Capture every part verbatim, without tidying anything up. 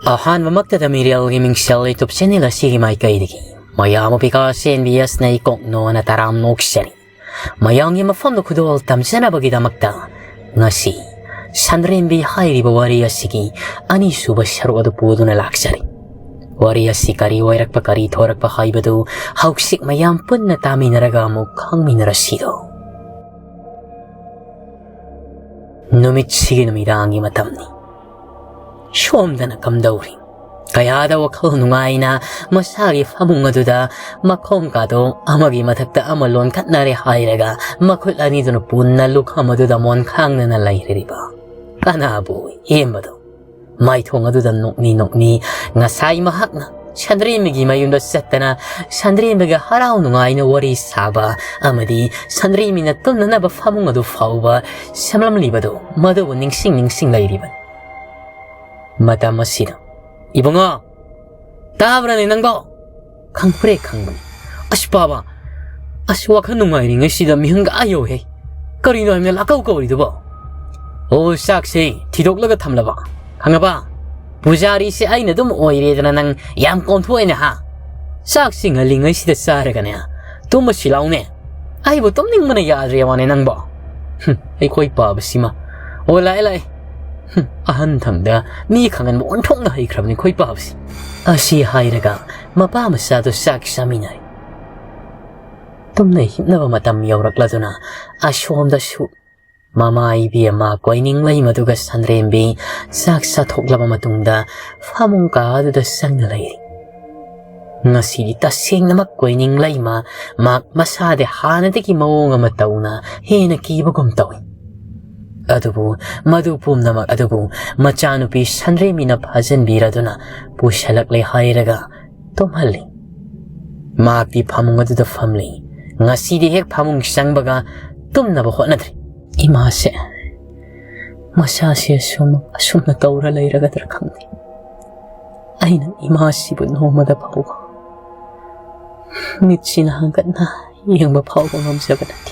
ꯑꯍꯥꯟꯕꯃꯛꯇꯗ ꯃꯤꯔꯦꯜꯒꯤ ꯃꯤꯡꯁꯦꯜ YouTube channel ꯑꯁꯤꯒꯤ ꯃꯥꯏꯀꯩꯗꯒꯤ ꯃꯌꯥꯝ ꯑꯄꯤꯀꯥ ꯁꯦꯟꯕꯤ ꯑꯦꯁꯅ ꯏꯀꯣꯛ ꯅꯣꯅ ꯇꯔꯥꯝ ꯅꯣꯛꯆꯔꯤ꯫ ꯃꯌꯥꯝꯒꯤ ꯃꯐꯝꯗ ꯈꯨꯗꯣꯜ ꯇꯝꯖꯅꯕꯒꯤꯗꯃꯛꯇ ꯉꯁꯤ ꯁꯟꯗ꯭ꯔꯦꯝꯕꯤ ꯍꯥꯏꯔꯤꯕ ꯋꯥꯔꯤ ꯑꯁꯤꯒꯤ ꯑꯅꯤꯁꯨꯕ ꯁꯔꯨꯛ ꯑꯗꯨ ꯄꯨꯗꯨꯅ ꯂꯥꯛꯆꯔꯤ꯫ ꯋꯥꯔꯤ ꯑꯁꯤ ꯀꯔꯤ ꯑꯣꯏꯔꯛꯄ, ꯀꯔꯤ ꯊꯣꯔꯛꯄ ꯍꯥꯏꯕꯗꯨ ꯍꯧꯖꯤꯛ ꯃꯌꯥꯝ ꯄꯨꯟꯅ ꯇꯥꯃꯤꯟꯅꯔꯒ ꯑꯃꯨꯛ ꯈꯪꯃꯤꯟꯅꯔꯁꯤꯗꯣ꯫ ꯅꯨꯃꯤꯠꯁꯤꯒꯤ ꯅꯨꯃꯤꯗꯥꯡꯒꯤ ꯃꯇꯝꯅꯤ꯫ ꯁꯣꯝꯗꯅ ꯀꯝꯗꯧꯔꯤ? ꯀꯌꯥꯗ ꯋꯥꯈꯜ ꯅꯨꯡꯉꯥꯏꯅ ꯃꯁꯥꯒꯤ ꯐꯃꯨꯡ ꯑꯗꯨꯗ ꯃꯈꯣꯡ ꯀꯥꯗꯣ ꯑꯃꯒꯤ ꯃꯊꯛꯇ ꯑꯃ ꯂꯣꯟꯈꯠꯅꯔꯦ ꯍꯥꯏꯔꯒ ꯃꯈꯨꯠ ꯑꯅꯤꯗꯨꯅ ꯄꯨꯟꯅ ꯂꯨꯈꯝ ꯑꯗꯨꯗ ꯃꯣꯟ ꯈꯥꯡꯗꯅ ꯂꯩꯔꯤꯕ ꯀꯅꯥꯕꯨ ꯌꯦꯡꯕꯗꯣ? ꯃꯥꯏꯊꯣꯡ ꯑꯗꯨꯗ ꯅꯣꯛꯅꯤ ꯅꯣꯛꯅꯤ ꯉꯁꯥꯏ ꯃꯍꯥꯛꯅ ꯁꯟꯗ꯭ꯔꯦꯝꯕꯤꯒꯤ ꯃꯌꯨꯝꯗ ꯆꯠꯇꯅ ꯁꯟꯗ꯭ꯔꯦꯝꯕꯤꯒ ꯍꯔꯥꯎ ꯅꯨꯡꯉꯥꯏꯅ ꯋꯥꯔꯤ ꯁꯥꯕ ꯑꯃꯗꯤ ꯁꯟꯗ꯭ꯔꯦꯝꯕꯤꯅ ꯇꯨꯝꯅꯅꯕ ꯐꯃꯨꯡ ꯑꯗꯨ ꯐꯥꯎꯕ ꯁꯦꯝꯂꯝꯂꯤꯕꯗꯨ, ꯃꯗꯨꯕꯨ ꯅꯤꯡꯁꯤꯡ ꯅꯤꯡꯁꯤꯡ ꯂꯩꯔꯤꯕꯅꯤ꯫ ꯃꯇꯝ ꯑꯁꯤꯗ, "ꯏꯕꯨꯡꯉꯣ, ꯇꯥꯕ꯭ꯔꯅꯦ ꯅꯪꯕꯣ?" ꯈꯪꯄ꯭ꯔꯦ ꯈꯪꯕꯅꯤ꯫ "ꯑꯁ ꯄꯥꯕ, ꯑꯁ ꯋꯥꯈꯜ ꯅꯨꯡꯉꯥꯏꯔꯤꯉꯩꯁꯤꯗ ꯃꯤꯍꯨꯟꯒ ꯑꯥ ꯌꯧꯍꯦ꯫ ꯀꯔꯤꯅꯣ ꯍꯥꯏꯕꯅ ꯂꯥꯛꯀꯧ ꯀꯧꯔꯤꯗꯨꯕꯣ?" "ꯑꯣ, ꯆꯥꯛꯁꯦ ꯊꯤꯗꯣꯛꯂꯒ ꯊꯝꯂꯕ, ꯈꯪꯉꯕ? ꯄꯨꯖꯥꯔꯤꯁꯦ ꯑꯩꯅ ꯑꯗꯨꯝ ꯑꯣꯏꯔꯦꯗꯅ ꯅꯪ ꯌꯥꯝ ꯀꯣꯟꯊꯣꯛꯑꯦꯅꯦ ꯍꯥ? ꯆꯥꯛꯁꯤ ꯉꯜꯂꯤꯉꯩꯁꯤꯗ ꯆꯥꯔꯒꯅꯦ ꯇꯨꯝꯃꯁꯤ ꯂꯥꯎꯅꯦ꯫ ꯑꯩꯕꯨ ꯇꯨꯝꯅꯤꯡꯕꯅ ꯌꯥꯗ꯭ꯔꯦ ꯋꯥꯅꯦ ꯅꯪꯕꯣ꯫ ꯍꯨꯝ, ꯑꯩꯈꯣꯏ ꯄꯥꯕꯁꯤꯃ꯫ ꯑꯣ, ꯂꯥꯛꯑꯦ, ꯂꯥꯛꯑꯦ꯫ ꯍꯨꯝ, ꯑꯍꯟ ꯊꯪꯗ ꯃꯤ ꯈꯪꯍꯟꯕ ꯑꯣꯟꯊꯣꯛꯅ ꯍꯩꯈ꯭ꯔꯕꯅꯤ ꯑꯩꯈꯣꯏ ꯄꯥꯕꯁꯤ꯫" ꯑꯁꯤ ꯍꯥꯏꯔꯒ ꯃꯄꯥ ꯃꯆꯥꯗꯨ ꯆꯥꯛ ꯆꯥꯃꯤꯟꯅꯔꯦ꯫ ꯇꯨꯝꯅ ꯍꯤꯞꯅꯕ ꯃꯇꯝ ꯌꯧꯔꯛꯂꯗꯨꯅ ꯑꯁꯣꯝꯗꯁꯨ ꯃꯃꯥ ꯏꯕꯦꯝꯃ ꯀꯣꯏꯅꯤꯡꯂꯩꯃꯗꯨꯒ ꯁꯟꯗ꯭ꯔꯦꯝꯕꯤ ꯆꯥꯛ ꯆꯥꯊꯣꯛꯂꯕ ꯃꯇꯨꯡꯗ ꯐꯃꯨꯡ ꯀꯥ ꯑꯗꯨꯗ ꯆꯪꯅ ꯂꯩꯔꯤ꯫ ꯉꯁꯤꯗꯤ ꯇꯁꯦꯡꯅꯃꯛ ꯀꯣꯏꯅꯤꯡꯂꯩꯃ ꯃꯍꯥꯛ ꯃꯁꯥꯗꯤ ꯍꯥꯟꯅꯗꯒꯤ ꯃꯑꯣꯡ ꯑꯃ ꯇꯧꯅ ꯍꯦꯟꯅ ꯀꯤꯕꯒꯨꯝ ꯇꯧꯏ꯫ ꯑꯗꯨꯕꯨ ꯃꯗꯨ ꯄꯨꯝꯅꯃꯛ ꯑꯗꯨꯕꯨ ꯃꯆꯥꯅꯨꯄꯤ ꯁꯟꯗ꯭ꯔꯦꯝꯕꯤꯅ ꯐꯥꯖꯤꯟꯕꯤꯔꯗꯨꯅ ꯄꯨꯁꯜꯂꯛꯂꯦ ꯍꯥꯏꯔꯒ ꯇꯨꯝꯍꯜꯂꯤ꯫ ꯃꯍꯥꯛꯇꯤ ꯐꯃꯨꯡ ꯑꯗꯨꯗ ꯐꯝꯂꯤ꯫ ꯉꯁꯤꯗꯤ ꯍꯦꯛ ꯐꯃꯨꯡ ꯆꯪꯕꯒ ꯇꯨꯝꯅꯕ ꯍꯣꯠꯅꯗ꯭ꯔꯤ꯫ ꯏꯃꯥꯁꯦ ꯃꯁꯥꯁꯦ ꯑꯁꯨꯝ, ꯑꯁꯨꯝꯅ ꯇꯧꯔ ꯂꯩꯔꯒꯗ꯭ꯔꯥ ꯈꯪꯗꯦ꯫ ꯑꯩꯅ ꯏꯃꯥꯁꯤꯕꯨ ꯅꯣꯡꯃꯗ ꯐꯥꯎꯕ ꯃꯤꯠꯁꯤꯅ ꯍꯥꯡꯒꯠꯅ ꯌꯦꯡꯕ ꯐꯥꯎꯕ ꯉꯝꯖꯕ ꯅꯠꯇꯦ꯫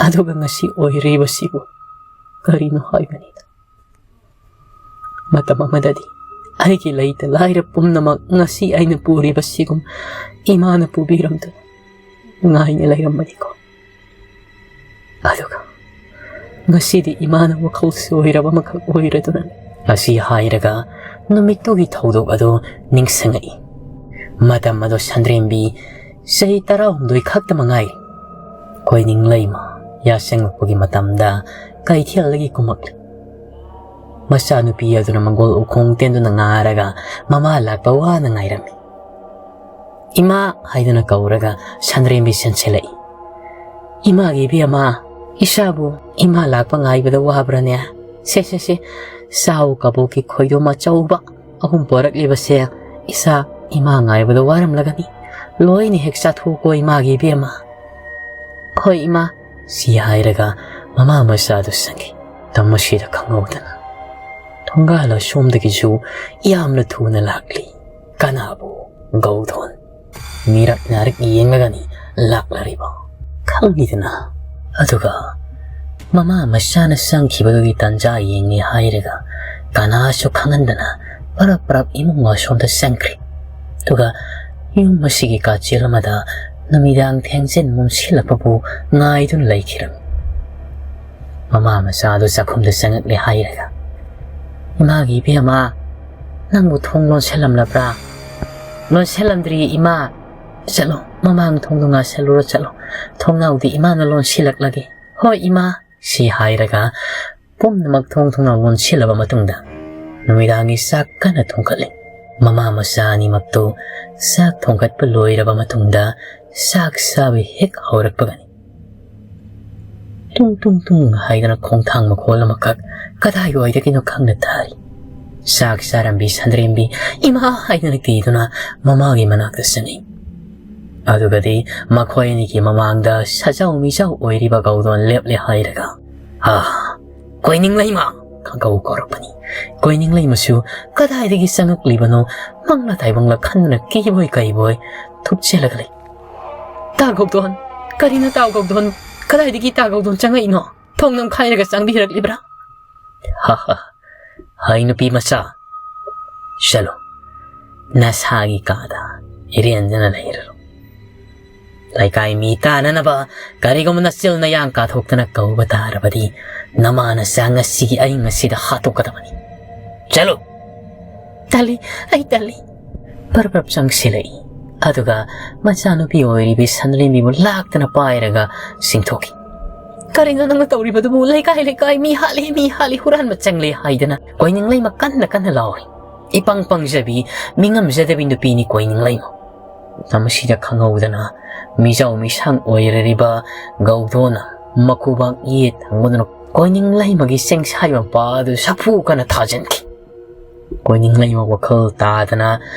ꯑꯗꯨꯒ ꯉꯁꯤ ꯑꯣꯏꯔꯤꯕꯁꯤꯕꯨ ꯀꯔꯤꯅꯣ ꯍꯥꯏꯕꯅꯤꯗ꯫ ꯃꯇꯝ ꯑꯃꯗꯗꯤ ꯑꯩꯒꯤ ꯂꯩꯇ ꯂꯥꯏꯔ ꯄꯨꯝꯅꯃꯛ ꯉꯁꯤ ꯑꯩꯅ ꯄꯨꯔꯤꯕꯁꯤꯒꯨꯝ ꯏꯃꯥꯅ ꯄꯨꯕꯤꯔꯝꯗꯨꯅ ꯉꯥꯏꯅ ꯂꯩꯔꯝꯕꯅꯤꯀꯣ꯫ ꯑꯗꯨꯒ ꯉꯁꯤꯗꯤ ꯏꯃꯥꯅ ꯋꯥꯈꯜ ꯁꯣꯏꯔꯕ ꯑꯃꯈꯛ ꯑꯣꯏꯔꯗꯨꯅ꯫ ꯑꯁꯤ ꯍꯥꯏꯔꯒ ꯅꯨꯃꯤꯠꯇꯨꯒꯤ ꯊꯧꯗꯣꯛ ꯑꯗꯨ ꯅꯤꯡꯁꯤꯡꯉꯛꯏ꯫ ꯃꯇꯝ ꯑꯗꯨ ꯁꯟꯗ꯭ꯔꯦꯝꯕꯤ ꯆꯍꯤ ꯇꯔꯥꯍꯨꯝꯗꯣꯏ ꯈꯛꯇ ꯃꯉꯥꯏ꯫ ꯀꯣꯏꯅꯤꯡꯂꯩꯃ ꯌꯥꯆꯪꯉꯛꯄꯒꯤ ꯃꯇꯝꯗ ꯀꯩꯊꯦꯜꯗꯒꯤ ꯀꯨꯝꯃꯛꯂꯤ꯫ ꯃꯆꯥꯅꯨꯄꯤ ꯑꯗꯨꯅ ꯃꯒꯣꯜ ꯎꯈꯣꯡ ꯇꯦꯟꯗꯨꯅ ꯉꯥꯔꯒ ꯃꯃꯥ ꯂꯥꯛꯄ ꯋꯥꯅ ꯉꯥꯏꯔꯝꯃꯤ꯫ "ꯏꯃꯥ" ꯍꯥꯏꯗꯨꯅ ꯀꯧꯔꯒ ꯁꯟꯗ꯭ꯔꯦꯝꯕꯤ ꯆꯦꯟꯁꯤꯜꯂꯛꯏ꯫ "ꯏꯃꯥꯒꯤ ꯏꯕꯦꯝꯃ, ꯏꯆꯥꯕꯨ ꯏꯃꯥ ꯂꯥꯛꯄ ꯉꯥꯏꯕꯗ ꯋꯥꯕ꯭ꯔꯅꯦ? ꯁꯦ, ꯁꯦ, ꯁꯦ, ꯆꯥꯎ ꯀꯕꯣꯛꯀꯤ ꯈꯣꯏꯗꯣꯝ ꯑꯆꯧꯕ ꯑꯍꯨꯝ ꯄꯣꯔꯛꯂꯤꯕꯁꯦ, ꯏꯆꯥ ꯏꯃꯥ ꯉꯥꯏꯕꯗ ꯋꯥꯔꯝꯂꯒꯅꯤ꯫ ꯂꯣꯏꯅ ꯍꯦꯛ ꯆꯥꯊꯣꯛꯀꯣ ꯏꯃꯥꯒꯤ ꯏꯕꯦꯝꯃ꯫" "ꯍꯣꯏ ꯏꯃꯥ꯫" ꯁꯤ ꯍꯥꯏꯔꯒ ꯃꯃꯥ ꯃꯆꯥꯗꯨ ꯆꯪꯈꯤ꯫ ꯇꯝ ꯑꯁꯤꯗ ꯈꯪꯍꯧꯗꯅ ꯊꯣꯡꯒꯥꯜ ꯑꯁꯣꯝꯗꯒꯤꯁꯨ ꯌꯥꯝꯅ ꯊꯨꯅ ꯂꯥꯛꯂꯤ꯫ ꯀꯅꯥꯕꯨ? ꯒꯧꯗꯣꯟ꯫ ꯃꯤꯔꯛ ꯅꯥꯔꯛ ꯌꯦꯡꯂꯒꯅꯤ ꯂꯥꯛꯂꯔꯤꯕ, ꯈꯪꯂꯤꯗꯅ꯫ ꯑꯗꯨꯒ ꯃꯃꯥ ꯃꯆꯥꯅ ꯆꯪꯈꯤꯕꯗꯨꯒꯤ ꯇꯥꯟꯖꯥ ꯌꯦꯡꯉꯦ ꯍꯥꯏꯔꯒ ꯀꯅꯥꯁꯨ ꯈꯪꯍꯟꯗꯅ ꯄꯔꯞ ꯄꯔꯞ ꯏꯃꯨꯡ ꯑꯁꯣꯝꯗ ꯆꯪꯈ꯭ꯔꯦ꯫ ꯑꯗꯨꯒ ꯌꯨꯝ ꯑꯁꯤꯒꯤ ꯀꯥꯆꯦꯜ ꯑꯃꯗ ꯅꯨꯃꯤꯗꯥꯡ ꯊꯦꯡꯖꯤꯟ ꯃꯝꯁꯤꯜꯂꯛꯄꯕꯨ ꯉꯥꯏꯗꯨꯅ ꯂꯩꯈꯤꯔꯝꯃꯤ꯫ ꯃꯃꯥ ꯃꯆꯥ ꯑꯗꯨ ꯆꯥꯛꯈꯨꯝꯗ ꯆꯪꯉꯛꯂꯦ ꯍꯥꯏꯔꯒ, "ꯏꯃꯥꯒꯤ ꯏꯕꯦꯝꯃ, ꯅꯪꯕꯨ ꯊꯣꯡ ꯂꯣꯟꯁꯤꯜꯂꯝꯂꯕ꯭ꯔꯥ?" "ꯂꯣꯟꯁꯤꯜꯂꯝꯗ꯭ꯔꯤꯌꯦ ꯏꯃꯥ꯫" "ꯆꯠꯂꯣ, ꯃꯃꯥꯡ ꯊꯣꯡꯗꯣ ꯉꯥꯁꯤꯜꯂꯨꯔꯣ ꯆꯠꯂꯣ꯫ ꯊꯣꯡꯅꯥꯎꯗꯤ ꯏꯃꯥꯅ ꯂꯣꯟꯁꯤꯜꯂꯛꯂꯒꯦ꯫" "ꯍꯣꯏ ꯏꯃꯥ꯫" ꯁꯤ ꯍꯥꯏꯔꯒ ꯄꯨꯝꯅꯃꯛ ꯊꯣꯡ ꯊꯣꯡꯅꯥꯎ ꯂꯣꯟꯁꯤꯜꯂꯕ ꯃꯇꯨꯡꯗ ꯅꯨꯃꯤꯗꯥꯡꯒꯤ ꯆꯥꯛ ꯀꯟꯅ ꯊꯣꯡꯒꯠꯂꯤ꯫ ꯃꯃꯥ ꯃꯆꯥ ꯑꯅꯤꯃꯛꯇꯨ ꯆꯥꯛ ꯊꯣꯡꯒꯠꯄ ꯂꯣꯏꯔꯕ ꯃꯇꯨꯡꯗ ꯆꯥꯛ ꯆꯥꯕ ꯍꯦꯛ ꯍꯧꯔꯛꯄꯒꯅꯤ ꯇꯨꯡ ꯇꯨꯡ ꯇꯨꯡ ꯍꯥꯏꯗꯅ ꯈꯣꯡꯊꯥꯡ ꯃꯈꯣꯜ ꯑꯃꯈꯛ ꯀꯗꯥꯏꯋꯥꯏꯗꯒꯤꯅꯣ ꯈꯪꯅ ꯇꯥꯔꯤ꯫ ꯆꯥꯛ ꯆꯥꯔꯝꯕꯤ ꯁꯟꯗ꯭ꯔꯦꯝꯕꯤ ꯏꯃꯥ ꯍꯥꯏꯗꯨꯅ ꯀꯤꯗꯨꯅ ꯃꯃꯥꯒꯤ ꯃꯅꯥꯛꯇ ꯆꯪꯉꯤ꯫ ꯑꯗꯨꯒꯗꯤ ꯃꯈꯣꯏ ꯑꯅꯤꯒꯤ ꯃꯃꯥꯡꯗ ꯁꯖꯥꯎ ꯃꯤꯖꯥꯎ ꯑꯣꯏꯔꯤꯕ ꯒꯧꯗꯣꯟ ꯂꯦꯞꯂꯦ ꯍꯥꯏꯔꯒ, "ꯍꯥ, ꯀꯣꯏꯅꯤꯡꯂꯩꯃ!" ꯈꯪꯒꯧ ꯀꯧꯔꯛꯄꯅꯤ꯫ ꯀꯣꯏꯅꯤꯡꯂꯩꯃꯁꯨ ꯀꯗꯥꯏꯗꯒꯤ ꯆꯪꯉꯛꯂꯤꯕꯅꯣ, ꯃꯪꯂ ꯇꯥꯏꯕꯪꯂ ꯈꯟꯗꯨꯅ ꯀꯤꯕꯣꯏ ꯀꯩꯕꯣꯏ ꯊꯨꯞꯆꯦꯜꯂꯒ ꯂꯩ꯫ "ꯇꯥ ꯒꯧꯗꯣꯟ! ꯀꯔꯤꯅꯣ ꯇꯥ ꯒꯧꯗꯣꯟ? ꯀꯗꯥꯏꯗꯒꯤ ꯇꯥ ꯒꯧꯗꯣꯟ ꯆꯪꯉꯛꯏꯅꯣ? ꯊꯣꯡ ꯅꯝꯈꯥꯏꯔꯒ ꯆꯪꯕꯤꯔꯛꯂꯤꯕ꯭ꯔꯥ?" "ꯍꯥ ꯍꯥ, ꯍꯩ ꯅꯨꯄꯤ ꯃꯆꯥ, ꯆꯠꯂꯣ, ꯅꯁꯥꯒꯤ ꯀꯥꯗ ꯏꯔꯦꯟꯗꯅ ꯂꯩꯔꯨꯔꯣ꯫ ꯂꯩꯀꯥꯏ ꯃꯤ ꯇꯥꯅꯅꯕ ꯀꯔꯤꯒꯨꯝꯕ ꯅꯆꯤꯜ ꯅꯌꯥꯡ ꯀꯥꯊꯣꯛꯇꯅ ꯀꯧꯕ ꯇꯥꯔꯕꯗꯤ ꯅꯃꯥ ꯅꯆꯥ ꯉꯁꯤꯒꯤ ꯑꯍꯤꯡ ꯑꯁꯤꯗ ꯍꯥꯠꯇꯣꯛꯀꯗꯕꯅꯤ꯫ ꯆꯠꯂꯨ!" "ꯇꯜꯂꯤ, ꯑꯩ ꯇꯜꯂꯤ!" ꯄꯔꯞ ꯄꯔꯞ ꯆꯪꯁꯤꯜꯂꯛꯏ꯫ ꯑꯗꯨꯒ ꯃꯆꯥꯅꯨꯄꯤ ꯑꯣꯏꯔꯤꯕꯤ ꯁꯟꯗ꯭ꯔꯦꯝꯕꯤꯕꯨ ꯂꯥꯛꯇꯅ ꯄꯥꯏꯔꯒ ꯆꯤꯡꯊꯣꯛꯈꯤ꯫ "ꯀꯔꯤꯅꯣ ꯅꯪꯅ ꯇꯧꯔꯤꯕꯗꯨꯕꯨ? ꯂꯩꯀꯥꯏ ꯂꯩꯀꯥꯏ ꯃꯤ ꯍꯥꯠꯂꯦ, ꯃꯤ ꯍꯥꯠꯂꯦ, ꯍꯨꯔꯥꯟꯕ ꯆꯪꯂꯦ" ꯍꯥꯏꯗꯅ ꯀꯣꯏꯅꯤꯡꯂꯩꯃ ꯀꯟꯅ ꯀꯟꯅ ꯂꯥꯎꯔꯤ꯫ ꯏꯄꯪ ꯄꯪꯖꯕꯤ, ꯃꯤꯉꯝꯖꯗꯕꯤ ꯅꯨꯄꯤꯅꯤ ꯀꯣꯏꯅꯤꯡꯂꯩꯃ꯫ ꯃꯁꯤꯗ ꯈꯪꯍꯧꯗꯅ ꯃꯤꯖꯥꯎ ꯃꯤꯁꯥꯡ ꯑꯣꯏꯔꯔꯤꯕ ꯒꯧꯗꯣꯅ ꯃꯈꯨꯕꯥꯛ ꯌꯦꯠ ꯊꯪꯕꯗꯨꯅ ꯀꯣꯏꯅꯤꯡꯂꯩꯃꯒꯤ ꯆꯦꯡꯁꯥꯏꯕ ꯃꯄꯥ ꯑꯗꯨ ꯁꯥꯐꯨ ꯀꯟꯅ ꯊꯥꯖꯤꯟꯈꯤ꯫ ꯀꯣꯏꯅꯤꯡꯂꯩꯃ ꯋꯥꯈꯜ ꯇꯥꯗꯅ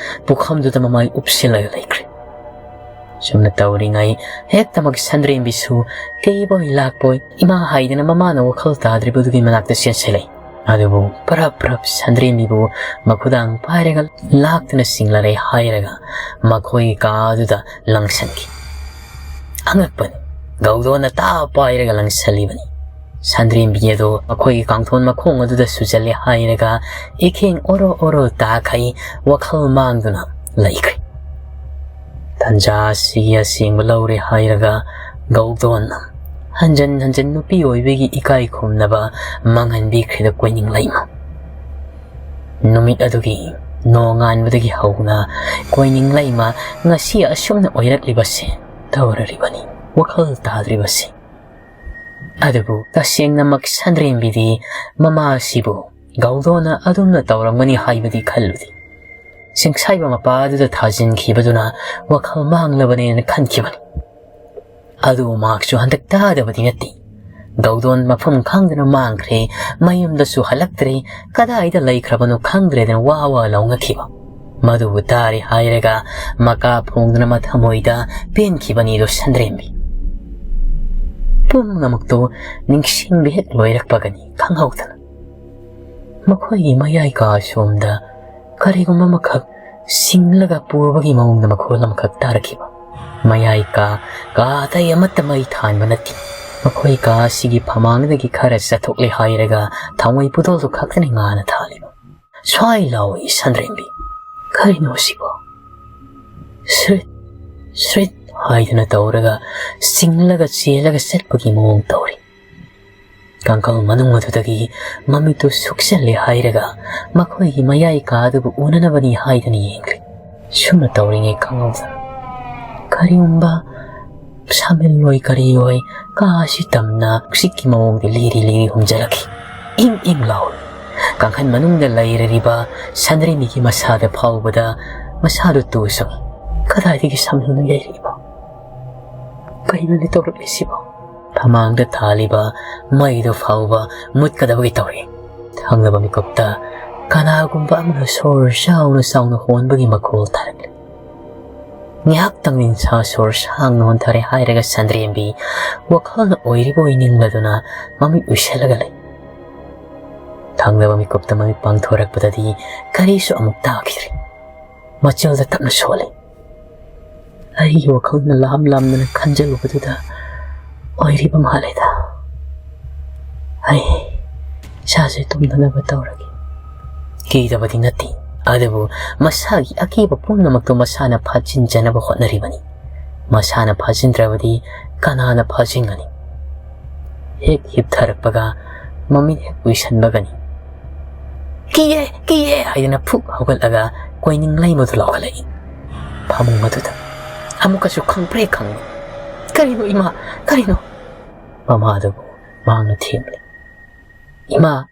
ꯄꯨꯈꯝꯗꯨꯗ ꯃꯃꯥꯏ ꯎꯞꯁꯤꯜꯂꯒ ꯂꯩꯈ꯭ꯔꯦ꯫ ꯁꯨꯝꯅ ꯇꯧꯔꯤꯉꯩ ꯍꯦꯛꯇꯃꯛ ꯁꯟꯗ꯭ꯔꯦꯝꯕꯤꯁꯨ ꯀꯩꯕꯣꯏ ꯂꯥꯛꯄꯣꯏ ꯏꯃꯥ ꯍꯥꯏꯗꯅ ꯃꯃꯥꯅ ꯋꯥꯈꯜ ꯇꯥꯗ꯭ꯔꯤꯕꯗꯨꯒꯤ ꯃꯅꯥꯛꯇ ꯆꯦꯟꯁꯤꯜꯂꯛꯏ꯫ ꯑꯗꯨꯕꯨ ꯄꯔꯞ ꯄꯔꯞ ꯁꯟꯗ꯭ꯔꯦꯝꯕꯤꯕꯨ ꯃꯈꯨꯗꯥꯡ ꯄꯥꯏꯔꯒ ꯂꯥꯛꯇꯨꯅ ꯆꯤꯡꯂꯔꯦ ꯍꯥꯏꯔꯒ ꯃꯈꯣꯏꯒꯤ ꯀꯥ ꯑꯗꯨꯗ ꯂꯪꯁꯟꯈꯤ꯫ ꯑꯉꯛꯄꯅꯤ, ꯒꯧꯗꯣꯅ ꯇꯥ ꯄꯥꯏꯔꯒ ꯂꯪꯁꯜꯂꯤꯕꯅꯤ꯫ ꯁꯟꯗ꯭ꯔꯦꯝꯕꯤ ꯑꯗꯨ ꯃꯈꯣꯏꯒꯤ ꯀꯥꯡꯊꯣꯟ ꯃꯈꯣꯡ ꯑꯗꯨꯗ ꯁꯨꯖꯜꯂꯦ ꯍꯥꯏꯔꯒ ꯏꯈꯦꯡ ꯑꯣꯔꯣ ꯑꯣꯔꯣ ꯇꯥꯈꯩ ꯋꯥꯈꯜ ꯃꯥꯡꯗꯨꯅ ꯂꯩꯈ꯭ꯔꯦ꯫ ꯇꯟꯖꯥ ꯑꯁꯤꯒꯤ ꯑꯁꯦꯡꯕ ꯂꯧꯔꯦ ꯍꯥꯏꯔꯒ ꯒꯧꯗꯣꯟꯅ ꯍꯟꯖꯟ ꯍꯟꯖꯟ ꯅꯨꯄꯤ ꯑꯣꯏꯕꯒꯤ ꯏꯀꯥꯏ ꯈꯨꯝꯅꯕ ꯃꯥꯡꯍꯟꯕꯤꯈ꯭ꯔꯤꯗ ꯀꯣꯏꯅꯤꯡꯂꯩꯃ꯫ ꯅꯨꯃꯤꯠ ꯑꯗꯨꯒꯤ ꯅꯣꯡꯉꯥꯟꯕꯗꯒꯤ ꯍꯧꯅ ꯀꯣꯏꯅꯤꯡꯂꯩꯃ ꯉꯁꯤ ꯑꯁꯨꯝꯅ ꯑꯣꯏꯔꯛꯂꯤꯕꯁꯦ, ꯇꯧꯔꯔꯤꯕꯅꯤ ꯋꯥꯈꯜ ꯇꯥꯗ꯭ꯔꯤꯕꯁꯦ꯫ ꯑꯗꯨꯕꯨ ꯇꯁꯦꯡꯅꯃꯛ ꯁꯟꯗ꯭ꯔꯦꯝꯕꯤꯗꯤ ꯃꯃꯥ ꯑꯁꯤꯕꯨ ꯒꯧꯗꯣꯅ ꯑꯗꯨꯝꯅ ꯇꯧꯔꯝꯒꯅꯤ ꯍꯥꯏꯕꯗꯤ ꯈꯜꯂꯨꯗꯦ꯫ ꯆꯤꯡꯁꯥꯏꯕ ꯃꯄꯥ ꯑꯗꯨꯗ ꯊꯥꯖꯤꯟꯈꯤꯕꯗꯨꯅ ꯋꯥꯈꯜ ꯃꯥꯡꯂꯕꯅꯦꯅ ꯈꯟꯈꯤꯕꯅꯤ꯫ ꯑꯗꯨ ꯃꯍꯥꯛꯁꯨ ꯍꯟꯗꯛ ꯇꯥꯗꯕꯗꯤ ꯅꯠꯇꯦ꯫ ꯒꯧꯗꯣꯟ ꯃꯐꯝ ꯈꯪꯗꯅ ꯃꯥꯡꯈ꯭ꯔꯦ, ꯃꯌꯨꯝꯗꯁꯨ ꯍꯜꯂꯛꯇ꯭ꯔꯦ, ꯀꯗꯥꯏꯗ ꯂꯩꯈ꯭ꯔꯕꯅꯣ ꯈꯪꯗ꯭ꯔꯦꯗꯅ ꯋꯥ ꯋꯥ ꯂꯥꯎꯅꯈꯤꯕ꯫ ꯃꯗꯨꯕꯨ ꯇꯥꯔꯦ ꯍꯥꯏꯔꯒ ꯃꯀꯥ ꯐꯣꯡꯗꯨꯅ ꯃꯊꯃꯣꯏꯗ ꯄꯦꯟꯈꯤꯕꯅꯤꯗꯣ ꯁꯟꯗ꯭ꯔꯦꯝꯕꯤ꯫ ꯄꯨꯝꯅꯃꯛꯇꯨ ꯅꯤꯡꯁꯤꯡꯕ ꯍꯦꯛ ꯂꯣꯏꯔꯛꯄꯒꯅꯤ ꯈꯪꯍꯧꯗꯅ ꯃꯈꯣꯏꯒꯤ ꯃꯌꯥꯏ ꯀꯥ ꯑꯁꯣꯝꯗ ꯀꯔꯤꯒꯨꯝꯕ ꯑꯃꯈꯛ ꯁꯤꯡꯂꯒ ꯄꯨꯔꯕꯒꯤ ꯃꯑꯣꯡꯗ ꯃꯈꯣꯜ ꯑꯃꯈꯛ ꯇꯥꯔꯛꯈꯤꯕ꯫ ꯃꯌꯥꯏ ꯀꯥ, ꯀꯥ ꯑꯇꯩ ꯑꯃꯠꯇ ꯃꯩ ꯊꯥꯟꯕ ꯅꯠꯇꯦ꯫ ꯃꯈꯣꯏ ꯀꯥ ꯑꯁꯤꯒꯤ ꯐꯃꯥꯡꯗꯒꯤ ꯈꯔ ꯆꯠꯊꯣꯛꯂꯦ ꯍꯥꯏꯔꯒ ꯊꯥꯡꯋꯩ ꯄꯨꯗꯣꯜꯗꯨ ꯈꯛꯇꯅꯤ ꯉꯥꯅ ꯊꯥꯜꯂꯤꯕ꯫ "ꯁ꯭ꯋꯥꯏ ꯂꯥꯎꯏ ꯁꯟꯗ꯭ꯔꯦꯝꯕꯤ꯫ ꯀꯔꯤꯅꯣ ꯁꯤꯕꯣ?" ꯁ꯭ꯔꯤꯠ ꯁ꯭ꯔꯤꯠ ꯍꯥꯏꯗꯨꯅ ꯇꯧꯔꯒ ꯆꯤꯡꯂꯒ ꯆꯦꯜꯂꯒ ꯆꯠꯄꯒꯤ ꯃꯑꯣꯡ ꯇꯧꯔꯤ꯫ ꯀꯥꯡꯈꯜ ꯃꯅꯨꯡ ꯑꯗꯨꯗꯒꯤ ꯃꯃꯤꯠꯇꯨ ꯁꯨꯛꯆꯜꯂꯦ ꯍꯥꯏꯔꯒ ꯃꯈꯣꯏꯒꯤ ꯃꯌꯥꯏ ꯀꯥ ꯑꯗꯨꯕꯨ ꯎꯅꯅꯕꯅꯤ ꯍꯥꯏꯗꯨꯅ ꯌꯦꯡꯂꯤ꯫ ꯁꯨꯝꯅ ꯇꯧꯔꯤꯉꯩ ꯈꯪꯍꯧꯗꯅ ꯀꯔꯤꯒꯨꯝꯕ ꯁꯥꯃꯤꯜꯂꯣꯏ ꯀꯔꯤꯑꯣꯏ ꯀꯥ ꯑꯁꯤ ꯇꯝꯅ ꯅꯨꯡꯁꯤꯠꯀꯤ ꯃꯑꯣꯡꯗ ꯂꯤꯔꯤ ꯂꯤꯔꯤ ꯍꯨꯝꯖꯤꯜꯂꯛꯈꯤ꯫ ꯏꯪ ꯏꯪ ꯂꯥꯎꯏ꯫ ꯀꯥꯡꯈꯜ ꯃꯅꯨꯡꯗ ꯂꯩꯔꯤꯕ ꯁꯟꯗ꯭ꯔꯦꯝꯕꯤꯒꯤ ꯃꯁꯥꯗ ꯐꯥꯎꯕꯗ ꯃꯁꯥꯗꯨ ꯇꯨ ꯆꯪꯏ꯫ ꯀꯗꯥꯏꯗꯒꯤ ꯁꯥꯃꯤꯜꯅꯣ ꯌꯩꯔꯛꯏꯕ? ꯀꯩꯅꯣꯅꯦ ꯇꯧꯔꯛꯂꯤꯁꯤꯕꯣ? ꯐꯃꯥꯡꯗ ꯊꯥꯜꯂꯤꯕ ꯃꯩꯗꯨ ꯐꯥꯎꯕ ꯃꯨꯠꯀꯗꯕꯒꯤ ꯇꯧꯔꯤ꯫ ꯊꯪꯅꯕ ꯃꯤꯀꯨꯞꯇ ꯀꯅꯥꯒꯨꯝꯕ ꯑꯃꯅ ꯁꯣꯔ ꯆꯥꯎꯅ ꯆꯥꯎꯅ ꯍꯣꯟꯕꯒꯤ ꯃꯈꯣꯜ ꯇꯥꯔꯛꯂꯤ꯫ ꯉꯥꯏꯍꯥꯛꯇꯪ ꯅꯤꯡꯁꯥ ꯁꯣꯔ ꯁꯥꯡꯅ ꯍꯣꯟꯊꯔꯦ ꯍꯥꯏꯔꯒ ꯁꯟꯗ꯭ꯔꯦꯝꯕꯤ ꯋꯥꯈꯜꯅ ꯑꯣꯏꯔꯤꯕ ꯑꯣꯏꯅꯤꯡꯂꯗꯨꯅ ꯃꯃꯤꯠ ꯎꯏꯁꯜꯂꯒ ꯂꯩ꯫ ꯊꯪꯅꯕ ꯃꯤꯀꯨꯞꯇ ꯃꯃꯤꯠ ꯄꯥꯡꯊꯣꯔꯛꯄꯗꯗꯤ ꯀꯔꯤꯁꯨ ꯑꯃꯨꯛ ꯇꯥꯈꯤꯗ꯭ꯔꯦ꯫ ꯃꯆꯤꯜꯗ ꯇꯞꯅ ꯁꯣꯜꯂꯤ꯫ ꯑꯩꯒꯤ ꯋꯥꯈꯜꯅ ꯂꯥꯝ ꯂꯥꯝꯗꯅ ꯈꯟꯖꯜꯂꯨꯕꯗꯨꯗ ꯑꯣꯏꯔꯤꯕ ꯃꯥꯜꯂꯦꯗ꯫ ꯑꯩ ꯏꯁꯥꯁꯦ ꯇꯨꯝꯅꯅꯕ ꯇꯧꯔꯒꯦ꯫ ꯀꯤꯗꯕꯗꯤ ꯅꯠꯇꯦ, ꯑꯗꯨꯕꯨ ꯃꯁꯥꯒꯤ ꯑꯀꯤꯕ ꯄꯨꯝꯅꯃꯛꯇꯨ ꯃꯁꯥꯅ ꯐꯥꯖꯤꯟꯖꯅꯕ ꯍꯣꯠꯅꯔꯤꯕꯅꯤ꯫ ꯃꯁꯥꯅ ꯐꯥꯖꯤꯟꯗ꯭ꯔꯕꯗꯤ ꯀꯅꯥꯅ ꯐꯥꯖꯤꯟꯒꯅꯤ? ꯍꯦꯛ ꯍꯤꯞꯊꯔꯛꯄꯒ ꯃꯃꯤꯠ ꯍꯦꯛ ꯎꯏꯁꯟꯕꯒꯅꯤ꯫ "ꯀꯤꯌꯦ, ꯀꯤꯌꯦ!" ꯍꯥꯏꯗꯨꯅ ꯐꯨꯛ ꯍꯧꯒꯠꯂꯒ ꯀꯣꯏꯅꯤꯡ ꯂꯩꯃꯗꯨ ꯂꯧꯈꯠꯂꯛꯏ꯫ ꯐꯃꯨꯡ ꯑꯗꯨꯗ ꯑꯃꯨꯛꯀꯁꯨ ꯈꯪꯄ꯭ꯔꯦꯛ ꯈꯪꯏ꯫ "ꯀꯔꯤꯅꯣ ꯏꯃꯥ? ꯀꯔꯤꯅꯣ?" ꯃꯃꯥꯗꯨꯕꯨ ꯃꯍꯥꯛꯅ ꯊꯦꯝꯂꯤ꯫ "ꯏꯃꯥ,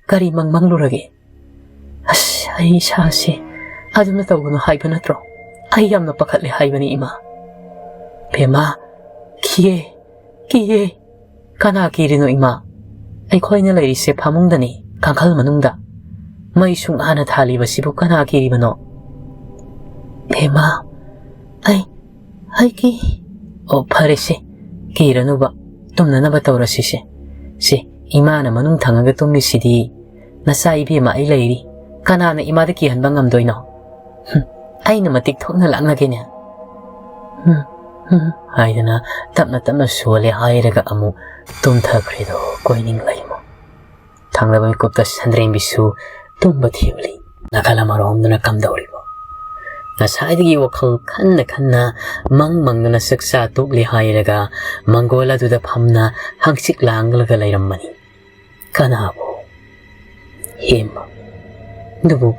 ꯀꯔꯤ ꯃꯪꯃꯪꯂꯨꯔꯒꯦ?" "ꯑꯁ, ꯑꯩ ꯏꯁꯥꯁꯦ ꯑꯗꯨꯝꯅ ꯇꯧꯒꯅꯨ ꯍꯥꯏꯕ ꯅꯠꯇ꯭ꯔꯣ? ꯑꯩ ꯌꯥꯝꯅ ꯄꯥꯈꯠꯂꯦ ꯍꯥꯏꯕꯅꯤ ꯏꯃꯥ꯫" "ꯕꯦꯝꯃ, ꯀꯤꯌꯦ, ꯀꯤꯌꯦ꯫ ꯀꯅꯥ ꯀꯤꯔꯤꯅꯣ ꯏꯃꯥ? ꯑꯩꯈꯣꯏꯅ ꯂꯩꯔꯤꯁꯦ ꯐꯃꯨꯡꯗꯅꯤ, ꯀꯥꯡꯈꯜ ꯃꯅꯨꯡꯗ꯫ ꯃꯩ ꯁꯨꯡꯉꯥꯟꯅ ꯊꯥꯜꯂꯤꯕꯁꯤꯕꯨ ꯀꯅꯥ ꯀꯤꯔꯤꯕꯅꯣ?" "ꯕꯦꯝꯃ, ꯑꯩ, ꯑꯩ ꯀꯤ..." "ꯑꯣ, ꯐꯔꯦꯁꯦ, ꯀꯤꯔꯅꯨꯕ, ꯇꯨꯝꯅꯅꯕ ꯇꯧꯔꯁꯤꯁꯦ꯫ ꯁꯦ, ꯏꯃꯥꯅ ꯃꯅꯨꯡ ꯊꯪꯉꯒ ꯇꯨꯝꯂꯤꯁꯤꯗꯤ꯫ ꯅꯆꯥ ꯏꯕꯦꯝꯃ ꯑꯩ ꯂꯩꯔꯤ꯫ ꯀꯅꯥꯅ ꯏꯃꯥꯗ ꯀꯤꯍꯟꯕ ꯉꯝꯗꯣꯏꯅꯣ? ꯍꯨꯝ, ꯑꯩꯅ ꯃꯇꯤꯛ ꯊꯣꯛꯅ ꯂꯥꯛꯅꯒꯦꯅꯦ꯫" ꯍꯨꯝ, "ꯍꯨꯝ" ꯍꯥꯏꯗꯨꯅ ꯇꯞꯅ ꯇꯞꯅ ꯁꯣꯜꯂꯦ ꯍꯥꯏꯔꯒ ꯑꯃꯨꯛ ꯇꯨꯝꯊꯈ꯭ꯔꯦꯗꯣ ꯀꯣꯏꯅꯤꯡ ꯂꯩꯃ꯫ ꯊꯪꯅꯕ ꯃꯤꯀꯨꯞꯇ ꯁꯟꯗ꯭ꯔꯦꯝꯕꯤꯁꯨ ꯇꯨꯝꯕ ꯊꯤꯕꯂꯤ꯫ ꯅꯥꯀꯜ ꯑꯃꯔꯣꯝꯗꯅ ꯀꯝꯗꯧꯔꯤꯕꯣ? ꯉꯁꯥꯏꯗꯒꯤ ꯋꯥꯈꯜ ꯈꯟꯅ ꯈꯟꯅ ꯃꯪ ꯃꯪꯗꯅ ꯆꯥꯛꯆꯥ ꯇꯣꯛꯂꯦ ꯍꯥꯏꯔꯒ ꯃꯪꯒꯣꯜ ꯑꯗꯨꯗ ꯐꯝꯅ ꯍꯪꯆꯤꯠ ꯂꯥꯡꯂꯒ ꯂꯩꯔꯝꯕꯅꯤ꯫ ꯀꯅꯥꯕꯨ? ꯍꯦꯝꯕ꯫ ꯑꯗꯨꯕꯨ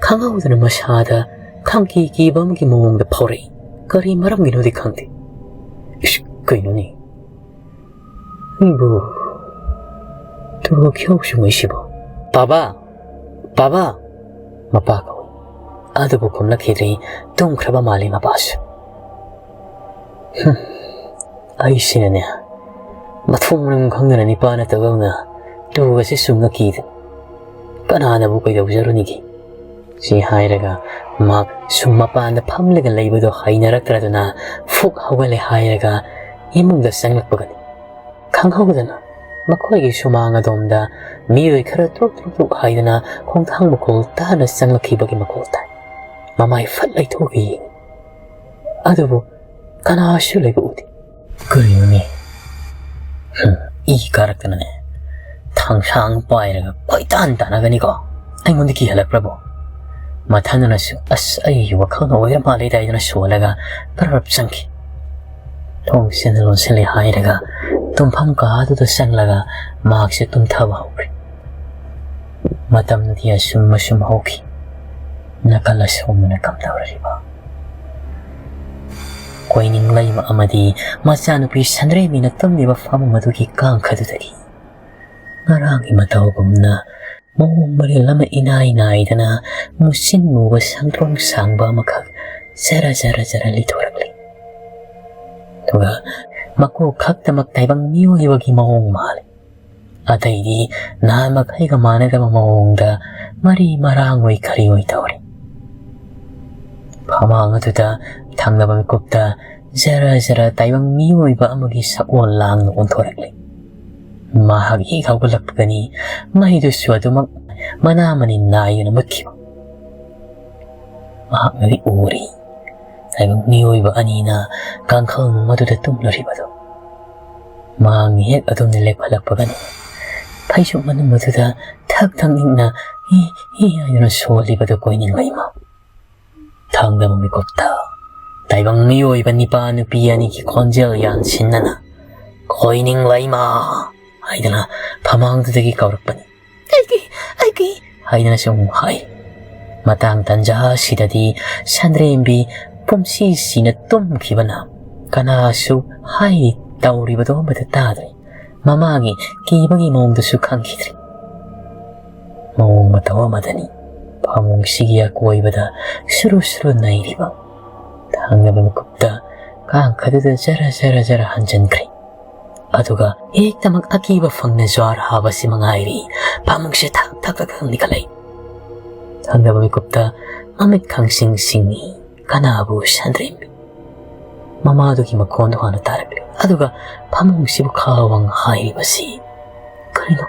ꯈꯪꯍꯧꯗꯅ ꯃꯁꯥꯗ ꯈꯪꯀꯤ ꯀꯤꯕ ꯑꯃꯒꯤ ꯃꯑꯣꯡꯗ ꯐꯥꯎꯔꯛꯏ꯫ ꯀꯔꯤ ꯃꯔꯝꯒꯤꯅꯣꯗꯤ ꯈꯪꯗꯦ꯫ ꯏꯁ, ꯀꯩꯅꯣꯅꯦ? ꯑꯩꯕꯨ ꯇꯨꯔꯨ ꯈꯦꯎꯁꯨ ꯃꯩꯁꯤꯕꯣ? "ꯕꯥꯕꯥ! ꯕꯥꯕꯥ!" ꯃꯄꯥ ꯀꯧꯏ꯫ ꯑꯗꯨꯕꯨ ꯈꯨꯝꯂꯛꯈꯤꯗ꯭ꯔꯤ꯫ ꯇꯨꯝꯈ꯭ꯔꯕ ꯃꯥꯜꯂꯤ ꯃꯄꯥꯁꯨ꯫ ꯍꯨꯝ, ꯑꯩꯁꯤꯅꯅꯦ, ꯃꯊꯣꯡ ꯃꯔꯝ ꯈꯪꯗꯅ ꯅꯤꯄꯥꯅ ꯇꯧꯗꯧꯅ ꯇꯨꯒꯁꯦ ꯁꯨꯝ ꯉꯛꯈꯤꯗ꯫ ꯀꯅꯥꯅꯕꯨ ꯀꯩꯗꯧꯖꯔꯨꯅꯤꯒꯦ? ꯁꯤ ꯍꯥꯏꯔꯒ ꯃꯍꯥꯛ ꯁꯨꯝ ꯃꯄꯥꯟꯗ ꯐꯝꯂꯒ ꯂꯩꯕꯗꯣ ꯍꯩꯅꯔꯛꯇ꯭ꯔꯗꯨꯅ ꯐꯨꯛ ꯍꯧꯒꯠꯂꯦ ꯍꯥꯏꯔꯒ ꯏꯃꯨꯡꯗ ꯆꯪꯂꯛꯄꯒꯅꯤ꯫ ꯈꯪꯍꯧꯗꯅ ꯃꯈꯣꯏꯒꯤ ꯁꯨꯃꯥꯡ ꯑꯗꯣꯝꯗ ꯃꯤꯑꯣꯏ ꯈꯔ ꯇ꯭ꯔꯨꯛ ꯇ꯭ꯔꯨꯛ ꯇ꯭ꯔꯨꯛ ꯍꯥꯏꯗꯨꯅ ꯈꯣꯡꯊꯥꯡ ꯃꯈꯣꯜ ꯇꯥꯅ ꯆꯪꯂꯛꯈꯤꯕꯒꯤ ꯃꯈꯣꯜ ꯇꯥꯏ꯫ ꯃꯃꯥꯏ ꯐꯠ ꯂꯩꯊꯣꯛꯑꯒ ꯌꯦꯡꯉꯤ꯫ ꯑꯗꯨꯕꯨ ꯀꯅꯥꯁꯨ ꯂꯩꯕ ꯎꯗꯦ꯫ ꯀꯔꯤꯅꯣꯅꯦ? ꯍꯨꯝ, ꯏ ꯀꯥꯔꯛꯇꯅꯅꯦ ꯊꯥꯡꯁꯥꯡ ꯄꯥꯏꯔꯒ ꯀꯣꯏꯇꯥꯟ ꯇꯥꯟꯅꯒꯅꯤꯀꯣ꯫ ꯑꯩꯉꯣꯟꯗ ꯀꯤꯍꯜꯂꯛꯄ꯭ꯔꯕꯣ? ꯃꯊꯟꯗꯅꯁꯨ "ꯑꯁ, ꯑꯩꯒꯤ ꯋꯥꯈꯜꯅ ꯑꯣꯏꯔ ꯃꯥꯜꯂꯦ" ꯍꯥꯏꯗꯅ ꯁꯣꯜꯂꯒ ꯄꯔꯞ ꯆꯪꯈꯤ꯫ ꯊꯣꯡꯁꯤꯅ ꯂꯣꯟꯁꯤꯜꯂꯦ ꯍꯥꯏꯔꯒ ꯇꯨꯝꯐꯝ ꯀꯥꯗꯨꯗ ꯆꯪꯂꯒ ꯃꯍꯥꯛꯁꯦ ꯇꯨꯝꯊꯕ ꯍꯧꯈ꯭ꯔꯦ꯫ ꯃꯇꯝꯗꯤ ꯑꯁꯨꯝ ꯑꯁꯨꯝ ꯍꯧꯈꯤ꯫ ꯅꯥꯀꯜ ꯑꯁꯣꯝꯗꯅ ꯀꯝꯗꯧꯔꯤꯕ? ꯀꯣꯏꯅꯤꯡ ꯂꯩꯃ ꯑꯃꯗꯤ ꯃꯆꯥꯅꯨꯄꯤ ꯁꯟꯗ꯭ꯔꯦꯝꯕꯤꯅ ꯇꯨꯝꯂꯤꯕ ꯐꯃꯨꯡ ꯑꯗꯨꯒꯤ ꯀꯥꯡꯈꯗꯨꯗꯒꯤ ꯉꯔꯥꯡꯒꯤ ꯃꯇꯧꯒꯨꯝꯅ ꯃꯑꯣꯡ ꯃꯔꯤꯜ ꯑꯃ ꯏꯅꯥꯏ ꯅꯥꯏꯗꯅ ꯃꯨꯁꯤꯟ ꯃꯨꯕ ꯁꯪꯗ꯭ꯔꯣꯡ ꯁꯥꯡꯕ ꯑꯃꯈꯛ ꯖꯔ ꯖꯔ ꯖꯔ ꯂꯤꯊꯣꯔꯛꯂꯤ꯫ ꯑꯗꯨꯒ ꯃꯀꯣꯛ ꯈꯛꯇꯃꯛ ꯇꯥꯏꯕꯪ ꯃꯤꯑꯣꯏꯕꯒꯤ ꯃꯑꯣꯡ ꯃꯥꯜꯂꯤ꯫ ꯑꯇꯩꯗꯤ ꯅꯍꯥꯟ ꯃꯈꯩꯒ ꯃꯥꯟꯅꯗꯕ ꯃꯑꯣꯡꯗ ꯃꯔꯤ ꯃꯔꯥꯡ ꯑꯣꯏ ꯀꯔꯤ ꯑꯣꯏ ꯇꯧꯔꯤ꯫ ꯐꯃꯥꯡ ꯑꯗꯨꯗ ꯊꯪꯅꯕ ꯃꯤꯀꯨꯞꯇ ꯖꯔ ꯖꯔ ꯇꯥꯏꯕꯪ ꯃꯤꯑꯣꯏꯕ ꯑꯃꯒꯤ ꯁꯛꯑꯣꯟ ꯂꯥꯡꯅ ꯑꯣꯟꯊꯣꯔꯛꯂꯤ꯫ ꯃꯍꯥꯛ ꯍꯦꯛ ꯍꯧꯒꯠꯂꯛꯄꯒꯅꯤ ꯃꯩꯗꯨꯁꯨ ꯑꯗꯨꯃꯛ ꯃꯅꯥ ꯃꯅꯤꯟ ꯅꯥꯏꯗꯅ ꯃꯨꯠꯈꯤꯕ꯫ ꯃꯍꯥꯛꯅꯗꯤ ꯎꯔꯤ꯫ ꯇꯥꯏꯕꯪ ꯃꯤꯑꯣꯏꯕ ꯑꯅꯤꯅ ꯀꯥꯡꯈꯜ ꯃꯗꯨꯗ ꯇꯨꯝꯂꯨꯔꯤꯕꯗꯨ꯫ ꯃꯍꯥꯛꯅ ꯍꯦꯛ ꯑꯗꯨꯝꯅ ꯂꯦꯞꯈꯠꯂꯛꯄꯒꯅꯤ ꯐꯩꯖꯨꯞ ꯃꯅꯨꯡ ꯑꯗꯨꯗ ꯊꯛ ꯊꯛ ꯅꯤꯛꯅ ꯍꯤ ꯍꯤ ꯍꯥꯏꯗꯨꯅ ꯁꯣꯜꯂꯤꯕꯗꯨ ꯀꯣꯏꯅꯤꯡ ꯂꯩꯃ꯫ ꯊꯥꯡꯗꯕ ꯃꯤꯀꯨꯞꯇ ꯇꯥꯏꯕꯪ ꯃꯤꯑꯣꯏꯕ ꯅꯤꯄꯥ ꯅꯨꯄꯤ ꯑꯅꯤꯒꯤ ꯈꯣꯟꯖꯦꯜ ꯌꯥꯟꯁꯤꯟꯅꯅ "ꯀꯣꯏꯅꯤꯡ ꯂꯩꯃ" ꯍꯥꯏꯗꯅ ꯐꯃꯥꯡꯗꯨꯗꯒꯤ ꯀꯧꯔꯛꯄꯅꯤ꯫ "ꯑꯩꯒꯤ, ꯑꯩꯒꯤ" ꯍꯥꯏꯗꯅꯁꯨ ꯑꯃꯨꯛ ꯍꯥꯏ꯫ ꯃꯇꯥꯡ ꯇꯟꯖꯥ ꯑꯁꯤꯗꯗꯤ ꯁꯟꯗ꯭ꯔꯦꯝꯕꯤ ꯄꯨꯝꯁꯤꯁꯤꯅ ꯇꯨꯝꯈꯤꯕꯅ ꯀꯅꯥꯁꯨ ꯍꯥꯏ ꯇꯧꯔꯤꯕꯗꯣ ꯑꯃꯠꯇ ꯇꯥꯗ꯭ꯔꯦ꯫ ꯃꯃꯥꯒꯤ ꯀꯤꯕꯒꯤ ꯃꯑꯣꯡꯗꯨꯁꯨ ꯈꯪꯈꯤꯗ꯭ꯔꯦ꯫ ꯃꯑꯣꯡ ꯃꯇꯧ ꯑꯃꯗꯅꯤ ꯐꯃꯨꯡꯁꯤꯒꯤ ꯑꯀꯣꯏꯕꯗ ꯁꯨꯔꯨ ꯁꯨꯔꯨ ꯅꯩꯔꯤꯕ꯫ ꯊꯥꯡꯗꯕ ꯃꯤꯀꯨꯞꯇ ꯀꯥꯡꯈꯗꯨꯗ ꯖꯔ ꯖꯔ ꯖꯔ ꯍꯟꯖꯤꯟꯈ꯭ꯔꯦ꯫ ꯑꯗꯨꯒ ꯍꯦꯛꯇꯃꯛ ꯑꯀꯤꯕ ꯐꯪꯅ ꯖ꯭ꯋꯥꯔ ꯍꯥꯕꯁꯤ ꯃꯉꯥꯏꯔꯤ ꯐꯃꯨꯡꯁꯦ ꯊꯛ ꯊꯛ ꯊꯛ ꯊꯛ ꯅꯤꯛꯈꯠꯂꯛꯏ꯫ ꯊꯥꯡꯗꯕ ꯃꯤꯀꯨꯞꯇ ꯃꯃꯤꯠ ꯈꯪꯁꯤꯡ ꯁꯤꯡꯏ꯫ ꯀꯅꯥꯕꯨ? ꯁꯟꯗ꯭ꯔꯦꯝꯕꯤ꯫ ꯃꯃꯥꯗꯨꯒꯤ ꯃꯈꯣꯟꯗꯨ ꯍꯥꯟꯅ ꯇꯥꯔꯛꯂꯤ꯫ ꯑꯗꯨꯒ ꯐꯃꯨꯡꯁꯤꯕꯨ ꯈꯥ ꯋꯥꯡ ꯍꯥꯏꯔꯤꯕꯁꯤ꯫ "ꯀꯔꯤꯅꯣ?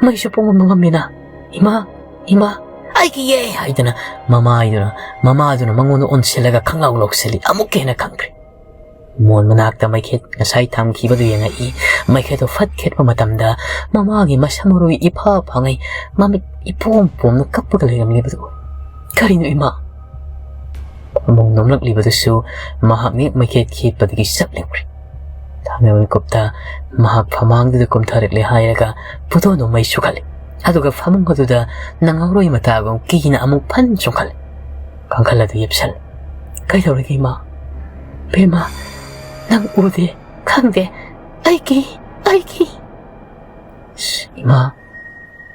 ꯃꯩꯁꯨ ꯄꯨꯡꯃꯝ ꯃꯝꯃꯤꯅ꯫ ꯏꯃꯥ, ꯏꯃꯥ, ꯑꯩ ꯀꯤꯌꯦ!" ꯍꯥꯏꯗꯅ ꯃꯃꯥꯏꯗꯨꯅ, ꯃꯃꯥꯗꯨꯅ ꯃꯉꯣꯟꯗ ꯑꯣꯟꯁꯤꯜꯂꯒ ꯈꯪꯂꯥꯎ ꯂꯥꯎꯁꯤꯜꯂꯤ꯫ ꯑꯃꯨꯛꯀ ꯍꯦꯟꯅ ꯈꯪꯈ꯭ꯔꯦ꯫ ꯃꯣꯟ ꯃꯅꯥꯛꯇ ꯃꯩꯈꯦꯠ ꯉꯁꯥꯏ ꯊꯝꯈꯤꯕꯗꯨ ꯌꯦꯡꯉꯛꯏ꯫ ꯃꯩꯈꯦꯠꯇꯨ ꯐꯠ ꯈꯦꯠꯄ ꯃꯇꯝꯗ ꯃꯃꯥꯒꯤ ꯃꯁꯝ ꯃꯔꯨ ꯏꯐꯥ ꯐꯥꯉꯩ, ꯃꯃꯤꯠ ꯏꯄꯣꯝ ꯄꯣꯝꯅ ꯀꯞꯄꯒ ꯂꯩꯔꯝꯂꯤꯕꯗꯨ ꯎꯏ꯫ "ꯀꯔꯤꯅꯣ ꯏꯃꯥ?" ꯐꯃꯨꯡ ꯅꯣꯝꯂꯛꯂꯤꯕꯗꯨꯁꯨ ꯃꯍꯥꯛꯅ ꯍꯦꯛ ꯃꯩꯈꯦꯠ ꯈꯦꯠꯄꯗꯒꯤ ꯆꯞ ꯂꯦꯞꯈ꯭ꯔꯦ꯫ ꯊꯥꯡꯗꯕ ꯃꯤꯀꯨꯞꯇ ꯃꯍꯥꯛ ꯐꯃꯥꯡꯗꯨꯗ ꯀꯨꯝꯊꯔꯛꯂꯦ ꯍꯥꯏꯔꯒ ꯄꯨꯗꯣꯟꯗꯨ ꯃꯩ ꯁꯨꯈꯠꯂꯦ꯫ ꯑꯗꯨꯒ ꯐꯃꯨꯡ ꯑꯗꯨꯗ ꯅꯪꯍꯧꯔꯣꯏ ꯃꯇꯥꯒꯨꯝ ꯀꯤꯅ ꯑꯃꯨꯛ ꯐꯟ ꯆꯣꯡꯈꯠꯂꯦ꯫ ꯀꯥꯡꯈꯜ ꯑꯗꯨ ꯌꯦꯞꯁꯜꯂꯦ꯫ "ꯀꯩꯗꯧꯔꯒꯦ ꯏꯃꯥ?" "ꯕꯦꯝꯃ, ꯅꯪ ꯎꯗꯦ, ꯈꯪꯗꯦ꯫ ꯑꯩ ꯀꯤ, ꯑꯩ ꯀꯤ꯫" "ꯏꯃꯥ,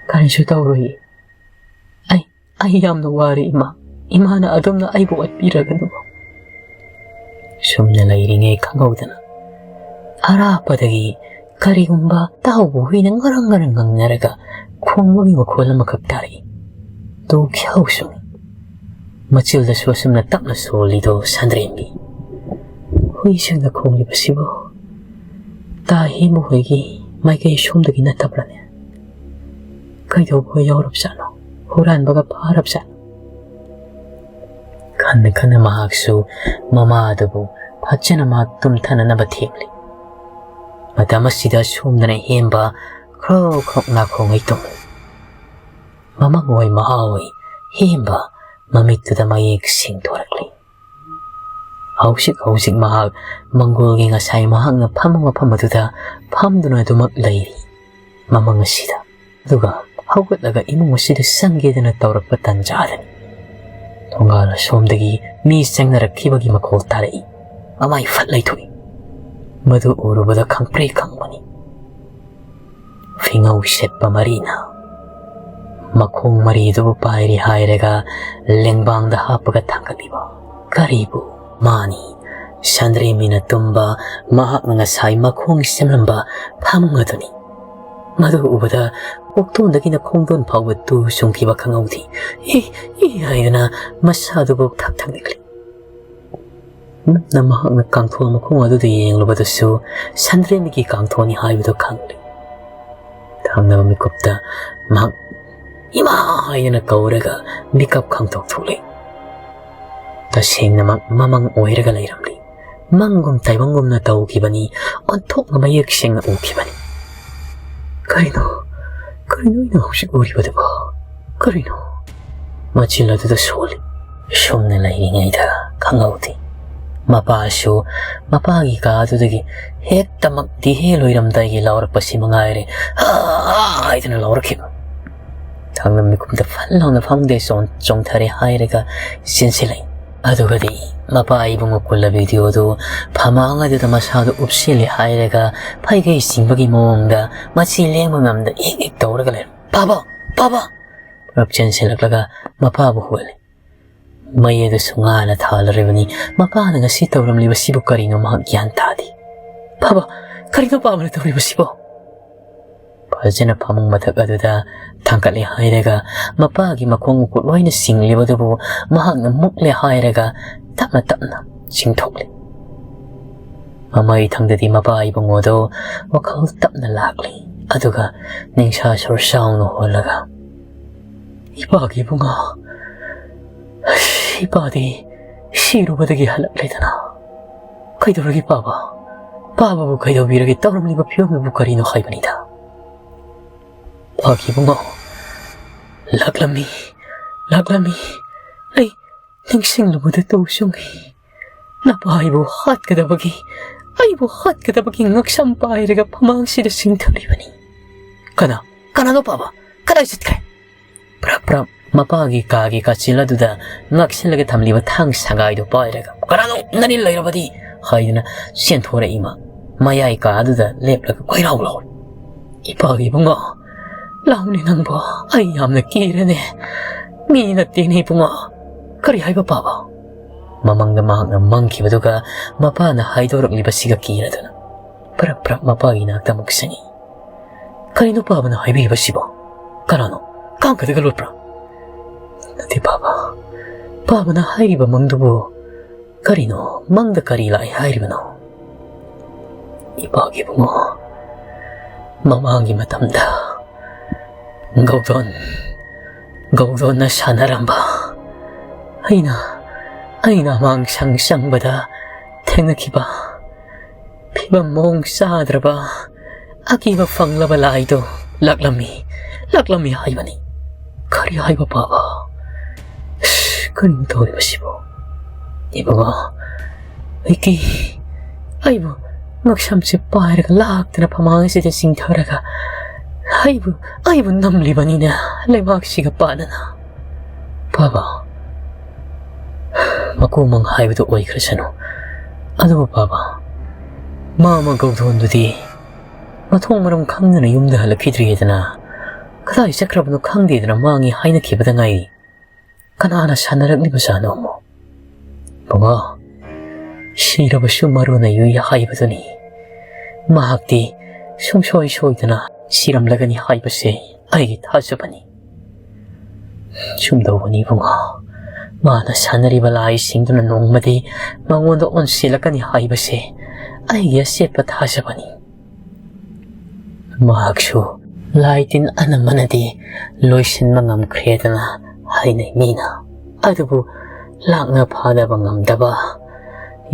ꯀꯔꯤꯁꯨ ꯇꯧꯔꯣꯏ꯫ ꯑꯩ, ꯑꯩ ꯌꯥꯝꯅ ꯋꯥꯔꯦ ꯏꯃꯥ꯫ ꯏꯃꯥꯅ ꯑꯗꯨꯝꯅ ꯑꯩꯕꯨ ꯑꯣꯠꯄꯤꯔꯒꯅꯨ꯫" ꯁꯨꯝꯅ ꯂꯩꯔꯤꯉꯩ ꯈꯪꯍꯧꯗꯅ ꯑꯔꯥꯞꯄꯗꯒꯤ ꯀꯔꯤꯒꯨꯝꯕ ꯇꯥꯍꯧꯕ ꯍꯨꯏꯅ ꯉꯔꯪ ꯉꯔꯪ ꯉꯪꯅꯔꯒ ꯈꯣꯡꯕꯒꯤ ꯃꯈꯣꯜ ꯑꯃꯈꯛ ꯇꯥꯔꯛꯏ꯫ ꯇꯨ ꯈ꯭ꯌꯥꯎ ꯁꯨꯡꯏ꯫ ꯃꯆꯤꯜꯗꯁꯨ ꯑꯁꯨꯝꯅ ꯇꯞꯅ ꯁꯣꯜꯂꯤꯗꯣ ꯁꯟꯗ꯭ꯔꯦꯝꯕꯤ꯫ ꯍꯨꯏꯁꯤꯡꯅ ꯈꯣꯡꯂꯤꯕꯁꯤꯕꯨ ꯇꯥ ꯍꯦꯃꯨ ꯍꯣꯏꯒꯤ ꯃꯥꯏꯀꯩ ꯁꯣꯝꯗꯒꯤ ꯅꯠꯇꯕ꯭ꯔꯅꯦ? ꯀꯩꯗꯧꯕ ꯌꯥꯎꯔꯕꯖꯥꯠꯅꯣ? ꯍꯨꯔꯥꯟꯕꯒ ꯐꯥꯔꯕꯖꯥꯠꯅꯣ? ꯈꯟꯅ ꯈꯟꯅ ꯃꯍꯥꯛꯁꯨ ꯃꯃꯥ ꯑꯗꯨꯕꯨ ꯐꯖꯅ ꯃꯍꯥꯛ ꯇꯨꯝꯊꯅꯅꯕ ꯊꯦꯝꯂꯤ꯫ ꯃꯇꯝ ꯑꯁꯤꯗ ꯁꯣꯝꯗꯅ ꯍꯦꯝꯕ ꯈ꯭ꯔꯣꯛ ꯈ꯭ꯔꯣꯛ ꯅꯥꯈꯣꯡꯉꯩ ꯇꯨꯝꯂꯤ꯫ ꯃꯃꯪ ꯑꯣꯏ ꯃꯍꯥ ꯑꯣꯏ ꯍꯦꯝꯕ ꯃꯃꯤꯠꯇꯨꯗ ꯃꯌꯦꯛ ꯁꯦꯡꯗꯣꯔꯛꯂꯤ꯫ ꯍꯧꯖꯤꯛ ꯍꯧꯖꯤꯛ ꯃꯍꯥꯛ ꯃꯪꯒꯣꯜꯒꯤ ꯉꯁꯥꯏ ꯃꯍꯥꯛꯅ ꯐꯝꯕ ꯃꯐꯝ ꯑꯗꯨꯗ ꯐꯝꯗꯨꯅ ꯑꯗꯨꯃꯛ ꯂꯩꯔꯤ꯫ ꯃꯃꯪ ꯑꯁꯤꯗ꯫ ꯑꯗꯨꯒ ꯍꯧꯒꯠꯂꯒ ꯏꯃꯨꯡ ꯑꯁꯤꯗ ꯆꯪꯒꯦꯗꯅ ꯇꯧꯔꯛꯄ ꯇꯟꯖꯥꯗꯅꯤ ꯊꯣꯡꯒꯥꯜ ꯑꯁꯣꯝꯗꯒꯤ ꯃꯤ ꯆꯪꯅꯔꯛꯈꯤꯕꯒꯤ ꯃꯈꯣꯜ ꯇꯥꯔꯛꯏ꯫ ꯃꯃꯥꯏ ꯐꯠ ꯂꯩꯊꯣꯛꯏ꯫ ꯃꯗꯨ ꯎꯔꯨꯕꯗ ꯈꯪꯄ꯭ꯔꯦꯛ ꯈꯪꯕꯅꯤ꯫ ꯐꯤꯉꯧ ꯁꯦꯠꯄ ꯃꯔꯤꯅ ꯃꯈꯣꯡ ꯃꯔꯤꯗꯨꯕꯨ ꯄꯥꯏꯔꯤ ꯍꯥꯏꯔꯒ ꯂꯦꯡꯕꯥꯡꯗ ꯍꯥꯞꯄꯒ ꯊꯥꯡꯒꯠꯂꯤꯕ ꯀꯔꯤꯕꯨ ꯃꯥꯅꯤ? ꯁꯟꯗ꯭ꯔꯦꯝꯕꯤꯅ ꯇꯨꯝꯕ, ꯃꯍꯥꯛꯅ ꯉꯁꯥꯏ ꯃꯈꯣꯡ ꯁꯦꯝꯂꯝꯕ ꯐꯃꯨꯡ ꯑꯗꯨꯅꯤ꯫ ꯃꯗꯨ ꯎꯕꯗ ꯀꯣꯛꯇꯣꯟꯗꯒꯤꯅ ꯈꯣꯡꯗꯣꯟ ꯐꯥꯎꯕ ꯇꯨ ꯆꯨꯡꯈꯤꯕ ꯈꯪꯍꯧꯗꯦ꯫ "ꯏ, ꯏ" ꯍꯥꯏꯗꯨꯅ ꯃꯁꯥꯗꯨꯕꯨ ꯊꯛ ꯊꯛ ꯅꯤꯛꯂꯤ꯫ ꯃꯨꯟꯅ ꯃꯍꯥꯛꯅ ꯀꯥꯡꯊꯣꯟ ꯃꯈꯣꯡ ꯑꯗꯨꯗ ꯌꯦꯡꯂꯨꯕꯗꯁꯨ ꯁꯟꯗ꯭ꯔꯦꯝꯕꯤꯒꯤ ꯀꯥꯡꯊꯣꯟꯅꯤ ꯍꯥꯏꯕꯗꯨ ꯈꯪꯂꯦ꯫ ꯊꯪꯅꯕ ꯃꯤꯀꯨꯞꯇ ꯃꯍꯥꯛ "ꯏꯃꯥ" ꯍꯥꯏꯗꯅ ꯀꯧꯔꯒ ꯃꯤꯀꯞ ꯈꯪꯇꯣꯛ ꯊꯣꯛꯂꯦ꯫ ꯇꯁꯦꯡꯅꯃꯛ ꯃꯃꯪ ꯑꯣꯏꯔꯒ ꯂꯩꯔꯝꯂꯤ꯫ ꯃꯪꯒꯨꯝ ꯇꯥꯏꯕꯪꯒꯨꯝꯅ ꯇꯧꯈꯤꯕꯅꯤ, ꯑꯣꯟꯊꯣꯛꯅ ꯃꯌꯦꯛ ꯁꯦꯡꯅ ꯎꯈꯤꯕꯅꯤ꯫ "ꯀꯔꯤꯅꯣ? ꯀꯔꯤꯅꯣ ꯑꯩꯅ ꯍꯧꯖꯤꯛ ꯎꯔꯤꯕꯗꯨꯕꯣ? ꯀꯔꯤꯅꯣ?" ꯃꯆꯤꯜ ꯑꯗꯨꯗ ꯁꯣꯜꯂꯤ꯫ ꯁꯨꯝꯅ ꯂꯩꯔꯤꯉꯩꯗ ꯈꯪꯍꯧꯗꯦ꯫ ꯃꯄꯥꯁꯨ ꯃꯄꯥꯒꯤ ꯀꯥ ꯑꯗꯨꯗꯒꯤ ꯍꯦꯛꯇꯃꯛ ꯗꯤꯍꯦ ꯂꯣꯏꯔꯝꯗꯥꯏꯒꯤ ꯂꯥꯎꯔꯛꯄꯁꯤ ꯃꯉꯥꯏꯔꯦ꯫ "ꯑꯥ!" ꯍꯥꯏꯗꯅ ꯂꯥꯎꯔꯛꯈꯤꯕ꯫ ꯊꯪꯅ ꯃꯤꯀꯨꯞꯇ ꯐꯟ ꯂꯥꯎꯅ ꯐꯃꯨꯡꯗ ꯆꯣꯡ-, ꯆꯣꯡꯊꯔꯦ ꯍꯥꯏꯔꯒ ꯆꯦꯟꯁꯤꯜꯂꯛꯏ꯫ ꯑꯗꯨꯒꯗꯤ ꯃꯄꯥ ꯏꯕꯨꯡꯉꯣ ꯀꯨꯜꯂꯕꯤꯗꯨ ꯑꯗꯨ ꯐꯃꯥꯡ ꯑꯗꯨꯗ ꯃꯁꯥꯗꯨ ꯎꯞꯁꯤꯜꯂꯦ ꯍꯥꯏꯔꯒ ꯐꯩꯒꯩ ꯆꯤꯡꯕꯒꯤ ꯃꯑꯣꯡꯗ ꯃꯆꯤ ꯂꯦꯡꯕ ꯉꯝꯗ ꯏꯛ ꯏꯛ ꯇꯧꯔꯒ ꯂꯩꯔꯝ꯫ "ꯄꯥꯕ! ꯄꯥꯕ!" ꯄꯨꯂꯞ ꯆꯦꯟꯁꯤꯜꯂꯛꯂꯒ ꯃꯄꯥꯕꯨ ꯍꯨꯜꯂꯤ꯫ ꯃꯩ ꯑꯗꯨꯁꯨ ꯉꯥꯅ ꯊꯥꯜꯂꯔꯤꯕꯅꯤ꯫ ꯃꯄꯥꯅ ꯉꯁꯤ ꯇꯧꯔꯝꯂꯤꯕꯁꯤꯕꯨ ꯀꯔꯤꯅꯣ ꯃꯍꯥꯛ ꯒ꯭ꯌꯥꯟ ꯇꯥꯗꯦ꯫ "ꯄꯥꯕ! ꯀꯔꯤꯅꯣ ꯄꯥꯕꯅ ꯇꯧꯔꯤꯕꯁꯤꯕꯣ?" ꯐꯖꯅ ꯐꯃꯨꯡ ꯃꯊꯛ ꯑꯗꯨꯗ ꯊꯥꯡꯒꯠꯂꯦ ꯍꯥꯏꯔꯒ ꯃꯄꯥꯒꯤ ꯃꯈꯣꯡ ꯃꯈꯨꯠ ꯂꯣꯏꯅ ꯆꯤꯡꯂꯤꯕꯗꯨꯕꯨ ꯃꯍꯥꯛꯅ ꯃꯨꯛꯂꯦ ꯍꯥꯏꯔꯒ ꯇꯞꯅ ꯇꯞꯅ ꯆꯤꯡꯊꯣꯛꯂꯤ꯫ ꯃꯃꯩ ꯊꯪꯗꯗꯤ ꯃꯄꯥ ꯏꯕꯨꯡꯉꯣꯗꯨ ꯋꯥꯈꯜ ꯇꯞꯅ ꯂꯥꯛꯂꯤ꯫ ꯑꯗꯨꯒ ꯅꯤꯡꯁꯥ ꯁꯣꯔ ꯆꯥꯎꯅ ꯍꯣꯜꯂꯒ, "ꯏꯄꯥꯒꯤ ꯏꯕꯨꯡꯉꯣ, ꯑꯁ, ꯏꯄꯥꯗꯤ ꯁꯤꯔꯨꯕꯗꯒꯤ ꯍꯜꯂꯛꯂꯦꯗꯅ꯫ ꯀꯩꯗꯧꯔꯒꯦ ꯄꯥꯕ? ꯄꯥꯕꯕꯨ ꯀꯩꯗꯧꯕꯤꯔꯒꯦ? ꯇꯧꯔꯝꯂꯤꯕ ꯐꯤꯕꯝꯗꯨꯕꯨ ꯀꯔꯤꯅꯣ ꯍꯥꯏꯕꯅꯤꯗ꯫ ꯄꯥꯒꯤ ꯏꯕꯨꯡꯉꯣ, ꯂꯥꯛꯂꯝꯃꯤ, ꯂꯥꯛꯂꯝꯃꯤ꯫ ꯑꯩ ꯅꯤꯡꯁꯤꯡꯂꯨꯕꯗ ꯇꯨ ꯆꯨꯡꯏ꯫ ꯅꯄꯥ ꯑꯩꯕꯨ ꯍꯥꯠꯀꯗꯕꯒꯤ, ꯑꯩꯕꯨ ꯍꯥꯠꯀꯗꯕꯒꯤ ꯉꯛꯁꯝ ꯄꯥꯏꯔꯒ ꯐꯃꯥꯡꯁꯤꯗ ꯆꯤꯡꯊꯔꯤꯕꯅꯤ꯫ ꯀꯅꯥ? ꯀꯅꯥꯅꯣ ꯄꯥꯕ? ꯀꯗꯥꯏ ꯆꯠꯈ꯭ꯔꯦ? ꯄ꯭ꯔꯞ ꯄ꯭ꯔꯞ ꯃꯄꯥꯒꯤ ꯀꯥꯒꯤ ꯀꯥꯆꯤꯜ ꯑꯗꯨꯗ ꯉꯥꯛꯁꯤꯜꯂꯒ ꯊꯝꯂꯤꯕ ꯊꯥꯡ ꯁꯒꯥꯏꯗꯨ ꯄꯥꯏꯔꯒ, "ꯀꯅꯥꯅꯣ ꯅꯅꯤꯜ ꯂꯩꯔꯕꯗꯤ?" ꯍꯥꯏꯗꯨꯅ ꯆꯦꯟꯊꯣꯔꯛꯏ ꯃꯥ꯫ ꯃꯌꯥꯏ ꯀꯥ ꯑꯗꯨꯗ ꯂꯦꯞꯂꯒ ꯀꯣꯏꯔꯥꯎ ꯂꯥꯎꯔꯤ꯫ "ꯏꯄꯥꯒꯤ ꯏꯕꯨꯡꯉꯣ, ꯂꯥꯎꯅꯦ ꯅꯪꯕꯣ, ꯑꯩ ꯌꯥꯝꯅ ꯀꯤꯔꯦꯅꯦ꯫ ꯃꯤ ꯅꯠꯇꯦꯅꯦ ꯏꯕꯨꯡꯉꯣ꯫ ꯀꯔꯤ ꯍꯥꯏꯕ ꯄꯥꯕ?" ꯃꯃꯪꯗ ꯃꯍꯥꯛꯅ ꯃꯪꯈꯤꯕꯗꯨꯒ ꯃꯄꯥꯅ ꯍꯥꯏꯗꯣꯔꯛꯂꯤꯕꯁꯤꯒ ꯀꯤꯔꯗꯨꯅ ꯄ꯭ꯔꯞ ꯄ꯭ꯔꯞ ꯃꯄꯥꯒꯤ ꯅꯥꯛꯇ ꯑꯃꯨꯛ ꯆꯪꯏ꯫ "ꯀꯔꯤꯅꯣ ꯄꯥꯕꯅ ꯍꯥꯏꯕꯤꯔꯤꯕꯁꯤꯕꯣ? ꯀꯅꯥꯅꯣ? ꯀꯥꯡꯒꯗꯒ ꯂꯣꯠꯄ꯭ꯔꯥ?" "ꯅꯠꯇꯦ ꯄꯥꯕ, ꯄꯥꯕꯅ ꯍꯥꯏꯔꯤꯕ ꯃꯪꯗꯨꯕꯨ ꯀꯔꯤꯅꯣ? ꯃꯪꯗ ꯀꯔꯤ ꯂꯥꯛꯏ ꯍꯥꯏꯔꯤꯕꯅꯣ?" "ꯏꯄꯥꯒꯤ ꯏꯕꯨꯡꯉꯣ, ꯃꯃꯥꯡꯒꯤ ꯃꯇꯝꯗ ꯒꯧꯗꯣꯟ, ꯒꯧꯗꯣꯟꯅ ꯁꯥꯟꯅꯔꯝꯕ, ꯑꯩꯅ, ꯑꯩꯅ ꯑꯃꯥꯡꯁꯪ ꯆꯪꯕꯗ ꯊꯦꯡꯅꯈꯤꯕ ꯐꯤꯕꯝ ꯃꯑꯣꯡ ꯆꯥꯗ꯭ꯔꯕ, ꯑꯀꯤꯕ ꯐꯪꯂꯕ ꯂꯥꯏꯗꯣ ꯂꯥꯛꯂꯝꯃꯤ, ꯂꯥꯛꯂꯝꯃꯤ ꯍꯥꯏꯕꯅꯤ꯫" "ꯀꯔꯤ ꯍꯥꯏꯕ ꯄꯥꯕ? ꯑꯁ, ꯀꯔꯤꯅꯣ ꯇꯧꯔꯤꯕꯁꯤꯕꯣ? ꯏꯕꯨꯡꯉꯣ, ꯑꯩꯒꯤ, ꯑꯩꯕꯨ ꯉꯛꯁꯝꯁꯦ ꯄꯥꯏꯔꯒ ꯂꯥꯛꯇꯅ ꯐꯃꯥꯡ ꯑꯁꯤꯗ ꯆꯤꯡꯊꯔꯒ ꯑꯩꯕꯨ, ꯑꯩꯕꯨ ꯅꯝꯂꯤꯕꯅꯤꯅꯦ, ꯂꯩꯕꯥꯛꯁꯤꯒ ꯄꯥꯟꯅꯅ꯫ ꯄꯥꯕ, ꯃꯀꯨꯃꯪ ꯍꯥꯏꯕꯗꯨ ꯑꯣꯏꯈ꯭ꯔꯁꯅꯨ꯫ ꯑꯗꯨꯕꯨ ꯄꯥꯕ, ꯃꯥꯃ ꯒꯧꯗꯣꯟꯗꯨꯗꯤ ꯃꯊꯣꯡ ꯃꯔꯝ ꯈꯪꯗꯅ ꯌꯨꯝꯗ ꯍꯜꯂꯛꯈꯤꯗ꯭ꯔꯤꯗꯅ, ꯀꯗꯥꯏ ꯆꯠꯈ꯭ꯔꯕꯅꯣ ꯈꯪꯗꯦꯗꯅ ꯃꯥꯡꯉꯤ ꯍꯥꯏꯅꯈꯤꯕꯗ ꯉꯥꯏꯔꯤ꯫ ꯀꯅꯥꯅ ꯁꯥꯟꯅꯔꯛꯂꯤꯕꯖꯥꯠꯅꯣ ꯑꯃꯨꯛ? ꯕꯕꯥ, ꯁꯤꯔꯕꯁꯨ ꯃꯔꯨꯅ ꯌꯨꯏ ꯍꯥꯏꯕꯗꯨꯅꯤ꯫ ꯃꯍꯥꯛꯇꯤ ꯁꯨꯡꯁꯣꯏ ꯁꯣꯏꯗꯅ ꯁꯤꯔꯝꯂꯒꯅꯤ ꯍꯥꯏꯕꯁꯦ ꯑꯩꯒꯤ ꯊꯥꯖꯕꯅꯤ꯫" "ꯆꯨꯝꯗꯧꯕꯅꯤ ꯏꯕꯨꯡꯉꯣ꯫ ꯃꯥꯅ ꯁꯥꯟꯅꯔꯤꯕ ꯂꯥꯏꯁꯤꯡꯗꯨꯅ ꯅꯣꯡꯃꯗꯤ ꯃꯉꯣꯟꯗ ꯑꯣꯟꯁꯤꯜꯂꯛꯀꯅꯤ ꯍꯥꯏꯕꯁꯦ ꯑꯩꯒꯤ ꯑꯆꯦꯠꯄ ꯊꯥꯖꯕꯅꯤ꯫ ꯃꯍꯥꯛꯁꯨ ꯂꯥꯏ ꯇꯤꯟ ꯑꯅꯝꯕꯅꯗꯤ ꯂꯣꯏꯁꯤꯟꯕ ꯉꯝꯈ꯭ꯔꯦꯗꯅ ꯍꯥꯏꯅꯩ ꯃꯤꯅ꯫ ꯑꯗꯨꯕꯨ ꯂꯥꯛꯅ ꯐꯥꯅꯕ ꯉꯝꯗꯕ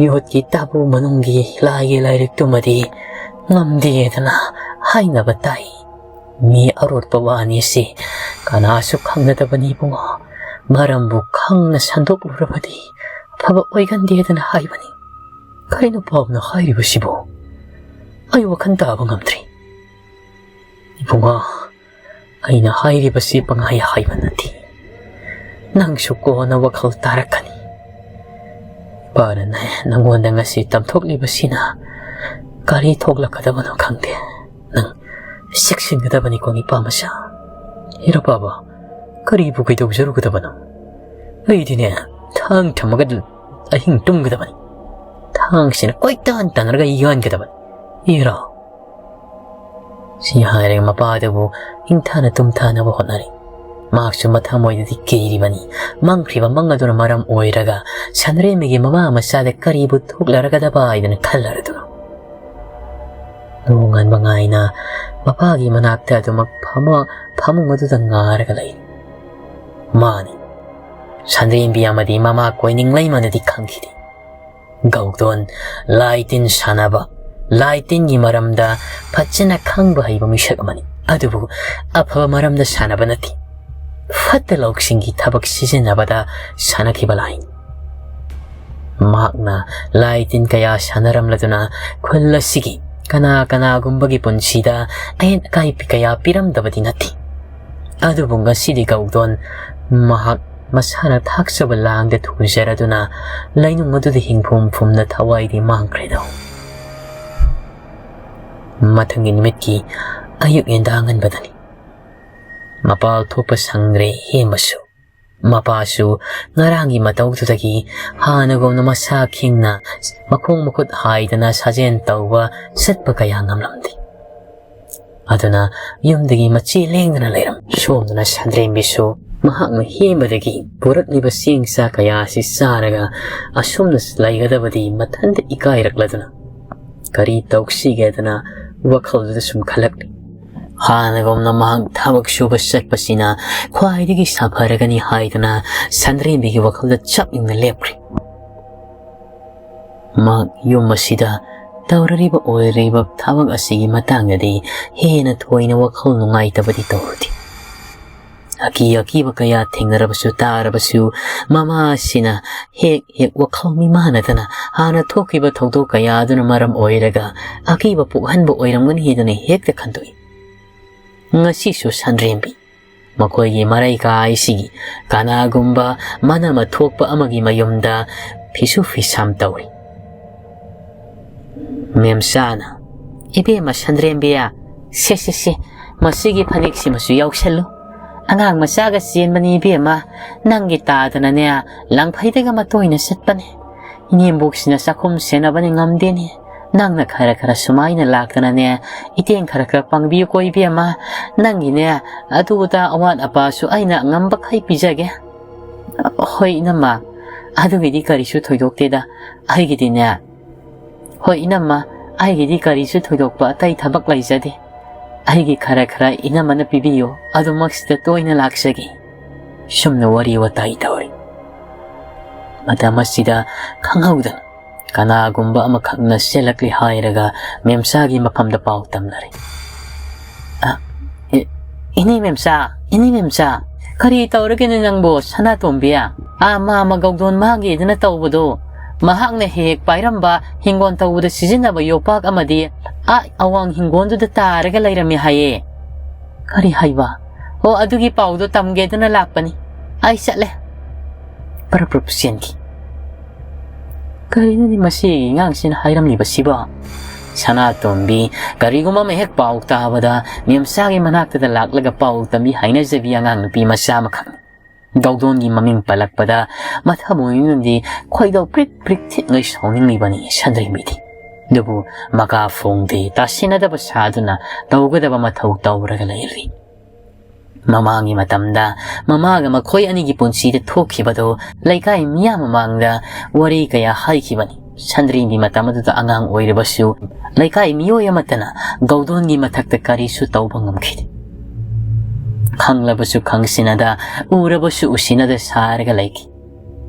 ꯌꯣꯠꯀꯤ ꯇꯥꯕꯨ ꯃꯅꯨꯡꯒꯤ ꯂꯥꯏꯒꯤ ꯂꯥꯏꯔꯤꯛꯇꯨꯃꯗꯤ ꯉꯝꯗꯦꯗꯅ ꯍꯥꯏꯅꯕ ꯇꯥꯏ꯫ ꯃꯤ ꯑꯔꯣꯠꯄ ꯋꯥꯅꯤ ꯁꯤ ꯀꯅꯥꯁꯨ ꯈꯪꯅꯗꯕꯅꯤ ꯏꯕꯨꯡꯉꯣ꯫ ꯃꯔꯝꯕꯨ ꯈꯪꯅ ꯁꯟꯗꯣꯛꯂꯨꯔꯕꯗꯤ ꯑꯐꯕ ꯑꯣꯏꯒꯟꯗꯦꯗꯅ ꯍꯥꯏꯕꯅꯤ꯫ ꯀꯔꯤꯅꯣ ꯄꯥꯎꯅ ꯍꯥꯏꯔꯤꯕꯁꯤꯕꯨ? ꯑꯩ ꯋꯥꯈꯜ ꯇꯥꯕ ꯉꯝꯗ꯭ꯔꯦ꯫ ꯏꯕꯨꯡꯉꯣ, ꯑꯩꯅ ꯍꯥꯏꯔꯤꯕꯁꯤ ꯄꯪꯍꯥꯏ ꯍꯥꯏꯕ ꯅꯠꯇꯦ꯫ ꯅꯪꯁꯨ ꯀꯣꯟꯅ ꯋꯥꯈꯜ ꯇꯥꯔꯛꯀꯅꯤ꯫ ꯏꯄꯥꯅꯅꯦ ꯅꯪꯉꯣꯟꯗ ꯉꯁꯤ ꯇꯝꯊꯣꯛꯂꯤꯕꯁꯤꯅ ꯀꯔꯤ ꯊꯣꯛꯂꯛꯀꯗꯕꯅꯣ ꯈꯪꯗꯦ꯫ ꯅꯪ ꯆꯦꯛꯁꯤꯟꯒꯗꯕꯅꯤꯀꯣ ꯅꯤꯄꯥ ꯃꯆꯥ꯫ ꯍꯤꯔꯣ ꯄꯥꯕ, ꯀꯔꯤꯕꯨ ꯀꯩꯗꯧꯖꯔꯨꯒꯗꯕꯅꯣ? ꯑꯩꯗꯤꯅꯦ ꯊꯥꯡ ꯊꯝꯃꯒ ꯑꯍꯤꯡ ꯇꯨꯝꯒꯗꯕꯅꯤ꯫ ꯊꯥꯡꯁꯤꯅ ꯀꯣꯏꯇꯥꯟ ꯇꯥꯟꯅꯔꯒ ꯌꯥꯟꯒꯗꯕꯅꯤ꯫ ꯏꯔꯣ꯫ ꯁꯤ ꯍꯥꯏꯔꯒ ꯃꯄꯥꯗꯨꯕꯨ ꯏꯪꯊꯥꯅ ꯇꯨꯝꯊꯥꯅꯕ ꯍꯣꯠꯅꯔꯤ꯫ ꯃꯍꯥꯛꯁꯨ ꯃꯊꯃꯣꯏꯗꯗꯤ ꯀꯤꯔꯤꯕꯅꯤ꯫ ꯃꯪꯈ꯭ꯔꯤꯕ ꯃꯪ ꯑꯗꯨꯅ ꯃꯔꯝ ꯑꯣꯏꯔꯒ ꯁꯟꯗ꯭ꯔꯦꯝꯕꯤꯒꯤ ꯃꯃꯥ ꯃꯆꯥꯗ ꯀꯔꯤꯕꯨ ꯊꯣꯛꯂꯔꯒꯗꯕ ꯍꯥꯏꯗꯅ ꯈꯜꯂꯔꯗꯨꯅ ꯅꯣꯡꯉꯥꯟꯕ ꯉꯥꯏꯅ ꯃꯄꯥꯒꯤ ꯃꯅꯥꯛꯇ ꯑꯗꯨꯃꯛ ꯐꯝꯃ ꯐꯃꯨꯡ ꯑꯗꯨꯗ ꯉꯥꯔꯒ ꯂꯩ꯫ ꯃꯥꯅꯤ, ꯁꯟꯗ꯭ꯔꯦꯝꯕꯤ ꯑꯃꯗꯤ ꯃꯃꯥ ꯀꯣꯏꯅꯤꯡꯂꯩꯃꯅꯗꯤ ꯈꯪꯈꯤꯗꯦ꯫ ꯒꯧꯗꯣꯟ ꯂꯥꯏ ꯇꯤꯟ ꯁꯥꯟꯅꯕ, ꯂꯥꯏ ꯇꯤꯟꯒꯤ ꯃꯔꯝꯗ ꯐꯖꯅ ꯈꯪꯕ ꯍꯩꯕ ꯃꯤꯁꯛ ꯑꯃꯅꯤ꯫ ꯑꯗꯨꯕꯨ ꯑꯐꯕ ꯃꯔꯝꯗ ꯁꯥꯟꯅꯕ ꯅꯠꯇꯦ, ꯐꯠꯇ ꯂꯧꯁꯤꯡꯒꯤ ꯊꯕꯛ ꯁꯤꯖꯤꯟꯅꯕꯗ ꯁꯥꯟꯅꯈꯤꯕ ꯂꯥꯏꯅꯤ꯫ ꯃꯍꯥꯛꯅ ꯂꯥꯏ ꯇꯤꯟ ꯀꯌꯥ ꯁꯥꯟꯅꯔꯝꯂꯗꯨꯅ ꯈꯨꯜ ꯑꯁꯤꯒꯤ ꯀꯅꯥ ꯀꯅꯥꯒꯨꯝꯕꯒꯤ ꯄꯨꯟꯁꯤꯗ ꯑꯍꯦꯟ ꯑꯀꯥꯏ ꯀꯌꯥ ꯄꯤꯔꯝꯗꯕꯗꯤ ꯅꯠꯇꯦ꯫ ꯑꯗꯨꯕꯨ ꯉꯁꯤꯗꯤ ꯒꯧꯗꯣꯟ ꯃꯍꯥꯛ ꯃꯁꯥꯅ ꯊꯥꯛꯆꯕ ꯂꯥꯡꯗ ꯊꯨꯖꯔꯗꯨꯅ ꯂꯩꯅꯨꯡ ꯑꯗꯨꯗ ꯍꯤꯡꯐꯝ ꯐꯨꯝꯅ ꯊꯋꯥꯏꯗꯤ ꯃꯥꯡꯈ꯭ꯔꯦꯗꯣ꯫ ꯃꯊꯪꯒꯤ ꯅꯨꯃꯤꯠꯀꯤ ꯑꯌꯨꯛ ꯌꯦꯟꯗꯥ ꯉꯟꯕꯗꯅꯤ꯫ ꯃꯄꯥꯜ ꯊꯣꯛꯄ ꯁꯪꯗ꯭ꯔꯦ ꯍꯦꯝꯕꯁꯨ꯫ ꯃꯄꯥꯁꯨ ꯉꯔꯥꯡꯒꯤ ꯃꯇꯧꯗꯨꯗꯒꯤ ꯍꯥꯟꯅꯒꯨꯝꯅ ꯃꯁꯥ ꯈꯤꯡꯅ ꯃꯈꯣꯡ ꯃꯈꯨꯠ ꯍꯥꯏꯗꯅ ꯁꯥꯖꯦꯜ ꯇꯧꯕ ꯆꯠꯄ ꯀꯌꯥ ꯉꯝꯂꯝꯗꯦ꯫ ꯑꯗꯨꯅ ꯌꯨꯝꯗꯒꯤ ꯃꯆꯦ ꯂꯦꯡꯗꯅ ꯂꯩꯔꯝꯃꯤ꯫ ꯁꯣꯝꯗꯅ ꯁꯟꯗ꯭ꯔꯦꯝꯕꯤꯁꯨ ꯃꯍꯥꯛꯅ ꯍꯦꯟꯕꯗꯒꯤ ꯄꯨꯔꯛꯂꯤꯕ ꯆꯦꯡ ꯆꯥꯛ ꯀꯌꯥ ꯑꯁꯤ ꯆꯥꯔꯒ ꯑꯁꯨꯝꯅ ꯂꯩꯒꯗꯕꯗꯤ ꯃꯊꯟꯇ ꯏꯀꯥꯏꯔꯛꯂꯗꯨꯅ ꯀꯔꯤ ꯇꯧꯁꯤꯒꯦꯗꯅ ꯋꯥꯈꯜꯗꯨꯗ ꯁꯨꯝ ꯈꯜꯂꯛꯂꯤ꯫ ꯍꯥꯟꯅꯒꯨꯝꯅ ꯃꯍꯥꯛ ꯊꯕꯛ ꯁꯨꯕ ꯆꯠꯄꯁꯤꯅ ꯈ꯭ꯋꯥꯏꯗꯒꯤ ꯁꯥꯐꯔꯒꯅꯤ ꯍꯥꯏꯗꯨꯅ ꯁꯟꯗ꯭ꯔꯦꯝꯕꯤꯒꯤ ꯋꯥꯈꯜꯗ ꯆꯞ ꯌꯨꯡꯅ ꯂꯦꯞꯈ꯭ꯔꯦ꯫ ꯃꯍꯥꯛ ꯌꯨꯝ ꯑꯁꯤꯗ ꯇꯧꯔꯔꯤꯕ ꯑꯣꯏꯔꯤꯕ ꯊꯕꯛ ꯑꯁꯤꯒꯤ ꯃꯇꯥꯡꯗꯗꯤ ꯍꯦꯟꯅ ꯊꯣꯏꯅ ꯋꯥꯈꯜ ꯅꯨꯡꯉꯥꯏꯇꯕꯗꯤ ꯇꯧꯔꯨꯗꯦ꯫ ꯑꯀꯤ ꯑꯀꯤꯕ ꯀꯌꯥ ꯊꯦꯡꯅꯔꯕꯁꯨ ꯇꯥꯔꯕꯁꯨ, ꯃꯃꯥ ꯑꯁꯤꯅ ꯍꯦꯛ ꯍꯦꯛ ꯋꯥꯈꯜ ꯃꯤꯃꯥꯟꯅꯗꯅ ꯍꯥꯟꯅ ꯊꯣꯛꯈꯤꯕ ꯊꯧꯗꯣꯛ ꯀꯌꯥ ꯑꯗꯨꯅ ꯃꯔꯝ ꯑꯣꯏꯔꯒ ꯑꯀꯤꯕ ꯄꯣꯛꯍꯟꯕ ꯑꯣꯏꯔꯝꯒꯅꯤ ꯍꯥꯏꯗꯨꯅ ꯍꯦꯛꯇ ꯈꯟꯗꯣꯛꯏ꯫ ꯉꯁꯤꯁꯨ ꯁꯟꯗ꯭ꯔꯦꯝꯕꯤ ꯃꯈꯣꯏꯒꯤ ꯃꯔꯩꯀꯥꯏꯁꯤꯒꯤ ꯀꯅꯥꯒꯨꯝꯕ ꯃꯅꯥꯃ ꯊꯣꯛꯄ ꯑꯃꯒꯤ ꯃꯌꯨꯝꯗ ꯐꯤꯁꯨ ꯐꯤꯁꯥꯝ ꯇꯧꯔꯤ꯫ ꯃꯦꯝꯆꯥꯅ, "ꯏꯕꯦꯝꯃ ꯁꯟꯗ꯭ꯔꯦꯝꯕꯤꯌꯥ, ꯁꯦ, ꯁꯦ, ꯁꯦ, ꯃꯁꯤꯒꯤ ꯐꯅꯦꯛꯁꯤꯃꯁꯨ ꯌꯥꯎꯁꯜꯂꯨ꯫ ꯑꯉꯥꯡ ꯃꯆꯥꯒ ꯆꯦꯟꯕꯅꯤ ꯏꯕꯦꯝꯃ, ꯅꯪꯒꯤ ꯇꯥꯗꯅꯅꯦ, ꯂꯪꯐꯩꯗꯒ ꯃꯇꯣꯏꯅ ꯆꯠꯄꯅꯦ꯫ ꯏꯅꯦꯝꯕꯣꯛꯁꯤꯅ ꯆꯥꯛꯈꯨꯝ ꯁꯦꯟꯅꯕꯅꯤ ꯉꯝꯗꯦꯅꯦ꯫ ꯅꯪꯅ ꯈꯔ ꯈꯔ ꯁꯨꯃꯥꯏꯅ ꯂꯥꯛꯇꯅꯅꯦ, ꯏꯇꯦꯡ ꯈꯔ ꯈꯔ ꯄꯥꯡꯕꯤꯌꯨꯀꯣ ꯏꯕꯦꯝꯃ꯫ ꯅꯪꯒꯤꯅꯦ, ꯑꯗꯨ ꯑꯗꯥ ꯑꯋꯥꯠ ꯑꯄꯥꯁꯨ ꯑꯩꯅ ꯉꯝꯕꯈꯩ ꯄꯤꯖꯒꯦ꯫" "ꯍꯣꯏ ꯏꯅꯝꯃ, ꯑꯗꯨꯒꯤꯗꯤ ꯀꯔꯤꯁꯨ ꯊꯣꯏꯗꯣꯛꯇꯦꯗ꯫ ꯑꯩꯒꯤꯗꯤꯅꯦ, ꯍꯣꯏ ꯏꯅꯝꯃ, ꯑꯩꯒꯤꯗꯤ ꯀꯔꯤꯁꯨ ꯊꯣꯏꯗꯣꯛꯄ ꯑꯇꯩ ꯊꯕꯛ ꯂꯩꯖꯗꯦ꯫ ꯑꯩꯒꯤ ꯈꯔ ꯈꯔ ꯏꯅꯝꯃꯅ ꯄꯤꯕꯤꯌꯨ, ꯑꯗꯨꯃꯛꯁꯤꯗ ꯇꯣꯏꯅ ꯂꯥꯛꯆꯒꯦ꯫" ꯁꯨꯝꯅ ꯋꯥꯔꯤ ꯋꯥꯇꯥꯏ ꯇꯧꯔꯤ꯫ ꯃꯇꯝ ꯑꯁꯤꯗ ꯈꯪꯍꯧꯗꯅ ꯀꯅꯥꯒꯨꯝꯕ ꯑꯃꯈꯛꯅ ꯆꯦꯜꯂꯛꯂꯦ ꯍꯥꯏꯔꯒ ꯃꯦꯝꯆꯥꯒꯤ ꯃꯐꯝꯗ ꯄꯥꯎ ꯇꯝꯅꯔꯦ꯫ "ꯑ, ꯏ-, ꯏꯅꯦ ꯃꯦꯝꯆꯥ, ꯏꯅꯦ ꯃꯦꯝꯆꯥ, ꯀꯔꯤ ꯇꯧꯔꯒꯦꯅꯦ ꯅꯪꯕꯨ, ꯁꯅꯥꯇꯣꯝꯕꯤ? ꯑꯥ, ꯃꯥ ꯃꯒꯧꯗꯣꯟ ꯃꯥꯒꯤꯗꯅ ꯇꯧꯕꯗꯣ, ꯃꯍꯥꯛꯅ ꯍꯦꯛ ꯍꯦꯛ ꯄꯥꯏꯔꯝꯕ ꯍꯤꯡꯒꯣꯜ ꯇꯧꯕꯗ ꯁꯤꯖꯤꯟꯅꯕ ꯌꯣꯄꯥꯛ ꯑꯃꯗꯤ ꯑꯥ ꯑꯋꯥꯡ ꯍꯤꯡꯒꯣꯜꯗꯨꯗ ꯇꯥꯔꯒ ꯂꯩꯔꯝꯃꯤ ꯍꯥꯏꯌꯦ꯫" "ꯀꯔꯤ ꯍꯥꯏꯕ? ꯑꯣ, ꯑꯗꯨꯒꯤ ꯄꯥꯎꯗꯣ ꯇꯝꯒꯦꯗꯅ ꯂꯥꯛꯄꯅꯤ꯫ ꯑꯩ ꯆꯠꯂꯦ꯫" ꯄꯔꯞ ꯄꯔꯞ ꯆꯦꯟꯈꯤ꯫ "ꯀꯔꯤꯅꯣꯅꯦ ꯃꯁꯤꯒꯤ ꯑꯉꯥꯡꯁꯤꯅ ꯍꯥꯏꯔꯝꯂꯤꯕꯁꯤꯕꯣ?" ꯁꯅꯥꯇꯣꯝꯕꯤ ꯀꯔꯤꯒꯨꯝꯕ ꯑꯃ ꯍꯦꯛ ꯄꯥꯎ ꯇꯥꯕꯗ ꯃꯦꯝꯆꯥꯒꯤ ꯃꯅꯥꯛꯇꯗ ꯂꯥꯛꯂꯒ ꯄꯥꯎ ꯇꯝꯕꯤ ꯍꯥꯏꯅꯖꯕꯤ ꯑꯉꯥꯡ ꯅꯨꯄꯤ ꯃꯆꯥ ꯑꯃꯈꯛꯅꯤ꯫ ꯒꯧꯗꯣꯟꯒꯤ ꯃꯃꯤꯡ ꯄꯜꯂꯛꯄꯗ ꯃꯊꯃꯣꯏꯅꯗꯤ ꯈꯣꯏꯗꯧ ꯄ꯭ꯔꯤꯛ ꯄ꯭ꯔꯤꯛ ꯊꯤꯠꯂꯣꯏ ꯁꯥꯎꯅꯤꯡꯂꯤꯕꯅꯤ ꯁꯟꯗ꯭ꯔꯦꯝꯕꯤꯗꯤ꯫ ꯑꯗꯨꯕꯨ ꯃꯀꯥ ꯐꯣꯡꯗꯦ, ꯇꯥꯁꯤꯟꯅꯗꯕ ꯁꯥꯗꯨꯅ ꯇꯧꯒꯗꯕ ꯃꯊꯧ ꯇꯧꯔꯒ ꯂꯩꯔꯤ꯫ ꯃꯃꯥꯡꯒꯤ ꯃꯇꯝꯗ ꯃꯃꯥꯒ ꯃꯈꯣꯏ ꯑꯅꯤꯒꯤ ꯄꯨꯟꯁꯤꯗ ꯊꯣꯛꯈꯤꯕꯗꯨ ꯂꯩꯀꯥꯏ ꯃꯤꯌꯥꯝ ꯃꯃꯥꯡꯗ ꯋꯥꯔꯤ ꯀꯌꯥ ꯍꯥꯏꯈꯤꯕꯅꯤ꯫ ꯁꯟꯗ꯭ꯔꯦꯝꯕꯤ ꯃꯇꯝ ꯑꯗꯨꯗ ꯑꯉꯥꯡ ꯑꯣꯏꯔꯕꯁꯨ ꯂꯩꯀꯥꯏ ꯃꯤꯑꯣꯏ ꯑꯃꯠꯇꯅ ꯒꯧꯗꯣꯟꯒꯤ ꯃꯊꯛꯇ ꯀꯔꯤꯁꯨ ꯇꯧꯕ ꯉꯝꯈꯤꯗꯦ꯫ ꯈꯪꯂꯕꯁꯨ ꯈꯪꯁꯤꯟꯅꯗ, ꯎꯔꯕꯁꯨ ꯎꯁꯤꯟꯅꯗ ꯁꯥꯔꯒ ꯂꯩꯈꯤ꯫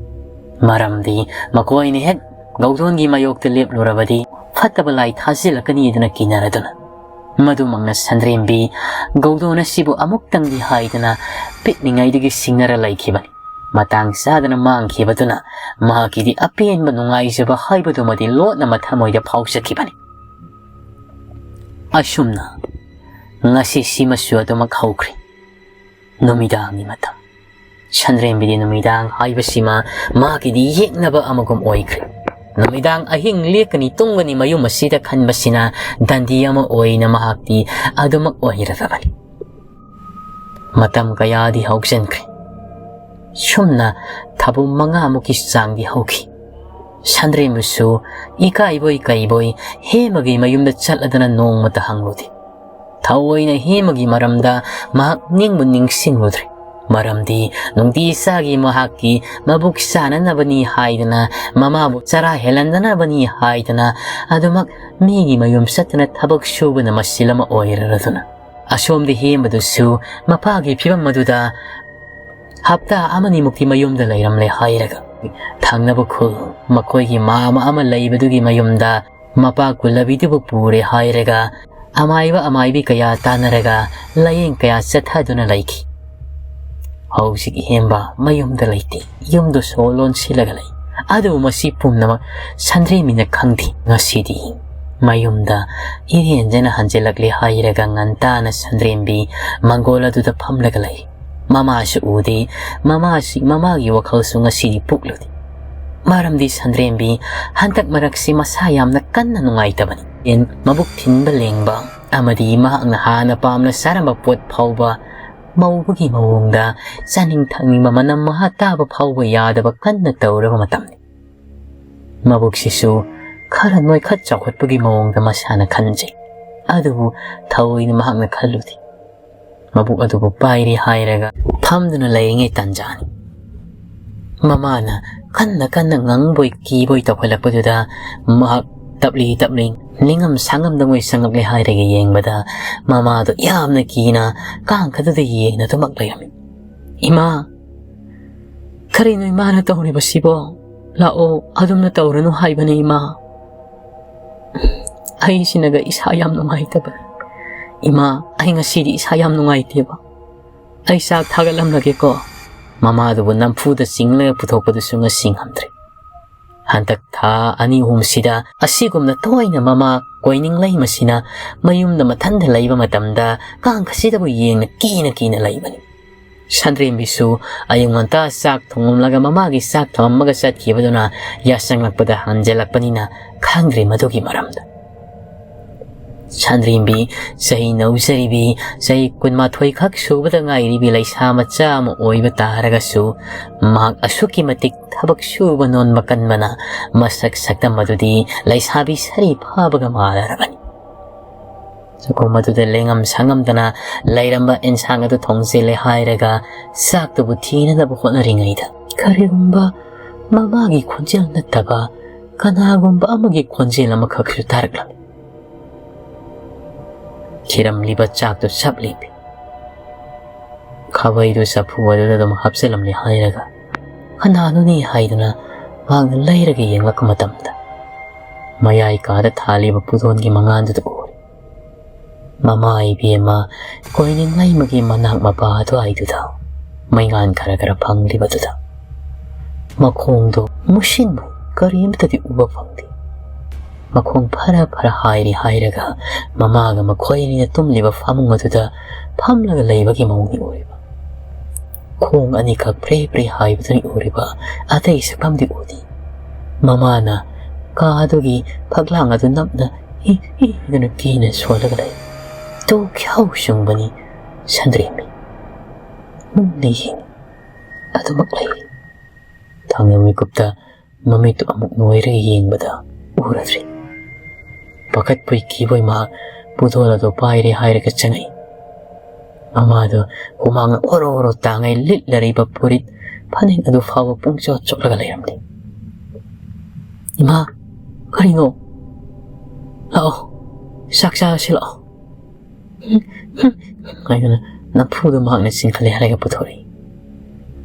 ꯃꯔꯝꯗꯤ ꯃꯈꯣꯏꯅ ꯍꯦꯛ ꯒꯧꯗꯣꯟꯒꯤ ꯃꯥꯌꯣꯛꯇ ꯂꯦꯞꯂꯨꯔꯕꯗꯤ ꯐꯠꯇꯕ ꯂꯥꯏ ꯊꯥꯖꯤꯜꯂꯛꯀꯅꯤꯗꯅ ꯀꯤꯅꯔꯗꯨꯅ꯫ ꯃꯗꯨꯃꯛꯅ ꯁꯟꯗ꯭ꯔꯦꯝꯕꯤ ꯒꯧꯗꯣꯟ ꯑꯁꯤꯕꯨ ꯑꯃꯨꯛꯇꯪꯗꯤ ꯍꯥꯏꯗꯅ ꯄꯤꯛꯂꯤꯉꯩꯗꯒꯤ ꯁꯤꯡꯅꯔ ꯂꯩꯈꯤꯕꯅꯤ꯫ ꯃꯇꯥꯡ ꯆꯥꯗꯅ ꯃꯥꯡꯈꯤꯕꯗꯨꯅ ꯃꯍꯥꯛꯀꯤꯗꯤ ꯑꯄꯦꯟꯕ ꯅꯨꯡꯉꯥꯏꯖꯕ ꯍꯥꯏꯕꯗꯨꯃꯗꯤ ꯂꯣꯠꯅ ꯃꯊꯃꯣꯏꯗ ꯐꯥꯎꯖꯈꯤꯕꯅꯤ꯫ ꯑꯁꯨꯝꯅ ꯉꯁꯤ ꯁꯤꯃꯁꯨ ꯑꯗꯨꯃꯛ ꯍꯧꯈ꯭ꯔꯦ꯫ ꯅꯨꯃꯤꯗꯥꯡꯒꯤ ꯃꯇꯝ꯫ ꯁꯟꯗ꯭ꯔꯦꯝꯕꯤꯗꯤ ꯅꯨꯃꯤꯗꯥꯡ ꯍꯥꯏꯕꯁꯤꯃ ꯃꯍꯥꯛꯀꯤꯗꯤ ꯌꯦꯛꯅꯕ ꯑꯃꯒꯨꯝ ꯑꯣꯏꯈ꯭ꯔꯦ꯫ ꯅꯨꯃꯤꯗꯥꯡ ꯑꯍꯤꯡ ꯂꯦꯛꯀꯅꯤ ꯇꯨꯝꯒꯅꯤ ꯃꯌꯨꯝ ꯑꯁꯤꯗ ꯈꯟꯕꯁꯤꯅ ꯗꯟꯗꯤ ꯑꯃ ꯑꯣꯏꯅ ꯃꯍꯥꯛꯇꯤ ꯑꯗꯨꯃꯛ ꯑꯣꯏꯔꯔꯕꯅꯤ꯫ ꯃꯇꯝ ꯀꯌꯥꯗꯤ ꯍꯧꯖꯤꯟꯈ꯭ꯔꯦ꯫ ꯁꯨꯝꯅ ꯊꯥꯕꯨꯝ ꯃꯉꯥꯃꯨꯛꯀꯤ ꯆꯥꯡꯗꯤ ꯍꯧꯈꯤ꯫ ꯁꯟꯗ꯭ꯔꯦꯝꯕꯤꯁꯨ ꯏꯀꯥꯏꯕꯣꯏ ꯀꯩꯕꯣꯏ ꯍꯦꯃꯒꯤ ꯃꯌꯨꯝꯗ ꯆꯠꯂꯗꯅ ꯅꯣꯡꯃꯇ ꯍꯪꯂꯨꯗꯦ꯫ ꯊꯑꯣꯏꯅ ꯍꯦꯃꯒꯤ ꯃꯔꯝꯗ ꯃꯍꯥꯛ ꯅꯤꯡꯕꯨ ꯅꯤꯡꯁꯤꯡꯂꯨꯗ꯭ꯔꯦ꯫ ꯃꯔꯝꯗꯤ ꯅꯨꯡꯇꯤ ꯆꯥꯒꯤ ꯃꯍꯥꯛꯀꯤ ꯃꯕꯨꯛ ꯆꯥꯅꯅꯕꯅꯤ ꯍꯥꯏꯗꯅ, ꯃꯃꯥꯕꯨ ꯆꯔꯥ ꯍꯦꯜꯍꯟꯗꯅꯕꯅꯤ ꯍꯥꯏꯗꯅ ꯑꯗꯨꯃꯛ ꯃꯤꯒꯤ ꯃꯌꯨꯝ ꯆꯠꯇꯅ ꯊꯕꯛ ꯁꯨꯕꯅ ꯃꯁꯤꯜ ꯑꯃ ꯑꯣꯏꯔꯔꯗꯨꯅ꯫ ꯑꯁꯣꯝꯗ ꯍꯦꯃꯗꯨꯁꯨ ꯃꯄꯥꯒꯤ ꯐꯤꯕꯝ ꯑꯗꯨꯗ ꯍꯞꯇꯥ ꯑꯃꯅꯤꯃꯨꯛꯇꯤ ꯃꯌꯨꯝꯗ ꯂꯩꯔꯝꯂꯦ ꯍꯥꯏꯔꯒ, ꯊꯪꯅꯕ ꯈꯨꯜ ꯃꯈꯣꯏꯒꯤ ꯃꯥꯃ ꯑꯃ ꯂꯩꯕꯗꯨꯒꯤ ꯃꯌꯨꯝꯗ ꯃꯄꯥ ꯀꯨꯜꯂꯕꯤꯗꯨꯕꯨ ꯄꯨꯔꯦ ꯍꯥꯏꯔꯒ ꯑꯃꯥꯏꯕ ꯑꯃꯥꯏꯕꯤ ꯀꯌꯥ ꯇꯥꯟꯅꯔꯒ ꯂꯥꯏꯌꯦꯡ ꯀꯌꯥ ꯆꯠꯊꯗꯨꯅ ꯂꯩꯈꯤ꯫ ꯍꯧꯖꯤꯛ ꯏꯍꯦꯝꯕ ꯃꯌꯨꯝꯗ ꯂꯩꯇꯦ, ꯌꯨꯝꯗꯨ ꯁꯣ ꯂꯣꯟꯁꯤꯜꯂꯒ ꯂꯩ꯫ ꯑꯗꯨꯕꯨ ꯃꯁꯤ ꯄꯨꯝꯅꯃꯛ ꯁꯟꯗ꯭ꯔꯦꯝꯕꯤꯅ ꯈꯪꯗꯦ꯫ ꯉꯁꯤꯗꯤ ꯃꯌꯨꯝꯗ ꯏꯔꯦꯟꯖꯅ ꯍꯟꯖꯤꯜꯂꯛꯂꯦ ꯍꯥꯏꯔꯒ ꯉꯟꯇꯥꯅ ꯁꯟꯗ꯭ꯔꯦꯝꯕꯤ ꯃꯪꯒꯣꯜ ꯑꯗꯨꯗ ꯐꯝꯂꯒ ꯂꯩ꯫ ꯃꯃꯥꯁꯨ ꯎꯗꯦ꯫ ꯃꯃꯥꯁꯤ, ꯃꯃꯥꯒꯤ ꯋꯥꯈꯜꯁꯨ ꯉꯁꯤꯗꯤ ꯄꯨꯛꯂꯨꯗꯦ꯫ ꯃꯔꯝꯗꯤ ꯁꯟꯗ꯭ꯔꯦꯝꯕꯤ ꯍꯟꯗꯛ ꯃꯔꯛꯁꯤ ꯃꯁꯥ ꯌꯥꯝꯅ ꯀꯟꯅ ꯅꯨꯡꯉꯥꯏꯇꯕꯅꯤ꯫ ꯃꯕꯨꯛ ꯊꯤꯟꯕ ꯂꯦꯡꯕ ꯑꯃꯗꯤ ꯃꯍꯥꯛꯅ ꯍꯥꯟꯅ ꯄꯥꯝꯅ ꯆꯥꯔꯝꯕ ꯄꯣꯠ ꯐꯥꯎꯕ ꯃꯧꯕꯒꯤ ꯃꯑꯣꯡꯗ ꯆꯥꯅꯤꯡ ꯊꯛꯅꯤꯡꯕ, ꯃꯅꯝ ꯃꯍꯥ ꯇꯥꯕ ꯐꯥꯎꯕ ꯌꯥꯗꯕ ꯀꯟꯅ ꯇꯧꯔꯕ ꯃꯇꯝꯅꯤ꯫ ꯃꯕꯨꯛꯁꯤꯁꯨ ꯈꯔ ꯅꯣꯏꯈꯠ ꯆꯥꯎꯈꯠꯄꯒꯤ ꯃꯑꯣꯡꯗ ꯃꯁꯥꯅ ꯈꯟꯖꯩ꯫ ꯑꯗꯨꯕꯨ ꯊꯑꯣꯏꯅ ꯃꯍꯥꯛꯅ ꯈꯜꯂꯨꯗꯦ꯫ ꯃꯕꯨꯛ ꯑꯗꯨꯕꯨ ꯄꯥꯏꯔꯦ ꯍꯥꯏꯔꯒ ꯐꯝꯗꯨꯅ ꯂꯩꯔꯤꯉꯩ ꯇꯥꯟꯖꯥꯅꯤ꯫ ꯃꯃꯥꯅ ꯀꯟꯅ ꯀꯟꯅ ꯉꯪꯕꯣꯏ ꯀꯤꯕꯣꯏ ꯇꯧꯈꯠꯂꯛꯄꯗꯨꯗ ꯃꯍꯥꯛ ꯇꯞꯂꯤ ꯇꯞꯂꯤ ꯅꯤꯡꯉꯝ ꯁꯥꯉꯝꯗꯉꯣꯏ ꯆꯪꯂꯛꯂꯦ ꯍꯥꯏꯔꯒ ꯌꯦꯡꯕꯗ ꯃꯃꯥꯗꯣ ꯌꯥꯝꯅ ꯀꯤꯅ ꯀꯥꯡꯈꯗꯨꯗ ꯌꯦꯡꯅꯗꯨꯃꯛ ꯂꯩꯔꯝꯃꯤ꯫ "ꯏꯃꯥ, ꯀꯔꯤꯅꯣ ꯏꯃꯥꯅ ꯇꯧꯔꯤꯕꯁꯤꯕꯣ? ꯂꯥꯛꯑꯣ, ꯑꯗꯨꯝꯅ ꯇꯧꯔꯅꯨ ꯍꯥꯏꯕꯅꯤ ꯏꯃꯥ꯫ ꯑꯩꯁꯤꯅꯒ ꯏꯁꯥ ꯌꯥꯝ ꯅꯨꯡꯉꯥꯏꯇꯕ꯫ ꯏꯃꯥ, ꯑꯩ ꯉꯁꯤꯗꯤ ꯏꯁꯥ ꯌꯥꯝ ꯅꯨꯡꯉꯥꯏꯇꯦꯕ꯫ ꯑꯩ ꯆꯥꯛ ꯊꯥꯒꯠꯂꯝꯂꯒꯦꯀꯣ꯫" ꯃꯃꯥꯗꯨꯕꯨ ꯅꯝꯐꯨꯗ ꯆꯤꯡꯂꯒ ꯄꯨꯊꯣꯛꯄꯗꯨꯁꯨ ꯉꯁꯤ ꯉꯝꯗ꯭ꯔꯦ꯫ ꯍꯟꯗꯛ ꯊꯥ ꯑꯅꯤ ꯑꯍꯨꯝꯁꯤꯗ ꯑꯁꯤꯒꯨꯝꯅ ꯇꯣꯏꯅ ꯃꯃꯥ ꯀꯣꯏꯅꯤꯡꯂꯩꯃꯁꯤꯅ ꯃꯌꯨꯝꯗ ꯃꯊꯟꯇ ꯂꯩꯕ ꯃꯇꯝꯗ ꯀꯥꯡ ꯑꯁꯤꯗꯕꯨ ꯌꯦꯡꯅ ꯀꯤꯅ ꯀꯤꯅ ꯂꯩꯕꯅꯤ꯫ ꯁꯟꯗ꯭ꯔꯦꯝꯕꯤꯁꯨ ꯑꯌꯨꯛ ꯉꯟꯇꯥ ꯆꯥꯛ ꯊꯣꯡꯂꯝꯂꯒ ꯃꯃꯥꯒꯤ ꯆꯥꯛ ꯊꯝꯃꯝꯃꯒ ꯆꯠꯈꯤꯕꯗꯨꯅ ꯌꯥꯆꯪꯂꯛꯄꯗ ꯍꯟꯖꯤꯜꯂꯛꯄꯅꯤꯅ ꯈꯪꯗ꯭ꯔꯦ ꯃꯗꯨꯒꯤ ꯃꯔꯝꯗ꯫ ꯁꯟꯗ꯭ꯔꯦꯝꯕꯤ ꯆꯍꯤ ꯅꯧꯖꯔꯤꯕꯤ, ꯆꯍꯤ ꯀꯨꯟꯃꯥꯊꯣꯏ ꯈꯛ ꯁꯨꯕꯗ ꯉꯥꯏꯔꯤꯕꯤ ꯂꯩꯁꯥ ꯃꯆꯥ ꯑꯃ ꯑꯣꯏꯕ ꯇꯥꯔꯒꯁꯨ, ꯃꯍꯥꯛ ꯑꯁꯨꯛꯀꯤ ꯃꯇꯤꯛ ꯊꯕꯛ ꯁꯨꯕ ꯅꯣꯝꯕ ꯀꯟꯕꯅ ꯃꯁꯛ ꯁꯛꯇꯝ ꯑꯗꯨꯗꯤ ꯂꯩꯁꯥꯕꯤ ꯁꯥꯔꯤ ꯐꯥꯕꯒ ꯃꯥꯟꯅꯔꯕꯅꯤ꯫ ꯆꯥꯛꯈꯨꯝ ꯑꯗꯨꯗ ꯂꯦꯡꯉꯝ ꯁꯥꯉꯝꯗꯅ ꯂꯩꯔꯝꯕ ꯑꯦꯟꯁꯥꯡ ꯑꯗꯨ ꯊꯣꯡꯖꯤꯜꯂꯦ ꯍꯥꯏꯔꯒ ꯆꯥꯛꯇꯨꯕꯨ ꯊꯤꯅꯅꯕ ꯍꯣꯠꯅꯔꯤꯉꯩꯗ, ꯀꯔꯤꯒꯨꯝꯕ ꯃꯃꯥꯒꯤ ꯈꯣꯟꯖꯦꯜ ꯅꯠꯇꯕ ꯀꯅꯥꯒꯨꯝꯕ ꯑꯃꯒꯤ ꯈꯣꯟꯖꯦꯜ ꯑꯃꯈꯛꯁꯨ ꯇꯥꯔꯛꯂꯝꯃꯤ꯫ ꯊꯤꯔꯝꯂꯤꯕ ꯆꯥꯛꯇꯨ ꯆꯞ ꯂꯦꯞꯄꯤ꯫ ꯈꯥꯕꯩꯗꯨ ꯆꯐꯨ ꯑꯗꯨꯗ ꯑꯗꯨꯝ ꯍꯥꯞꯆꯤꯜꯂꯝꯂꯦ ꯍꯥꯏꯔꯒ, ꯀꯅꯥꯅꯣꯅꯦ ꯍꯥꯏꯗꯨꯅ ꯃꯍꯥꯛꯅ ꯂꯩꯔꯒ ꯌꯦꯡꯂꯛꯄ ꯃꯇꯝꯗ, ꯃꯌꯥꯏ ꯀꯥꯗ ꯊꯥꯜꯂꯤꯕ ꯄꯨꯗꯣꯟꯒꯤ ꯃꯉꯥꯜꯗꯨꯗ ꯎꯔꯦ꯫ ꯃꯃꯥ ꯏꯕꯦꯝꯃ ꯀꯣꯏꯅꯤꯡꯂꯩꯃꯒꯤ ꯃꯅꯥꯛ ꯃꯄꯥ ꯑꯗꯨꯋꯥꯏꯗꯨꯗ ꯃꯩꯉꯥꯟ ꯈꯔ ꯈꯔ ꯐꯪꯂꯤꯕꯗꯨꯗ ꯃꯈꯣꯡꯗꯣ ꯃꯨꯁꯤꯟ ꯃꯨꯏ, ꯀꯔꯤꯝꯇꯗꯤ ꯎꯕ ꯐꯪꯗꯦ꯫ ꯃꯈꯣꯡ ꯐꯔ ꯐꯔ ꯍꯥꯏꯔꯤ ꯍꯥꯏꯔꯒ ꯃꯃꯥꯒ ꯃꯈꯣꯏ ꯑꯅꯤꯅ ꯇꯨꯝꯂꯤꯕ ꯐꯃꯨꯡ ꯑꯗꯨꯗ ꯐꯝꯂꯒ ꯂꯩꯕꯒꯤ ꯃꯑꯣꯡꯅꯤ ꯎꯔꯤꯕ꯫ ꯈꯣꯡ ꯑꯅꯤꯈꯛ ꯐ꯭ꯔꯦ ꯐ꯭ꯔꯦ ꯍꯥꯏꯕꯗꯨꯅꯤ ꯎꯔꯤꯕ, ꯑꯇꯩ ꯁꯛꯐꯝꯗꯤ ꯎꯗꯦ꯫ ꯃꯃꯥꯅ ꯀꯥ ꯑꯗꯨꯒꯤ ꯐꯛꯂꯥꯡ ꯑꯗꯨ ꯅꯞꯅ ꯍꯤ ꯍꯤ ꯍꯥꯏꯗꯨꯅ ꯀꯤꯅ ꯁꯣꯜꯂꯒ ꯂꯩ꯫ ꯇꯨ ꯈ꯭ꯌꯥꯎ ꯆꯨꯡꯕꯅꯤ ꯁꯟꯗ꯭ꯔꯦꯝꯕꯤ꯫ ꯃꯨꯟꯅ ꯌꯦꯡꯉꯤ꯫ ꯑꯗꯨꯃꯛ ꯂꯩꯔꯤ꯫ ꯊꯥꯡꯅ ꯃꯤꯀꯨꯞꯇ ꯃꯃꯤꯠꯇꯨ ꯑꯃꯨꯛ ꯅꯣꯏꯔꯒ ꯌꯦꯡꯕꯗ ꯎꯔꯗ꯭ꯔꯤ꯫ ꯄꯥꯈꯠꯄꯣꯏ ꯀꯤꯕꯣꯏ ꯃꯍꯥꯛ ꯄꯨꯗꯣꯜ ꯑꯗꯨ ꯄꯥꯏꯔꯦ ꯍꯥꯏꯔꯒ ꯆꯪꯉꯛꯏ꯫ ꯃꯃꯥꯗꯨ ꯍꯨꯃꯥꯡꯅ ꯑꯣꯔꯣ ꯑꯣꯔꯣ ꯇꯥꯡꯉꯩ ꯂꯤꯠꯂꯔꯤꯕ ꯐꯨꯔꯤꯠ ꯐꯅꯦꯛ ꯑꯗꯨ ꯐꯥꯎꯕ ꯄꯨꯡꯆꯣꯠ ꯆꯣꯠꯂꯒ ꯂꯩꯔꯝꯂꯦ꯫ "ꯏꯃꯥ, ꯀꯔꯤꯅꯣ? ꯂꯥꯛꯑꯣ, ꯆꯥꯛ ꯆꯥꯔꯁꯤ ꯂꯥꯛꯑꯣ꯫" ꯍꯥꯏꯗꯨꯅ ꯅꯝꯐꯨꯗ ꯃꯍꯥꯛꯅ ꯆꯤꯡꯈꯠꯂꯦ ꯍꯥꯏꯔꯒ ꯄꯨꯊꯣꯔꯛꯏ꯫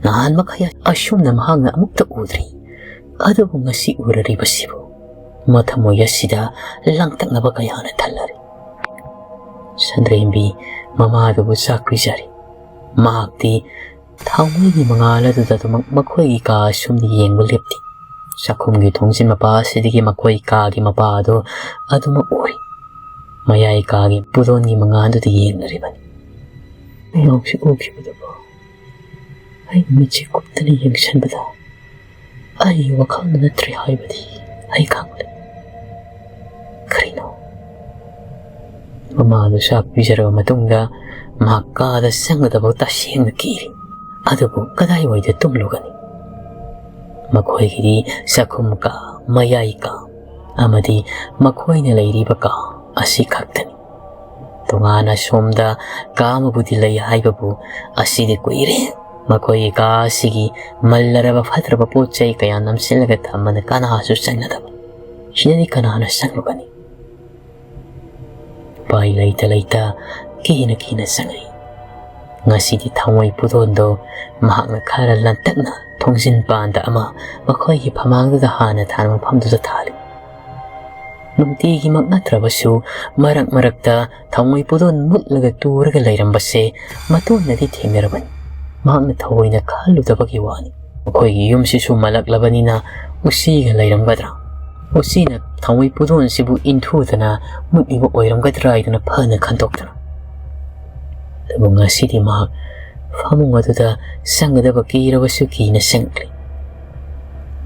ꯅꯍꯥꯟ ꯃꯈꯩ ꯑꯁꯨꯝꯅ ꯃꯍꯥꯛꯅ ꯑꯃꯨꯛꯇ ꯎꯗ꯭ꯔꯤ꯫ ꯑꯗꯨꯕꯨ ꯉꯁꯤ ꯎꯔꯔꯤꯕꯁꯤꯕꯨ ꯃꯊꯃꯣꯏ ꯑꯁꯤꯗ ꯂꯥꯡꯇꯛꯅꯕ ꯀꯌꯥꯅ ꯊꯜꯂꯔꯤ꯫ ꯁꯟꯗ꯭ꯔꯦꯝꯕꯤ ꯃꯃꯥꯗꯨꯕꯨ ꯆꯥꯛ ꯄꯤꯖꯔꯤ꯫ ꯃꯍꯥꯛꯇꯤ ꯊꯥꯎꯃꯩꯒꯤ ꯃꯉꯥꯜ ꯑꯗꯨꯗ ꯑꯗꯨꯃꯛ ꯃꯈꯣꯏꯒꯤ ꯀꯥ ꯑꯁꯨꯝꯅ ꯌꯦꯡꯕ ꯂꯦꯞꯇꯦ꯫ ꯆꯥꯛꯈꯨꯝꯒꯤ ꯊꯣꯡꯖꯤꯟ ꯃꯄꯥ ꯑꯁꯤꯗꯒꯤ ꯃꯈꯣꯏ ꯀꯥꯒꯤ ꯃꯄꯥ ꯑꯗꯨ ꯑꯗꯨꯃꯛ ꯎꯔꯤ꯫ ꯃꯌꯥꯏ ꯀꯥꯒꯤ ꯄꯨꯗꯣꯟꯒꯤ ꯃꯉꯥꯜꯗꯨꯗ ꯌꯦꯡꯅꯔꯤꯕꯅꯤ꯫ ꯃꯌꯥꯝꯁꯤ ꯎꯈꯤꯕꯗꯀꯣ, ꯑꯩ ꯃꯤꯠꯁꯦ ꯀꯨꯞꯇꯅ ꯌꯦꯡꯁꯤꯟꯕꯗ ꯑꯩꯒꯤ ꯋꯥꯈꯜꯅ ꯅꯠꯇ꯭ꯔꯦ ꯍꯥꯏꯕꯗꯤ ꯑꯩ ꯈꯪꯂꯦ꯫ ꯀꯔꯤꯅꯣ? ꯃꯃꯥꯗꯨ ꯆꯥꯛ ꯄꯤꯖꯔꯕ ꯃꯇꯨꯡꯗ ꯃꯍꯥꯛ ꯀꯥꯗ ꯆꯪꯒꯗꯕ ꯇꯁꯦꯡꯅ ꯀꯤꯔꯤ꯫ ꯑꯗꯨꯕꯨ ꯀꯗꯥꯏꯋꯥꯏꯗ ꯇꯨꯝꯂꯨꯒꯅꯤ? ꯃꯈꯣꯏꯒꯤꯗꯤ ꯆꯥꯛꯈꯨꯝ ꯀꯥ, ꯃꯌꯥꯏ ꯀꯥ ꯑꯃꯗꯤ ꯃꯈꯣꯏꯅ ꯂꯩꯔꯤꯕ ꯀꯥ ꯑꯁꯤ ꯈꯛꯇꯅꯤ꯫ ꯇꯣꯉꯥꯟꯅ ꯁꯣꯝꯗ ꯀꯥ ꯑꯃꯕꯨꯗꯤ ꯂꯩ ꯍꯥꯏꯕꯕꯨ ꯑꯁꯤꯗꯤ ꯀꯨꯏꯔꯦ꯫ ꯃꯈꯣꯏꯒꯤ ꯀꯥ ꯑꯁꯤꯒꯤ ꯃꯜꯂꯔꯕ ꯐꯠꯇ꯭ꯔꯕ ꯄꯣꯠ ꯆꯩ ꯀꯌꯥ ꯅꯝꯁꯤꯜꯂꯒ ꯊꯝꯕꯅ ꯀꯅꯥꯁꯨ ꯆꯪꯅꯗꯕ꯫ ꯁꯤꯗꯗꯤ ꯀꯅꯥꯅ ꯆꯪꯂꯨꯒꯅꯤ? ꯎꯄꯥꯏ ꯂꯩꯇ ꯂꯩꯇ ꯀꯤꯅ ꯀꯤꯅ ꯆꯪꯂꯛꯏ꯫ ꯉꯁꯤꯗꯤ ꯊꯥꯎꯃꯩ ꯄꯨꯗꯣꯟꯗꯣ ꯃꯍꯥꯛꯅ ꯈꯔ ꯂꯟꯇꯛꯅ ꯊꯣꯡꯖꯤꯟ ꯄꯥꯟꯗ ꯑꯃ ꯃꯈꯣꯏꯒꯤ ꯐꯃꯥꯡꯗꯨꯗ ꯍꯥꯟꯅ ꯊꯥꯅ ꯃꯐꯝꯗꯨꯗ ꯊꯥꯜꯂꯤ꯫ ꯅꯨꯡꯇꯤꯒꯤꯃꯛ ꯅꯠꯇ꯭ꯔꯕꯁꯨ ꯃꯔꯛ ꯃꯔꯛꯇ ꯊꯥꯎꯃꯩ ꯄꯨꯗꯣꯟ ꯃꯨꯠꯂꯒ ꯇꯨꯔꯒ ꯂꯩꯔꯝꯕꯁꯦ ꯃꯇꯣꯟꯅꯗꯤ ꯊꯦꯡꯅꯔꯕꯅꯤ꯫ ꯃꯍꯥꯛꯅ ꯊꯑꯣꯏꯅ ꯈꯜꯂꯨꯗꯕꯒꯤ ꯋꯥꯅꯤ꯫ ꯃꯈꯣꯏꯒꯤ ꯌꯨꯝꯁꯤꯁꯨ ꯃꯜꯂꯛꯂꯕꯅꯤꯅ ꯎꯆꯤꯒ ꯂꯩꯔꯝꯒꯗ꯭ꯔꯥ? ꯎꯆꯤꯅ ꯊꯥꯎꯃꯩ ꯄꯨꯗꯣꯟꯁꯤꯕꯨ ꯏꯟꯊꯨꯗꯅ ꯃꯨꯠꯂꯤꯕ ꯑꯣꯏꯔꯝꯒꯗ꯭ꯔꯥ ꯍꯥꯏꯗꯨꯅ ꯐꯅ ꯈꯟꯗꯣꯛꯇꯅ꯫ ꯑꯗꯨꯕꯨ ꯉꯁꯤꯗꯤ ꯃꯍꯥꯛ ꯐꯃꯨꯡ ꯑꯗꯨꯗ ꯆꯪꯒꯗꯕ ꯀꯤꯔꯕꯁꯨ ꯀꯤꯅ ꯆꯪꯂꯛꯂꯤ꯫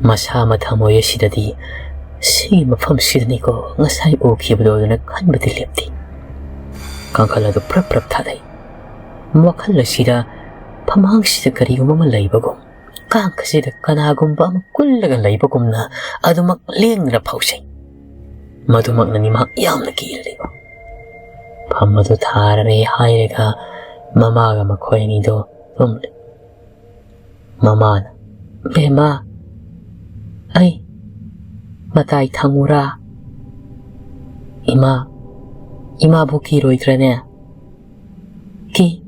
ꯃꯁꯥ ꯃꯊꯃꯣꯏ ꯑꯁꯤꯗꯗꯤ "ꯁꯤꯒꯤ ꯃꯐꯝꯁꯤꯗꯅꯤꯀꯣ ꯉꯁꯥꯏ ꯎꯈꯤꯕꯗꯣ" ꯑꯗꯨꯅ ꯈꯟꯕꯗꯤ ꯂꯦꯞꯇꯦ꯫ ꯀꯥꯡꯈꯜ ꯑꯗꯨ ꯄ꯭ꯔꯞ ꯄ꯭ꯔꯞ ꯊꯥꯗꯩ꯫ ꯋꯥꯈꯜ ꯑꯁꯤꯗ ꯐꯃꯥꯡꯁꯤꯗ ꯀꯔꯤꯒꯨꯝꯕ ꯑꯃ ꯂꯩꯕꯒꯨꯝ, ꯀꯥꯡꯈꯁꯤꯗ ꯀꯅꯥꯒꯨꯝꯕ ꯑꯃ ꯀꯨꯜꯂꯒ ꯂꯩꯕꯒꯨꯝꯅ ꯑꯗꯨꯃꯛ ꯂꯦꯡꯗꯅ ꯐꯥꯎꯖꯩ꯫ ꯃꯗꯨꯃꯛꯅꯅꯤ ꯃꯍꯥꯛ ꯌꯥꯝꯅ ꯀꯤꯔꯤꯕ꯫ ꯐꯝ ꯑꯗꯨ ꯊꯥꯔꯔꯦ ꯍꯥꯏꯔꯒ ꯃꯃꯥꯒ ꯃꯈꯣꯏ ꯑꯅꯤꯗꯣ ꯇꯨꯝꯂꯦ꯫ ꯃꯃꯥꯅ, "ꯕꯦꯝꯃ, ꯑꯩ ꯃꯇꯥꯏ ꯊꯪꯉꯨꯔꯥ?" "ꯏꯃꯥ, ꯏꯃꯥꯕꯨ ꯀꯤꯔꯣꯏꯗ꯭ꯔꯅꯦ?" "ꯀꯤ,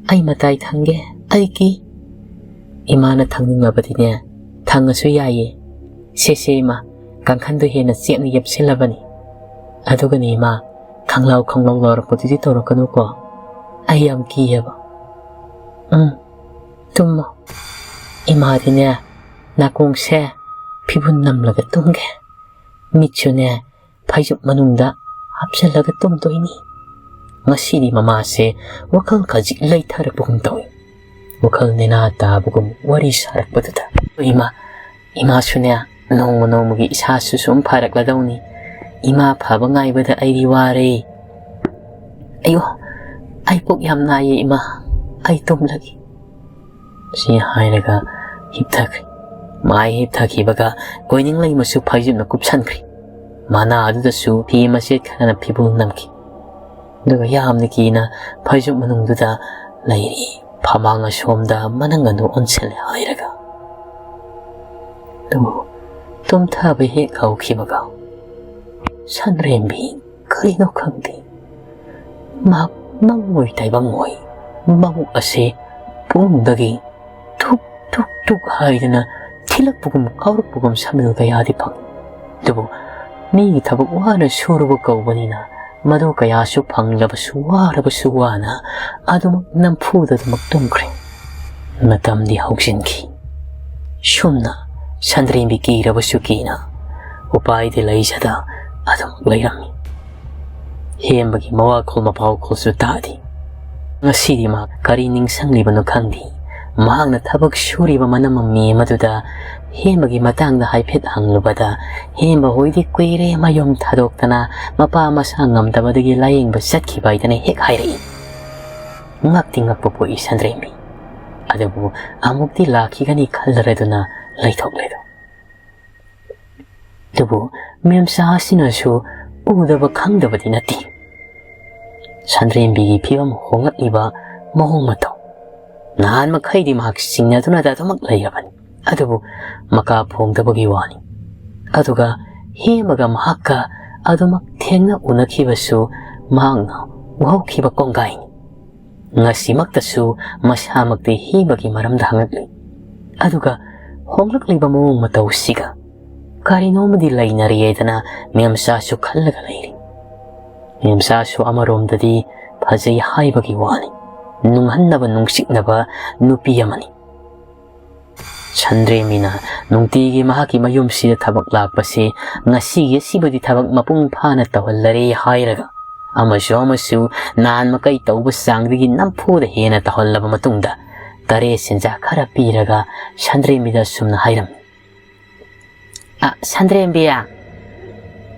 ꯑꯩ ꯃꯇꯥꯏ ꯊꯪꯒꯦ, ꯑꯩ ꯀꯤ꯫" "ꯏꯃꯥꯅ ꯊꯪꯅꯤꯡꯂꯕꯗꯤꯅꯦ, ꯊꯪꯉꯁꯨ ꯌꯥꯏꯌꯦ꯫ ꯁꯦ, ꯁꯦ, ꯏꯃꯥ, ꯀꯥꯡꯈꯟꯗꯣ ꯍꯦꯟꯅ ꯆꯦꯠꯅ ꯌꯦꯞꯁꯤꯜꯂꯕꯅꯤ꯫ ꯑꯗꯨꯒꯅꯦ ꯏꯃꯥ, ꯈꯪꯂꯥꯎ ꯈꯪꯂꯥꯎ ꯂꯥꯎꯔꯛꯄꯗꯨꯗꯤ ꯇꯧꯔꯛꯀꯅꯨꯀꯣ꯫ ꯑꯩ ꯌꯥꯝ ꯀꯤꯌꯦꯕ꯫ ꯎꯝ, ꯇꯨꯝꯃꯣ꯫ ꯏꯃꯥꯗꯤꯅꯦ, ꯅꯥꯀꯣꯡꯁꯦ ꯐꯤꯕꯨꯟ ꯅꯝꯂꯒ ꯇꯨꯝꯒꯦ꯫ ꯃꯤꯠꯁꯨꯅꯦ, ꯐꯩꯖꯨꯞ ꯃꯅꯨꯡꯗ ꯍꯥꯞꯆꯤꯜꯂꯒ ꯇꯨꯝꯗꯣꯏꯅꯤ꯫" ꯉꯁꯤꯗꯤ ꯃꯃꯥꯁꯦ ꯋꯥꯈꯜ ꯈꯖꯤꯛ ꯂꯩꯊꯔꯛꯄꯒꯨꯝ ꯇꯧꯏ꯫ ꯋꯥꯈꯜ ꯅꯦꯅꯥ ꯇꯥꯕꯒꯨꯝ ꯋꯥꯔꯤ ꯁꯥꯔꯛꯄꯗꯨꯗ, "ꯏꯃꯥ, ꯏꯃꯥꯁꯨꯅꯦ, ꯅꯣꯡꯃ ꯅꯣꯡꯃꯒꯤ ꯏꯁꯥꯁꯨ ꯁꯨꯝ ꯐꯔꯛꯂꯗꯧꯅꯤ꯫ ꯏꯃꯥ ꯐꯕ ꯉꯥꯏꯕꯗ ꯑꯩꯗꯤ ꯋꯥꯔꯦ꯫ ꯑꯌꯣ, ꯑꯩ ꯄꯨꯛ ꯌꯥꯝ ꯅꯥꯏꯌꯦ ꯏꯃꯥ, ꯑꯩ ꯇꯨꯝꯂꯒꯦ꯫" ꯁꯤ ꯍꯥꯏꯔꯒ ꯍꯤꯞꯊꯈ꯭ꯔꯦ꯫ ꯃꯥꯏ ꯍꯤꯞꯊꯈꯤꯕꯒ ꯀꯣꯏꯅꯤꯡ ꯂꯩꯃꯁꯨ ꯐꯩꯖꯨꯞꯅ ꯀꯨꯞꯁꯟꯈ꯭ꯔꯦ꯫ ꯃꯅꯥ ꯑꯗꯨꯗꯁꯨ ꯐꯤ ꯃꯆꯦꯠ ꯈꯔꯅ ꯐꯤꯕꯨꯜ ꯅꯝꯈꯤ꯫ ꯑꯗꯨꯒ ꯌꯥꯝꯅ ꯀꯤꯅ ꯐꯩꯖꯨꯞ ꯃꯅꯨꯡꯗꯨꯗ ꯂꯩꯔꯤ꯫ ꯐꯃꯥꯡ ꯑꯁꯣꯝꯗ ꯃꯅꯪ ꯑꯗꯨ ꯑꯣꯟꯁꯤꯜꯂꯦ ꯍꯥꯏꯔꯒ꯫ ꯑꯗꯨꯕꯨ ꯇꯨꯝꯊꯕ ꯍꯦꯛ ꯍꯧꯈꯤꯕꯒ ꯁꯟꯗ꯭ꯔꯦꯝꯕꯤ ꯀꯔꯤꯅꯣ ꯈꯪꯗꯦ, ꯃꯍꯥꯛ ꯃꯪꯑꯣꯏ ꯇꯥꯏꯕꯪꯑꯣꯏ ꯃꯕꯨꯛ ꯑꯁꯤ ꯄꯨꯛꯅꯨꯡꯗꯒꯤ ꯊꯨꯛ ꯊꯨꯛ ꯊꯨꯛ ꯍꯥꯏꯗꯅ ꯊꯤꯜꯂꯛꯄꯒꯨꯝ ꯀꯥꯎꯔꯛꯄꯒꯨꯝ ꯁꯝꯅꯜ ꯀꯌꯥꯗꯤ ꯐꯪꯏ꯫ ꯑꯗꯨꯕꯨ ꯃꯤꯒꯤ ꯊꯕꯛ ꯋꯥꯅ ꯁꯨꯔꯨꯕ ꯀꯧꯕꯅꯤꯅ ꯃꯗꯨ ꯀꯌꯥꯁꯨ ꯐꯪꯂꯕꯁꯨ ꯋꯥꯔꯕꯁꯨ ꯋꯥꯅ ꯑꯗꯨꯃꯛ ꯅꯝꯐꯨꯗ ꯑꯗꯨꯃꯛ ꯇꯨꯝꯈ꯭ꯔꯦ꯫ ꯃꯇꯝꯗꯤ ꯍꯧꯖꯤꯟꯈꯤ꯫ ꯁꯨꯝꯅ ꯁꯟꯗ꯭ꯔꯦꯝꯕꯤ ꯀꯤꯔꯕꯁꯨ ꯀꯤꯅ ꯎꯄꯥꯏꯗꯤ ꯂꯩꯖꯗ ꯑꯗꯨꯃꯛ ꯂꯩꯔꯝꯃꯤ꯫ ꯍꯦꯝꯕꯒꯤ ꯃꯋꯥꯈꯣꯜ ꯃꯄꯥꯎꯈꯣꯜꯁꯨ ꯇꯥꯗꯦ꯫ ꯉꯁꯤꯗꯤ ꯃꯍꯥꯛ ꯀꯔꯤ ꯅꯤꯡꯁꯤꯡꯂꯤꯕꯅꯣ ꯈꯪꯗꯦ꯫ ꯃꯍꯥꯛꯅ ꯊꯕꯛ ꯁꯨꯔꯤꯕ ꯃꯅꯝ ꯃꯃꯤ ꯑꯃꯗꯨꯗ ꯍꯦꯝꯕꯒꯤ ꯃꯇꯥꯡꯗ ꯍꯥꯏꯐꯦꯠ ꯍꯪꯂꯨꯕꯗ, ꯍꯦꯝꯕ ꯍꯣꯏꯗꯤ ꯀꯨꯏꯔꯦ ꯃꯌꯨꯝ ꯊꯥꯗꯣꯛꯇꯅ ꯃꯄꯥ ꯃꯁꯥ ꯉꯝꯗꯕꯗꯒꯤ ꯂꯥꯌꯦꯡꯕ ꯆꯠꯈꯤꯕ ꯍꯥꯏꯗꯅ ꯍꯦꯛ ꯍꯥꯏꯔꯛꯏ꯫ ꯉꯛꯇꯤ ꯉꯛꯄ ꯄꯣꯛꯏ ꯁꯟꯗ꯭ꯔꯦꯝꯕꯤ꯫ ꯑꯗꯨꯕꯨ ꯑꯃꯨꯛꯇꯤ ꯂꯥꯛꯈꯤꯒꯅꯤ ꯈꯜꯂꯔꯗꯨꯅ ꯂꯩꯊꯣꯛꯂꯦꯗꯣ꯫ ꯑꯗꯨꯕꯨ ꯃꯦꯝꯆꯥ ꯑꯁꯤꯅꯁꯨ ꯎꯗꯕ ꯈꯪꯗꯕꯗꯤ ꯅꯠꯇꯦ꯫ ꯁꯟꯗ꯭ꯔꯦꯝꯕꯤꯒꯤ ꯐꯤꯕꯝ ꯍꯣꯡꯂꯛꯂꯤꯕ ꯃꯑꯣꯡ ꯃꯇꯧ, ꯅꯍꯥꯟ ꯃꯈꯩꯗꯤ ꯃꯍꯥꯛ ꯆꯤꯡꯅꯗꯨꯅꯗ ꯑꯗꯨꯃꯛ ꯂꯩꯔꯕꯅꯤ꯫ ꯑꯗꯨꯕꯨ ꯃꯀꯥ ꯐꯣꯡꯗꯕꯒꯤ ꯋꯥꯅꯤ꯫ ꯑꯗꯨꯒ ꯍꯦꯃꯒ ꯃꯍꯥꯛꯀ ꯑꯗꯨꯃꯛ ꯊꯦꯡꯅ ꯎꯅꯈꯤꯕꯁꯨ ꯃꯍꯥꯛꯅ ꯎꯍꯧꯈꯤꯕ ꯀꯣꯡꯒꯥꯏꯅꯤ꯫ ꯉꯁꯤꯃꯛꯇꯁꯨ ꯃꯁꯥꯃꯛꯇꯤ ꯍꯦꯃꯒꯤ ꯃꯔꯝꯗ ꯍꯪꯂꯛꯂꯤ꯫ ꯑꯗꯨꯒ ꯍꯣꯡꯂꯛꯂꯤꯕ ꯃꯑꯣꯡ ꯃꯇꯧꯁꯤꯒ ꯀꯔꯤꯅꯣꯃꯗꯤ ꯂꯩꯅꯔꯤꯌꯦꯗꯅ ꯃꯦꯝꯆꯥꯁꯨ ꯈꯜꯂꯒ ꯂꯩꯔꯤ꯫ ꯃꯦꯝꯆꯥꯁꯨ ꯑꯃꯔꯣꯝꯗꯗꯤ ꯐꯖꯩ ꯍꯥꯏꯕꯒꯤ ꯋꯥꯅꯤ, ꯅꯨꯡꯍꯟꯅꯕ ꯅꯨꯡꯁꯤꯛꯅꯕ ꯅꯨꯄꯤ ꯑꯃꯅꯤ꯫ ꯁꯟꯗ꯭ꯔꯦꯝꯕꯤꯅ ꯅꯨꯡꯇꯤꯒꯤ ꯃꯍꯥꯛꯀꯤ ꯃꯌꯨꯝꯁꯤꯗ ꯊꯕꯛ ꯂꯥꯛꯄꯁꯤ ꯉꯁꯤꯒꯤ ꯑꯁꯤꯕꯨꯗꯤ ꯊꯕꯛ ꯃꯄꯨꯡ ꯐꯥꯅ ꯇꯧꯍꯜꯂꯔꯦ ꯍꯥꯏꯔꯒ ꯑꯃꯁꯨ ꯑꯃꯁꯨ ꯅꯍꯥꯟ ꯃꯈꯩ ꯇꯧꯕ ꯆꯥꯡꯗꯒꯤ ꯅꯝꯐꯨꯗ ꯍꯦꯟꯅ ꯇꯧꯍꯜꯂꯕ ꯃꯇꯨꯡꯗ ꯇꯔꯦꯠ ꯁꯦꯟꯖꯥ ꯈꯔ ꯄꯤꯔꯒ ꯁꯟꯗ꯭ꯔꯦꯝꯕꯤꯗ ꯑꯁꯨꯝꯅ ꯍꯥꯏꯔꯝꯃꯤ꯫ "ꯑ, ꯁꯟꯗ꯭ꯔꯦꯝꯕꯤ,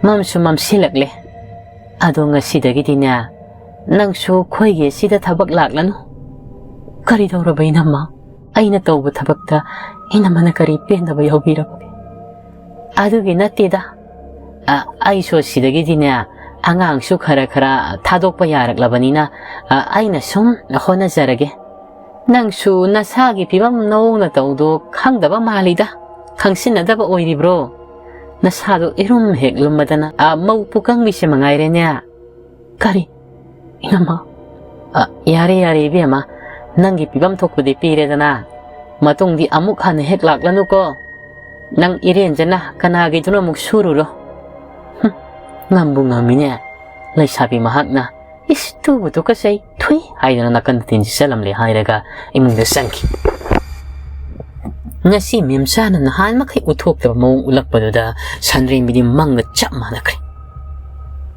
ꯃꯝꯁꯨ ꯃꯝꯁꯤꯜꯂꯛꯂꯦ꯫ ꯑꯗꯣ ꯉꯁꯤꯗꯒꯤꯗꯤꯅꯦ, ꯅꯪꯁꯨ ꯑꯩꯈꯣꯏꯒꯤ ꯁꯤꯗ ꯊꯕꯛ ꯂꯥꯛꯂꯅꯨ꯫" "ꯀꯔꯤ ꯇꯧꯔꯕ ꯏꯅꯝꯃ? ꯑꯩꯅ ꯇꯧꯕ ꯊꯕꯛꯇ ꯏꯅꯝꯃꯅ ꯀꯔꯤ ꯄꯦꯟꯗꯕ ꯌꯥꯎꯕꯤꯔꯕꯒꯦ?" "ꯑꯗꯨꯒꯤ ꯅꯠꯇꯦꯗ꯫ ꯑ, ꯑꯩꯁꯨ ꯁꯤꯗꯒꯤꯗꯤꯅꯦ, ꯑꯉꯥꯡꯁꯨ ꯈꯔ ꯈꯔ ꯊꯥꯗꯣꯛꯄ ꯌꯥꯔꯛꯂꯕꯅꯤꯅ, ꯑ, ꯑꯩꯅ ꯁꯨꯝ ꯍꯣꯠꯅꯖꯔꯒꯦ꯫ ꯅꯪꯁꯨ ꯅꯁꯥꯒꯤ ꯐꯤꯕꯝ ꯅꯑꯣꯡ ꯅꯇꯧꯗꯣ ꯈꯪꯗꯕ ꯃꯥꯜꯂꯤꯗ꯫ ꯈꯪꯁꯤꯟꯅꯗꯕ ꯑꯣꯏꯔꯤꯕ꯭ꯔꯣ? ꯅꯁꯥꯗꯣ ꯏꯔꯨꯝ ꯍꯦꯛ ꯂꯨꯝꯃꯗꯅ, ꯑ, ꯃꯧ ꯄꯨꯀꯪꯕꯤꯁꯦ ꯃꯉꯥꯏꯔꯦꯅꯦ꯫" "ꯀꯔꯤ? ꯏꯅꯝꯃ?" "ꯑ, ꯌꯥꯔꯦ, ꯌꯥꯔꯦ, ꯏꯕꯦꯝꯃ꯫ ꯅꯪꯒꯤ ꯄꯤꯐꯝ ꯊꯣꯛꯄꯗꯤ ꯄꯤꯔꯦꯗꯅ꯫ ꯃꯇꯨꯡꯗꯤ ꯑꯃꯨꯛ ꯍꯟꯅ ꯍꯦꯛ ꯂꯥꯛꯂꯅꯨꯀꯣ꯫ ꯅꯪ ꯏꯔꯦꯟꯖꯅ ꯀꯅꯥꯒꯤꯗꯨꯅ ꯑꯃꯨꯛ ꯁꯨꯔꯨꯔꯣ꯫" "ꯍꯨꯝ, ꯉꯝꯕꯨ ꯉꯝꯃꯤꯅꯦ꯫ ꯂꯩꯁꯥꯕꯤ ꯃꯍꯥꯛꯅ, ꯏꯁ, ꯇꯨꯕꯨ ꯇꯨꯀꯠꯆꯩ, ꯊꯨꯏ" ꯍꯥꯏꯗꯨꯅ ꯅꯥꯀꯟꯗ ꯇꯤꯟꯁꯤ ꯆꯠꯂꯝꯂꯦ ꯍꯥꯏꯔꯒ ꯏꯃꯨꯡꯗ ꯆꯪꯈꯤ꯫ ꯉꯁꯤ ꯃꯦꯝꯆꯥꯅ ꯅꯍꯥꯟ ꯃꯈꯩ ꯎꯠꯊꯣꯛꯇꯕ ꯃꯑꯣꯡ ꯎꯠꯂꯛꯄꯗꯨꯗ ꯁꯟꯗ꯭ꯔꯦꯝꯕꯤꯗꯤ ꯃꯪꯒ ꯆꯞ ꯃꯥꯟꯅꯈ꯭ꯔꯦ꯫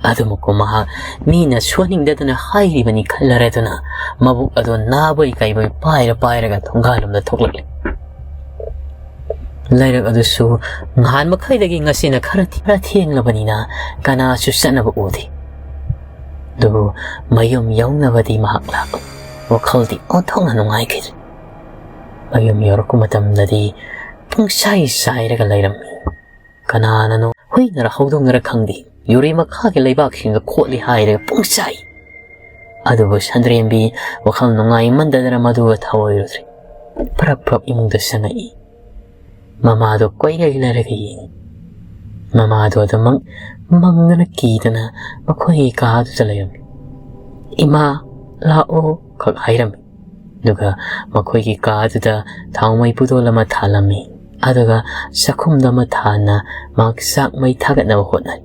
ꯑꯗꯨꯃꯛꯄꯨ ꯃꯍꯥꯛ ꯃꯤꯅ ꯁꯨꯍꯟꯅꯤꯡꯗꯗꯨꯅ ꯍꯥꯏꯔꯤꯕꯅꯤ ꯈꯜꯂꯔꯗꯨꯅ ꯃꯕꯨꯛ ꯑꯗꯨ ꯅꯥꯕꯣꯏ ꯀꯩꯕꯣꯏ ꯄꯥꯏꯔ ꯄꯥꯏꯔꯒ ꯊꯣꯡꯒꯥꯜꯂꯣꯝꯗ ꯊꯣꯛꯂꯛꯂꯦ꯫ ꯂꯩꯔꯛ ꯑꯗꯨꯁꯨ ꯅꯍꯥꯟ ꯃꯈꯩꯗꯒꯤ ꯉꯁꯤꯅ ꯈꯔ ꯊꯤ-, ꯈꯔ ꯊꯦꯡꯂꯕꯅꯤꯅ ꯀꯅꯥꯁꯨ ꯆꯠꯅꯕ ꯎꯗꯦ꯫ ꯑꯗꯨꯕꯨ ꯃꯌꯨꯝ ꯌꯧꯅꯕꯗꯤ ꯃꯍꯥꯛ ꯂꯥꯛꯂꯦ꯫ ꯋꯥꯈꯜꯗꯤ ꯑꯣꯟꯊꯣꯛꯅ ꯅꯨꯡꯉꯥꯏꯈꯤꯗ꯭ꯔꯦ꯫ ꯃꯌꯨꯝ ꯌꯧꯔꯛꯄ ꯃꯇꯝꯗꯗꯤ ꯄꯨꯡꯆꯥꯏ ꯆꯥꯏꯔꯒ ꯂꯩꯔꯝꯃꯤ꯫ ꯀꯅꯥꯅꯅꯣ ꯍꯨꯏꯅꯔ ꯍꯧꯗꯣꯡꯅꯔ ꯈꯪꯗꯦ, ꯌꯨꯔꯦ ꯃꯈꯥꯒꯤ ꯂꯩꯕꯥꯛꯁꯤꯡꯗ ꯈꯣꯠꯂꯤ ꯍꯥꯏꯔꯒ ꯄꯨꯡꯆꯥꯏ꯫ ꯑꯗꯨꯕꯨ ꯁꯟꯗ꯭ꯔꯦꯝꯕꯤ ꯋꯥꯈꯜ ꯅꯨꯡꯉꯥꯏꯃꯟꯗꯗꯅ ꯃꯗꯨꯒ ꯊꯧꯑꯣꯏꯔꯨꯗ꯭ꯔꯦ꯫ ꯄ꯭ꯔꯞ ꯄ꯭ꯔꯞ ꯏꯃꯨꯡꯗ ꯆꯪꯉꯛꯏ꯫ ꯃꯃꯥꯗꯣ ꯀꯣꯏꯂꯩ ꯂꯩꯔꯒ ꯌꯦꯡꯉꯤ꯫ ꯃꯃꯥꯗꯣ ꯑꯗꯨꯃꯛ ꯃꯪꯗꯅ ꯀꯤꯗꯅ ꯃꯈꯣꯏꯒꯤ ꯀꯥꯗꯨꯗ ꯂꯩꯔꯝꯃꯤ꯫ "ꯏꯃꯥ, ꯂꯥꯛꯑꯣ" ꯈꯛ ꯍꯥꯏꯔꯝꯃꯤ꯫ ꯑꯗꯨꯒ ꯃꯈꯣꯏꯒꯤ ꯀꯥꯗꯨꯗ ꯊꯥꯎꯃꯩ ꯄꯨꯗꯣꯜ ꯑꯃ ꯊꯥꯜꯂꯝꯃꯤ꯫ ꯑꯗꯨꯒ ꯆꯥꯛꯈꯨꯝꯗ ꯑꯃ ꯊꯥꯟꯅ ꯃꯍꯥꯛ ꯆꯥꯛ ꯃꯩ ꯊꯥꯒꯠꯅꯕ ꯍꯣꯠꯅꯔꯤ꯫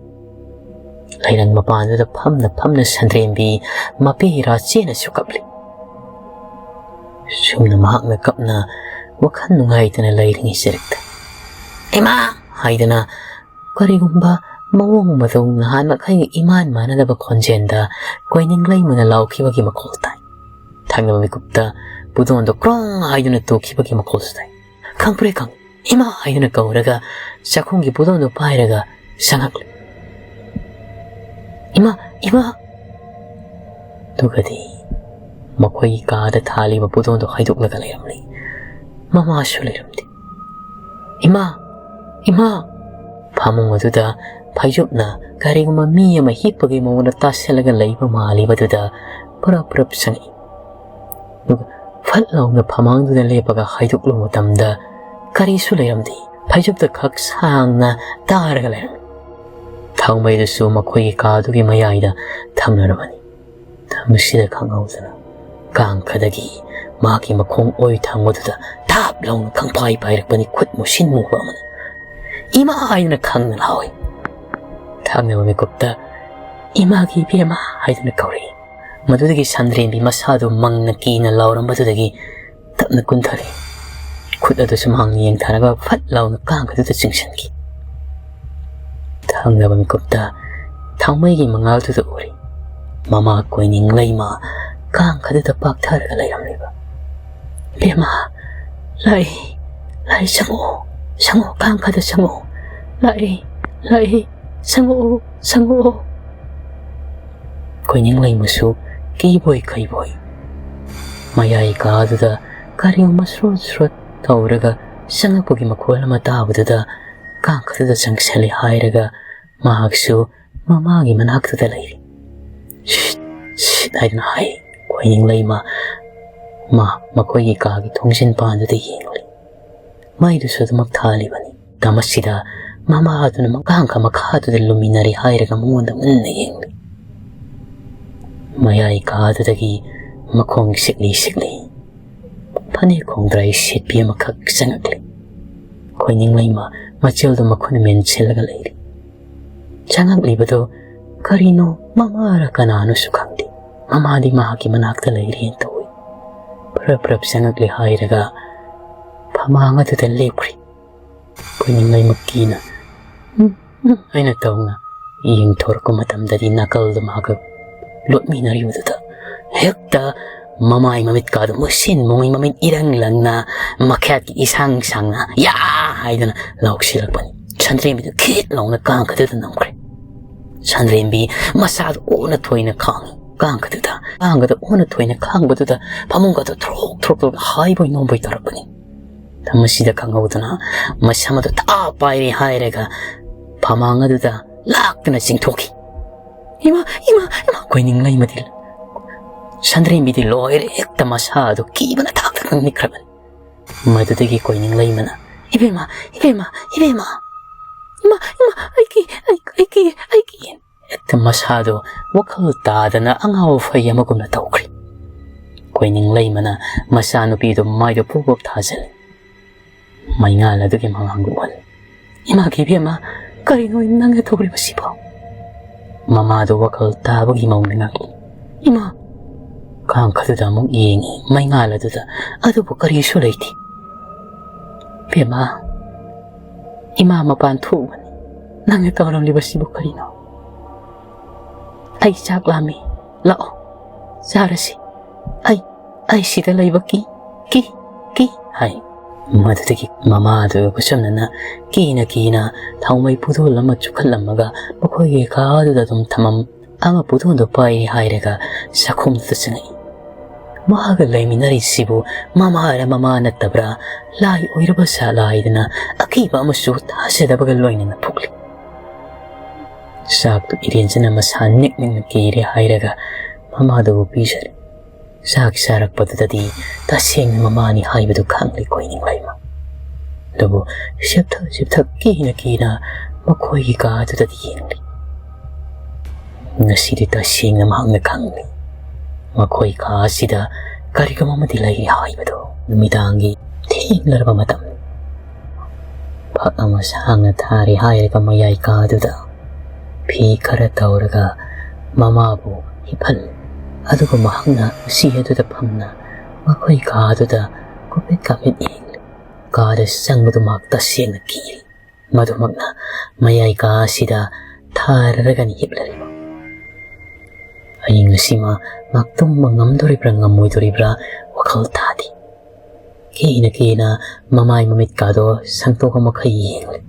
ꯂꯩꯔꯪ ꯃꯄꯥꯟꯗꯨꯗ ꯐꯝꯅ ꯐꯝꯅ ꯁꯟꯗ꯭ꯔꯦꯝꯕꯤ ꯃꯄꯤ ꯔꯥꯆꯦꯅꯁꯨ ꯀꯞꯂꯤ꯫ ꯁꯨꯝꯅ ꯃꯍꯥꯛꯅ ꯀꯞꯅ ꯋꯥꯈꯜ ꯅꯨꯡꯉꯥꯏꯇꯅ ꯂꯩꯔꯤꯉꯩ ꯆꯔꯛꯇ "ꯏꯃꯥ" ꯍꯥꯏꯗꯅ ꯀꯔꯤꯒꯨꯝꯕ ꯃꯑꯣꯡ ꯃꯇꯧ ꯅꯍꯥꯟꯃꯈꯩꯒ ꯏꯃꯥꯟ ꯃꯥꯟꯅꯗꯕ ꯈꯣꯟꯖꯦꯜꯗ ꯀꯣꯏꯅꯤꯡꯂꯩꯃꯅ ꯂꯥꯎꯈꯤꯕꯒꯤ ꯃꯈꯣꯜ ꯇꯥꯏ꯫ ꯊꯪꯅꯕ ꯃꯤꯀꯨꯞꯇ ꯄꯨꯗꯣꯟꯗꯣ ꯀ꯭ꯔꯣꯡ ꯍꯥꯏꯗꯨꯅ ꯇꯨꯈꯤꯕꯒꯤ ꯃꯈꯣꯜꯁꯨ ꯇꯥꯏ꯫ ꯈꯪꯄ꯭ꯔꯦꯛ ꯈꯪ "ꯏꯃꯥ" ꯍꯥꯏꯗꯨꯅ ꯀꯧꯔꯒ ꯆꯥꯛꯈꯨꯝꯒꯤ ꯄꯨꯗꯣꯟꯗꯨ ꯄꯥꯏꯔꯒ ꯆꯪꯉꯛꯂꯦ꯫ "ꯏꯃꯥ, ꯏꯃꯥ!" ꯑꯗꯨꯒꯗꯤ ꯃꯈꯣꯏꯒꯤ ꯀꯥꯗ ꯊꯥꯜꯂꯤꯕ ꯄꯨꯗꯣꯟꯗꯨ ꯍꯥꯏꯗꯣꯛꯂꯒ ꯂꯩꯔꯝꯂꯦ꯫ ꯃꯃꯥꯁꯨ ꯂꯩꯔꯝꯗꯦ꯫ "ꯏꯃꯥ, ꯏꯃꯥ!" ꯐꯃꯨꯡ ꯑꯗꯨꯗ ꯐꯩꯖꯨꯞꯅ ꯀꯔꯤꯒꯨꯝꯕ ꯃꯤ ꯑꯃ ꯍꯤꯞꯄꯒꯤ ꯃꯑꯣꯡꯗ ꯇꯥꯁꯤꯜꯂꯒ ꯂꯩꯕ ꯃꯥꯜꯂꯤꯕꯗꯨꯗ ꯄꯨꯔꯞ ꯄꯨꯔꯞ ꯆꯪꯉꯛꯏ꯫ ꯑꯗꯨꯒ ꯐꯠ ꯂꯥꯎꯅ ꯐꯃꯥꯡꯗꯨꯗ ꯂꯦꯞꯄꯒ ꯍꯥꯏꯗꯣꯛꯂꯨꯕ ꯃꯇꯝꯗ ꯀꯔꯤꯁꯨ ꯂꯩꯔꯝꯗꯦ꯫ ꯐꯩꯖꯨꯞꯇ ꯈꯛ ꯁꯥꯡꯅ ꯇꯥꯔꯒ ꯂꯩꯔꯝꯃꯤ꯫ ꯊꯥꯎꯃꯩꯗꯨꯁꯨ ꯃꯈꯣꯏꯒꯤ ꯀꯥꯗꯨꯒꯤ ꯃꯌꯥꯏꯗ ꯊꯝꯂꯔꯕꯅꯤ꯫ ꯃꯁꯤꯗ ꯈꯪꯍꯧꯗꯅ ꯀꯥꯡꯈꯗꯒꯤ ꯃꯍꯥꯛꯀꯤ ꯃꯈꯣꯡ ꯑꯣꯏ ꯊꯪꯕꯗꯨꯗ ꯊꯥꯞ ꯂꯥꯎꯅ ꯈꯪꯄꯥꯏ ꯄꯥꯏꯔꯛꯄꯅꯤ꯫ ꯈꯨꯠ ꯃꯨꯁꯤꯟ ꯃꯨꯕ ꯑꯃꯅ "ꯏꯃꯥ" ꯍꯥꯏꯗꯨꯅ ꯈꯪꯅ ꯂꯥꯎꯏ꯫ ꯊꯪꯅꯕ ꯃꯤꯀꯨꯞꯇ "ꯏꯃꯥꯒꯤ ꯏꯕꯦꯝꯃ" ꯍꯥꯏꯗꯨꯅ ꯀꯧꯔꯛꯏ꯫ ꯃꯗꯨꯗꯒꯤ ꯁꯟꯗ꯭ꯔꯦꯝꯕꯤ ꯃꯁꯥꯗꯨ ꯃꯪꯅ ꯀꯤꯅ ꯂꯥꯎꯔꯝꯕꯗꯨꯗꯒꯤ ꯇꯞꯅ ꯀꯨꯟꯊꯔꯛꯏ꯫ ꯈꯨꯠ ꯑꯗꯨꯁꯨ ꯃꯍꯥꯛꯅ ꯌꯦꯡꯊꯔꯒ ꯐꯠ ꯂꯥꯎꯅ ꯀꯥꯡꯈꯗꯨꯗ ꯆꯤꯡꯁꯤꯟꯈꯤ꯫ ꯊꯪꯅꯕ ꯃꯤꯀꯨꯞꯇ ꯊꯥꯎꯃꯩꯒꯤ ꯃꯉꯥꯜꯗꯨꯗ ꯎꯔꯤ꯫ ꯃꯃꯥ ꯀꯣꯏꯅꯤꯡꯂꯩꯃ ꯀꯥꯡꯈꯗꯨꯗ ꯄꯥꯛꯊꯔꯒ ꯂꯩꯔꯝꯂꯤꯕ꯫ "ꯕꯦꯝꯃ, ꯂꯥꯛꯏ, ꯂꯥꯛꯏ, ꯆꯪꯉꯛꯑꯣ, ꯆꯪꯉꯛꯑꯣ, ꯀꯥꯡꯈꯗ ꯆꯪꯉꯛꯑꯣ, ꯂꯥꯛꯏ, ꯂꯥꯛꯏ, ꯆꯪꯉꯛꯑꯣ, ꯆꯪꯉꯛꯑꯣ!" ꯀꯣꯏꯅꯤꯡꯂꯩꯃꯁꯨ ꯀꯤꯕꯣꯏ ꯀꯩꯕꯣꯏ ꯃꯌꯥꯏ ꯀꯥꯗꯨꯗ ꯀꯔꯤꯒꯨꯝꯕ ꯁ꯭ꯔꯣꯠ ꯁ꯭ꯔꯣꯠ ꯇꯧꯔꯒ ꯆꯪꯉꯛꯄꯒꯤ ꯃꯈꯣꯜ ꯑꯃ ꯇꯥꯕꯗꯨꯗ ꯀꯥꯡꯈꯗꯨꯗ ꯆꯪꯁꯤꯜꯂꯤ ꯍꯥꯏꯔꯒ ꯃꯍꯥꯛꯁꯨ ꯃꯃꯥꯒꯤ ꯃꯅꯥꯛꯇꯨꯗ ꯂꯩꯔꯤ꯫ "ꯁꯤꯠ, "ꯁꯤꯠ" ꯍꯥꯏꯗꯨꯅ ꯍꯥꯏ꯫ ꯈꯣꯏꯅꯤꯡꯂꯩꯃ ꯃꯥ ꯃꯈꯣꯏꯒꯤ ꯀꯥꯒꯤ ꯊꯣꯡꯖꯤꯟ ꯄꯥꯟꯗꯨꯗ ꯌꯦꯡꯂꯤ꯫ ꯃꯩꯗꯨꯁꯨ ꯑꯗꯨꯃꯛ ꯊꯥꯜꯂꯤꯕꯅꯤ꯫ ꯇꯃꯁꯤꯗ ꯃꯃꯥꯗꯨꯅ ꯃꯀꯥꯡꯈ ꯃꯈꯥꯗꯨꯗ ꯂꯨꯝꯃꯤꯟꯅꯔꯤ ꯍꯥꯏꯔꯒ ꯃꯉꯣꯟꯗ ꯃꯨꯟꯅ ꯌꯦꯡꯂꯤ꯫ ꯃꯌꯥꯏ ꯀꯥꯗꯨꯗꯒꯤ ꯃꯈꯣꯡ ꯁꯤꯛꯂꯤ ꯁꯤꯛꯂꯤ ꯐꯅꯦꯛ ꯈꯣꯡꯗ꯭ꯔꯥꯏ ꯁꯦꯠꯄꯤ ꯑꯃꯈꯛ ꯆꯪꯉꯛꯂꯤ꯫ ꯈꯣꯏꯅꯤꯡꯂꯩꯃ ꯃꯆꯤꯜꯗꯨ ꯃꯈꯨꯠꯅ ꯃꯦꯟꯁꯤꯜꯂꯒ ꯂꯩꯔꯤ꯫ ꯆꯪꯉꯛꯂꯤꯕꯗꯨ ꯀꯔꯤꯅꯣ, ꯃꯃꯥꯔ ꯀꯅꯥꯅꯣꯁꯨ ꯈꯪꯗꯦ꯫ ꯃꯃꯥꯗꯤ ꯃꯍꯥꯛꯀꯤ ꯃꯅꯥꯛꯇ ꯂꯩꯔꯦꯅ ꯇꯧꯏ꯫ ꯄ꯭ꯔꯞ ꯄ꯭ꯔꯞ ꯆꯪꯉꯛꯂꯦ ꯍꯥꯏꯔꯒ ꯐꯃꯥꯡ ꯑꯗꯨꯗ ꯂꯦꯞꯈ꯭ꯔꯤ꯫ ꯈꯣꯏꯅꯤꯡꯂꯩꯃ ꯀꯤꯅ "ꯎꯝ, ꯎꯝ" ꯍꯥꯏꯅ ꯇꯧꯅ ꯌꯦꯡꯊꯣꯔꯛꯄ ꯃꯇꯝꯗꯗꯤ ꯅꯥꯀꯜꯗ ꯃꯍꯥꯛꯀ ꯂꯣꯠꯃꯤꯟꯅꯔꯤꯕꯗꯨꯗ ꯍꯦꯛꯇ ꯃꯃꯥꯏ ꯃꯃꯤꯠꯀꯥꯗꯨ ꯃꯨꯁꯤꯟ ꯃꯨꯉꯩ, ꯃꯃꯤꯠ ꯏꯔꯪ ꯂꯪꯅ, ꯃꯈ꯭ꯌꯥꯠꯀꯤ ꯏꯁꯥꯡ ꯁꯥꯡꯅ "ꯌꯥ!" ꯍꯥꯏꯗꯨꯅ ꯂꯥꯎꯁꯤꯜꯂꯛꯄꯅꯤ꯫ ꯁꯟꯗ꯭ꯔꯦꯝꯕꯤꯗꯨ ꯈꯤꯠ ꯂꯥꯎꯅ ꯀꯥꯡꯈꯗꯨꯗ ꯅꯝꯈ꯭ꯔꯦ꯫ ꯁꯟꯗ꯭ꯔꯦꯝꯕꯤ ꯃꯁꯥꯗꯨ ꯑꯣꯅ ꯊꯣꯏꯅ ꯈꯥꯡꯉꯤ꯫ ꯀꯥꯡꯈꯗꯨꯗ, ꯀꯥꯡꯈꯗ ꯑꯣꯅ ꯊꯣꯏꯅ ꯈꯥꯡꯕꯗꯨꯗ ꯐꯃꯨꯡꯒꯗꯨ ꯊ꯭ꯔꯣꯛ ꯊ꯭ꯔꯣꯛ ꯊ꯭ꯔꯣꯛ ꯍꯥꯏꯕꯣꯏ ꯅꯣꯝꯕꯣꯏ ꯇꯧꯔꯛꯄꯅꯤ꯫ ꯃꯁꯤꯗ ꯈꯪꯍꯧꯗꯅ ꯃꯁꯝ ꯑꯗꯨ ꯊꯥ ꯄꯥꯏꯔꯦ ꯍꯥꯏꯔꯒ ꯐꯃꯥꯡ ꯑꯗꯨꯗ ꯂꯥꯛꯇꯨꯅ ꯆꯤꯡꯊꯣꯛꯈꯤ꯫ ꯏꯃꯥ, ꯏꯃꯥ, ꯏꯃꯥ! ꯈꯣꯏꯅꯤꯡꯂꯩꯃꯗꯤ, ꯁꯟꯗ꯭ꯔꯦꯝꯕꯤꯗꯤ ꯂꯣꯏꯔꯦ, ꯍꯦꯛꯇ ꯃꯁꯥ ꯑꯗꯨ ꯀꯤꯕꯅ ꯊꯥꯛ ꯊꯥꯛ ꯅꯤꯛꯈ꯭ꯔꯕꯅꯤ꯫ ꯃꯗꯨꯗꯒꯤ ꯈꯣꯏꯅꯤꯡꯂꯩꯃꯅ, "ꯏꯕꯦꯝꯃ, ꯏꯕꯦꯝꯃ, ꯏꯕꯦꯝꯃ! ꯏꯃꯥ, ꯏꯃꯥ, ꯑꯩꯒꯤ, ꯑꯩ, ꯑꯩꯒꯤ, ꯑꯩꯒꯤ!" ꯍꯦꯛꯇ ꯃꯁꯥꯗꯣ ꯋꯥꯈꯜ ꯇꯥꯗꯅ ꯑꯉꯥꯎ ꯑꯐꯩ ꯑꯃꯒꯨꯝꯅ ꯇꯧꯈ꯭ꯔꯦ꯫ ꯈꯣꯏꯅꯤꯡꯂꯩꯃꯅ ꯃꯆꯥꯅꯨꯄꯤꯗꯣ ꯃꯥꯏꯗ ꯄꯨꯞ ꯄꯨꯞ ꯊꯥꯖꯤꯜꯂꯤ꯫ ꯃꯩꯉꯥꯜ ꯑꯗꯨꯒꯤ ꯃꯃꯥꯡꯗ ꯎꯍꯜꯂꯤ꯫ "ꯏꯃꯥꯒꯤ ꯏꯕꯦꯝꯃ, ꯀꯔꯤꯅꯣ ꯅꯪꯅ ꯇꯧꯔꯤꯕꯁꯤꯕꯣ?" ꯃꯃꯥꯗꯣ ꯋꯥꯈꯜ ꯇꯥꯕꯒꯤ ꯃꯑꯣꯡꯗ ꯉꯥꯡꯂꯤ꯫ "ꯏꯃꯥ!" ꯀꯥꯡꯈꯗꯨꯗ ꯑꯃꯨꯛ ꯌꯦꯡꯉꯤ ꯃꯩꯉꯥꯜ ꯑꯗꯨꯗ, ꯑꯗꯨꯕꯨ ꯀꯔꯤꯁꯨ ꯂꯩꯇꯦ꯫ "ꯏꯕꯦꯝꯃ, ꯏꯃꯥ ꯃꯄꯥꯟ ꯊꯣꯛꯎꯕꯅꯤ꯫ ꯅꯪꯅ ꯇꯧꯔꯝꯂꯤꯕꯁꯤꯕꯨ ꯀꯔꯤꯅꯣ?" "ꯑꯩ ꯆꯥꯛ ꯂꯥꯝꯃꯤ, ꯂꯥꯛꯑꯣ, ꯆꯥꯔꯁꯤ꯫ ꯑꯩ, ꯑꯩ ꯁꯤꯗ ꯂꯩꯕ ꯀꯤ, ꯀꯤ, ꯀꯤ" ꯍꯥꯏ꯫ ꯃꯗꯨꯗꯒꯤ ꯃꯃꯥꯗꯨ ꯈꯨꯠꯁꯝꯅꯅ ꯀꯤꯅ ꯀꯤꯅ ꯊꯥꯎ ꯃꯩ ꯄꯨꯗꯣꯜ ꯑꯃ ꯆꯨꯞꯈꯠꯂꯝꯃꯒ ꯃꯈꯣꯏꯒꯤ ꯀꯥꯗꯨꯗ ꯑꯗꯨꯝ ꯊꯝꯃꯝ ꯑꯃ ꯄꯨꯗꯣꯟꯗꯨ ꯄꯥꯏꯔꯤ ꯍꯥꯏꯔꯒ ꯆꯥꯛꯈꯨꯝꯗꯨꯗ ꯆꯪꯉꯛꯏ꯫ ꯃꯍꯥꯛꯀ ꯂꯩꯃꯤꯟꯅꯔꯤꯁꯤꯕꯨ ꯃꯃꯥꯔ ꯃꯃꯥ ꯅꯠꯇꯕ꯭ꯔꯥ, ꯂꯥꯏ ꯑꯣꯏꯔꯕ ꯖꯥꯠꯂꯥ ꯍꯥꯏꯗꯅ ꯑꯀꯤꯕ ꯑꯃꯁꯨ ꯊꯥꯖꯗꯕꯒ ꯂꯣꯏꯅꯅ ꯄꯣꯛꯂꯤ꯫ ꯆꯥꯛꯇꯨ ꯏꯔꯦꯟꯖꯅ ꯃꯁꯥ ꯅꯤꯛ ꯅꯤꯛꯅ ꯀꯤꯔꯦ ꯍꯥꯏꯔꯒ ꯃꯃꯥꯗꯨꯕꯨ ꯄꯤꯖꯔꯦ꯫ ꯆꯥꯛ ꯆꯥꯔꯛꯄꯗꯨꯗꯗꯤ ꯇꯁꯦꯡꯅ ꯃꯃꯥꯅꯤ ꯍꯥꯏꯕꯗꯨ ꯈꯪꯂꯦ ꯀꯣꯏꯅꯤꯡꯂꯩꯃ꯫ ꯑꯗꯨꯕꯨ ꯁꯦꯞꯊ ꯁꯦꯞꯊ ꯀꯤꯅ ꯀꯤꯅ ꯃꯈꯣꯏꯒꯤ ꯀꯥꯗꯨꯗꯗꯤ ꯌꯦꯡꯂꯤ꯫ ꯉꯁꯤꯗꯤ ꯇꯁꯦꯡꯅ ꯃꯍꯥꯛꯅ ꯈꯪꯂꯤ꯫ ꯃꯈꯣꯏ ꯀꯥ ꯑꯁꯤꯗ ꯀꯔꯤꯒꯨꯝꯕ ꯑꯃꯗꯤ ꯂꯩꯔꯤ ꯍꯥꯏꯕꯗꯨ꯫ ꯅꯨꯃꯤꯗꯥꯡꯒꯤ ꯊꯦꯡꯂꯔꯕ ꯃꯇꯝ꯫ ꯐꯛ ꯑꯃ ꯁꯥꯡꯅ ꯊꯥꯔꯦ ꯍꯥꯏꯔꯒ ꯃꯌꯥꯏ ꯀꯥꯗꯨꯗ ꯐꯤ ꯈꯔ ꯇꯧꯔꯒ ꯃꯃꯥꯕꯨ ꯍꯤꯞꯍꯜꯂꯤ꯫ ꯑꯗꯨꯒ ꯃꯍꯥꯛꯅ ꯎꯆꯤ ꯑꯗꯨꯗ ꯐꯝꯅ ꯃꯈꯣꯏ ꯀꯥꯗꯨꯗ ꯀꯨꯞꯐꯦꯠ ꯀꯥꯞꯐꯦꯠ ꯌꯦꯡꯂꯤ꯫ ꯀꯥꯗ ꯆꯪꯕꯗꯨ ꯃꯍꯥꯛ ꯇꯁꯦꯡꯅ ꯀꯤꯔꯤ꯫ ꯃꯗꯨꯃꯛꯅ ꯃꯌꯥꯏ ꯀꯥ ꯑꯁꯤꯗ ꯊꯥꯔꯔꯒꯅꯤ ꯍꯤꯞꯂꯔꯤꯕ꯫ ꯑꯍꯤꯡ ꯑꯁꯤꯃ ꯃꯍꯥꯛ ꯇꯨꯝꯕ ꯉꯝꯗꯣꯔꯤꯕ꯭ꯔꯥ ꯉꯝꯃꯣꯏꯗꯣꯔꯤꯕ꯭ꯔꯥ ꯋꯥꯈꯜ ꯇꯥꯗꯦ꯫ ꯀꯤꯅ ꯀꯤꯅ ꯃꯃꯥꯏ ꯃꯃꯤꯠꯀꯥꯗꯣ ꯁꯪꯇꯣꯛꯑ ꯃꯈꯩ ꯌꯦꯡꯂꯤ꯫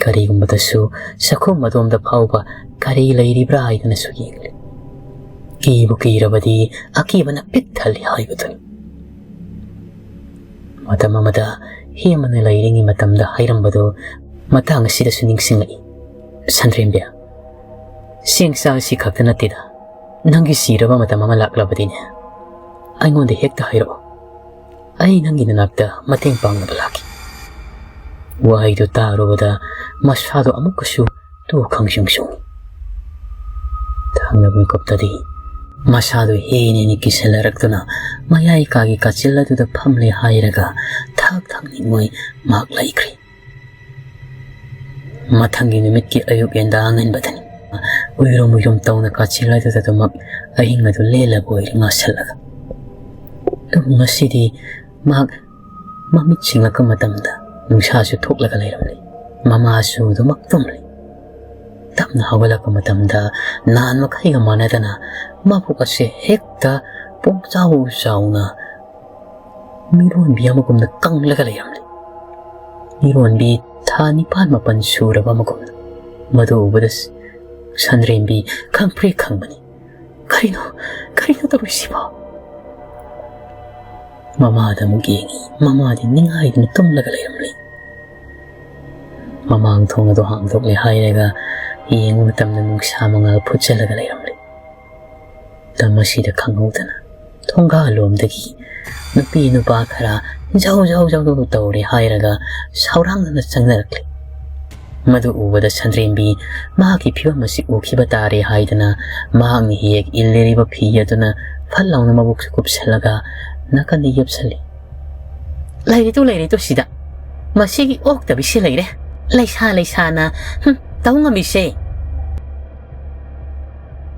ꯀꯔꯤꯒꯨꯝꯕꯗꯁꯨ ꯆꯥꯛꯈꯨꯝ ꯑꯗꯣꯝꯗ ꯐꯥꯎꯕ ꯀꯔꯤ ꯂꯩꯔꯤꯕ꯭ꯔꯥ ꯍꯥꯏꯗꯅꯁꯨ ꯌꯦꯡꯂꯤ꯫ ꯀꯤꯕꯨ ꯀꯤꯔꯕꯗꯤ ꯑꯀꯤꯕꯅ ꯄꯤꯛ ꯊꯜꯂꯤ ꯍꯥꯏꯕꯗꯨꯅꯤ꯫ ꯃꯇꯝ ꯑꯃꯗ ꯍꯦꯃꯅ ꯂꯩꯔꯤꯉꯩ ꯃꯇꯝꯗ ꯍꯥꯏꯔꯝꯕꯗꯨ ꯃꯇꯥꯡ ꯑꯁꯤꯗꯁꯨ ꯅꯤꯡꯁꯤꯡꯂꯛꯏ꯫ ꯁꯟꯗ꯭ꯔꯦꯝꯕꯤ, ꯆꯦꯡ ꯆꯥꯛ ꯑꯁꯤ ꯈꯛꯇ ꯅꯠꯇꯦꯗ, ꯅꯪꯒꯤ ꯁꯤꯔꯕ ꯃꯇꯝ ꯑꯃ ꯂꯥꯛꯂꯕꯗꯤꯅꯦ, ꯑꯩꯉꯣꯟꯗ ꯍꯦꯛꯇ ꯍꯥꯏꯔꯛꯑꯣ꯫ ꯑꯩ ꯅꯪꯒꯤ ꯅꯅꯥꯛꯇ ꯃꯇꯦꯡ ꯄꯥꯡꯅꯕ ꯂꯥꯛꯈꯤ꯫ ꯋꯥꯍꯩꯗꯨ ꯇꯥꯔꯨꯕꯗ ꯃꯁꯥꯗꯣ ꯑꯃꯨꯛꯀꯁꯨ ꯇꯨ ꯈꯪꯁꯨꯡ ꯁꯨꯡꯏ꯫ ꯊꯥꯡꯂꯕ ꯃꯤꯀꯨꯞꯇꯗꯤ ꯃꯁꯥꯗꯨ ꯍꯦꯟꯅ ꯍꯦꯟꯅ ꯀꯤꯁꯤꯜꯂꯔꯛꯇꯨꯅ ꯃꯌꯥꯏ ꯀꯥꯒꯤ ꯀꯥꯆꯤꯜ ꯑꯗꯨꯗ ꯐꯝꯂꯦ ꯍꯥꯏꯔꯒ ꯊꯥꯛ ꯊꯥꯛ ꯅꯤꯡꯉꯣꯏ ꯃꯍꯥꯛ ꯂꯩꯈ꯭ꯔꯦ꯫ ꯃꯊꯪꯒꯤ ꯅꯨꯃꯤꯠꯀꯤ ꯑꯌꯨꯛ ꯌꯦꯟꯗꯥ ꯑꯉꯟꯕꯗꯅꯤ꯫ ꯎꯏꯔꯨꯝ ꯎꯏꯔꯨꯝ ꯇꯧꯅ ꯀꯥꯆꯤꯜ ꯑꯗꯨꯗ ꯑꯗꯨꯃꯛ ꯑꯍꯤꯡ ꯑꯗꯨ ꯂꯦꯜꯂꯕ ꯑꯣꯏꯔꯦ ꯉꯥꯁꯜꯂꯒ꯫ ꯑꯗꯨꯕꯨ ꯉꯁꯤꯗꯤ ꯃꯍꯥꯛ ꯃꯃꯤꯠ ꯁꯤꯡꯂꯛꯄ ꯃꯇꯝꯗ ꯅꯨꯡꯁꯥꯁꯨ ꯊꯣꯛꯂꯒ ꯂꯩꯔꯝꯂꯦ꯫ ꯃꯃꯥꯁꯨ ꯑꯗꯨꯃꯛ ꯇꯨꯝꯂꯤ꯫ ꯇꯞꯅ ꯍꯧꯒꯠꯂꯛꯄ ꯃꯇꯝꯗ ꯅꯍꯥꯟ ꯃꯈꯩꯒ ꯃꯥꯟꯅꯗꯅ ꯃꯕꯨꯛ ꯑꯁꯦ ꯍꯦꯛꯇ ꯄꯨꯡꯆꯥꯎ ꯆꯥꯎꯅ ꯃꯤꯔꯣꯟꯕꯤ ꯑꯃꯒꯨꯝꯅ ꯀꯪꯂꯒ ꯂꯩꯔꯝꯂꯦ꯫ ꯃꯤꯔꯣꯟꯕꯤ ꯊꯥ ꯅꯤꯄꯥꯟ ꯃꯥꯄꯟ ꯁꯨꯔꯕ ꯑꯃꯒꯨꯝꯅ꯫ ꯃꯗꯨ ꯎꯕꯗ ꯁꯟꯗ꯭ꯔꯦꯝꯕꯤ ꯈꯪꯄ꯭ꯔꯦꯛ ꯈꯪꯕꯅꯤ꯫ "ꯀꯔꯤꯅꯣ, ꯀꯔꯤꯅꯣ ꯇꯧꯔꯤꯁꯤꯕꯣ?" ꯃꯃꯥꯗ ꯑꯃꯨꯛ ꯌꯦꯡꯉꯤ꯫ ꯃꯃꯥꯗꯤ ꯅꯤꯡꯉꯥꯏꯗꯨꯅ ꯇꯨꯝꯂꯒ ꯂꯩꯔꯝꯂꯦ꯫ ꯃꯃꯥꯡ ꯊꯣꯡ ꯑꯗꯨ ꯍꯥꯡꯗꯣꯛꯂꯦ ꯍꯥꯏꯔꯒ ꯌꯦꯡꯕ ꯃꯇꯝꯗ ꯅꯨꯡꯁꯥ ꯃꯉꯥꯜ ꯐꯨꯠꯆꯜꯂꯒ ꯂꯩꯔꯝꯂꯦ꯫ ꯃꯇꯝ ꯑꯁꯤꯗ ꯈꯪꯍꯧꯗꯅ ꯊꯣꯡꯒꯥꯜꯂꯣꯝꯗꯒꯤ ꯅꯨꯄꯤ ꯅꯨꯄꯥ ꯈꯔ ꯖꯧ ꯖꯧ ꯖꯧ ꯖꯧ ꯇꯧꯔꯦ ꯍꯥꯏꯔꯒ ꯁꯧꯔꯥꯡꯅꯅ ꯆꯪꯅꯔꯛꯂꯦ꯫ ꯃꯗꯨ ꯎꯕꯗ ꯁꯟꯗ꯭ꯔꯦꯝꯕꯤ ꯃꯍꯥꯛꯀꯤ ꯐꯤꯕꯝ ꯑꯁꯤ ꯎꯈꯤꯕ ꯇꯥꯔꯦ ꯍꯥꯏꯗꯨꯅ ꯃꯍꯥꯛꯅ ꯍꯦꯛ ꯏꯜꯂꯤꯔꯤꯕ ꯐꯤ ꯑꯗꯨꯅ ꯐꯠ ꯂꯥꯎꯅ ꯃꯕꯨꯛꯁꯨ ꯀꯨꯞꯁꯜꯂꯒ ꯅꯥꯀꯟꯗ ꯌꯦꯞꯁꯜꯂꯤ꯫ "ꯂꯩꯔꯤꯗꯨ ꯂꯩꯔꯤꯗꯨ ꯁꯤꯗ ꯃꯁꯤꯒꯤ ꯑꯣꯛꯇꯕꯤꯁꯤ ꯂꯩꯔꯦ꯫ ꯂꯩꯁꯥ ꯂꯩꯁꯥꯅ, ꯍꯨꯝ, ꯇꯧ ꯉꯝꯃꯤꯁꯦ꯫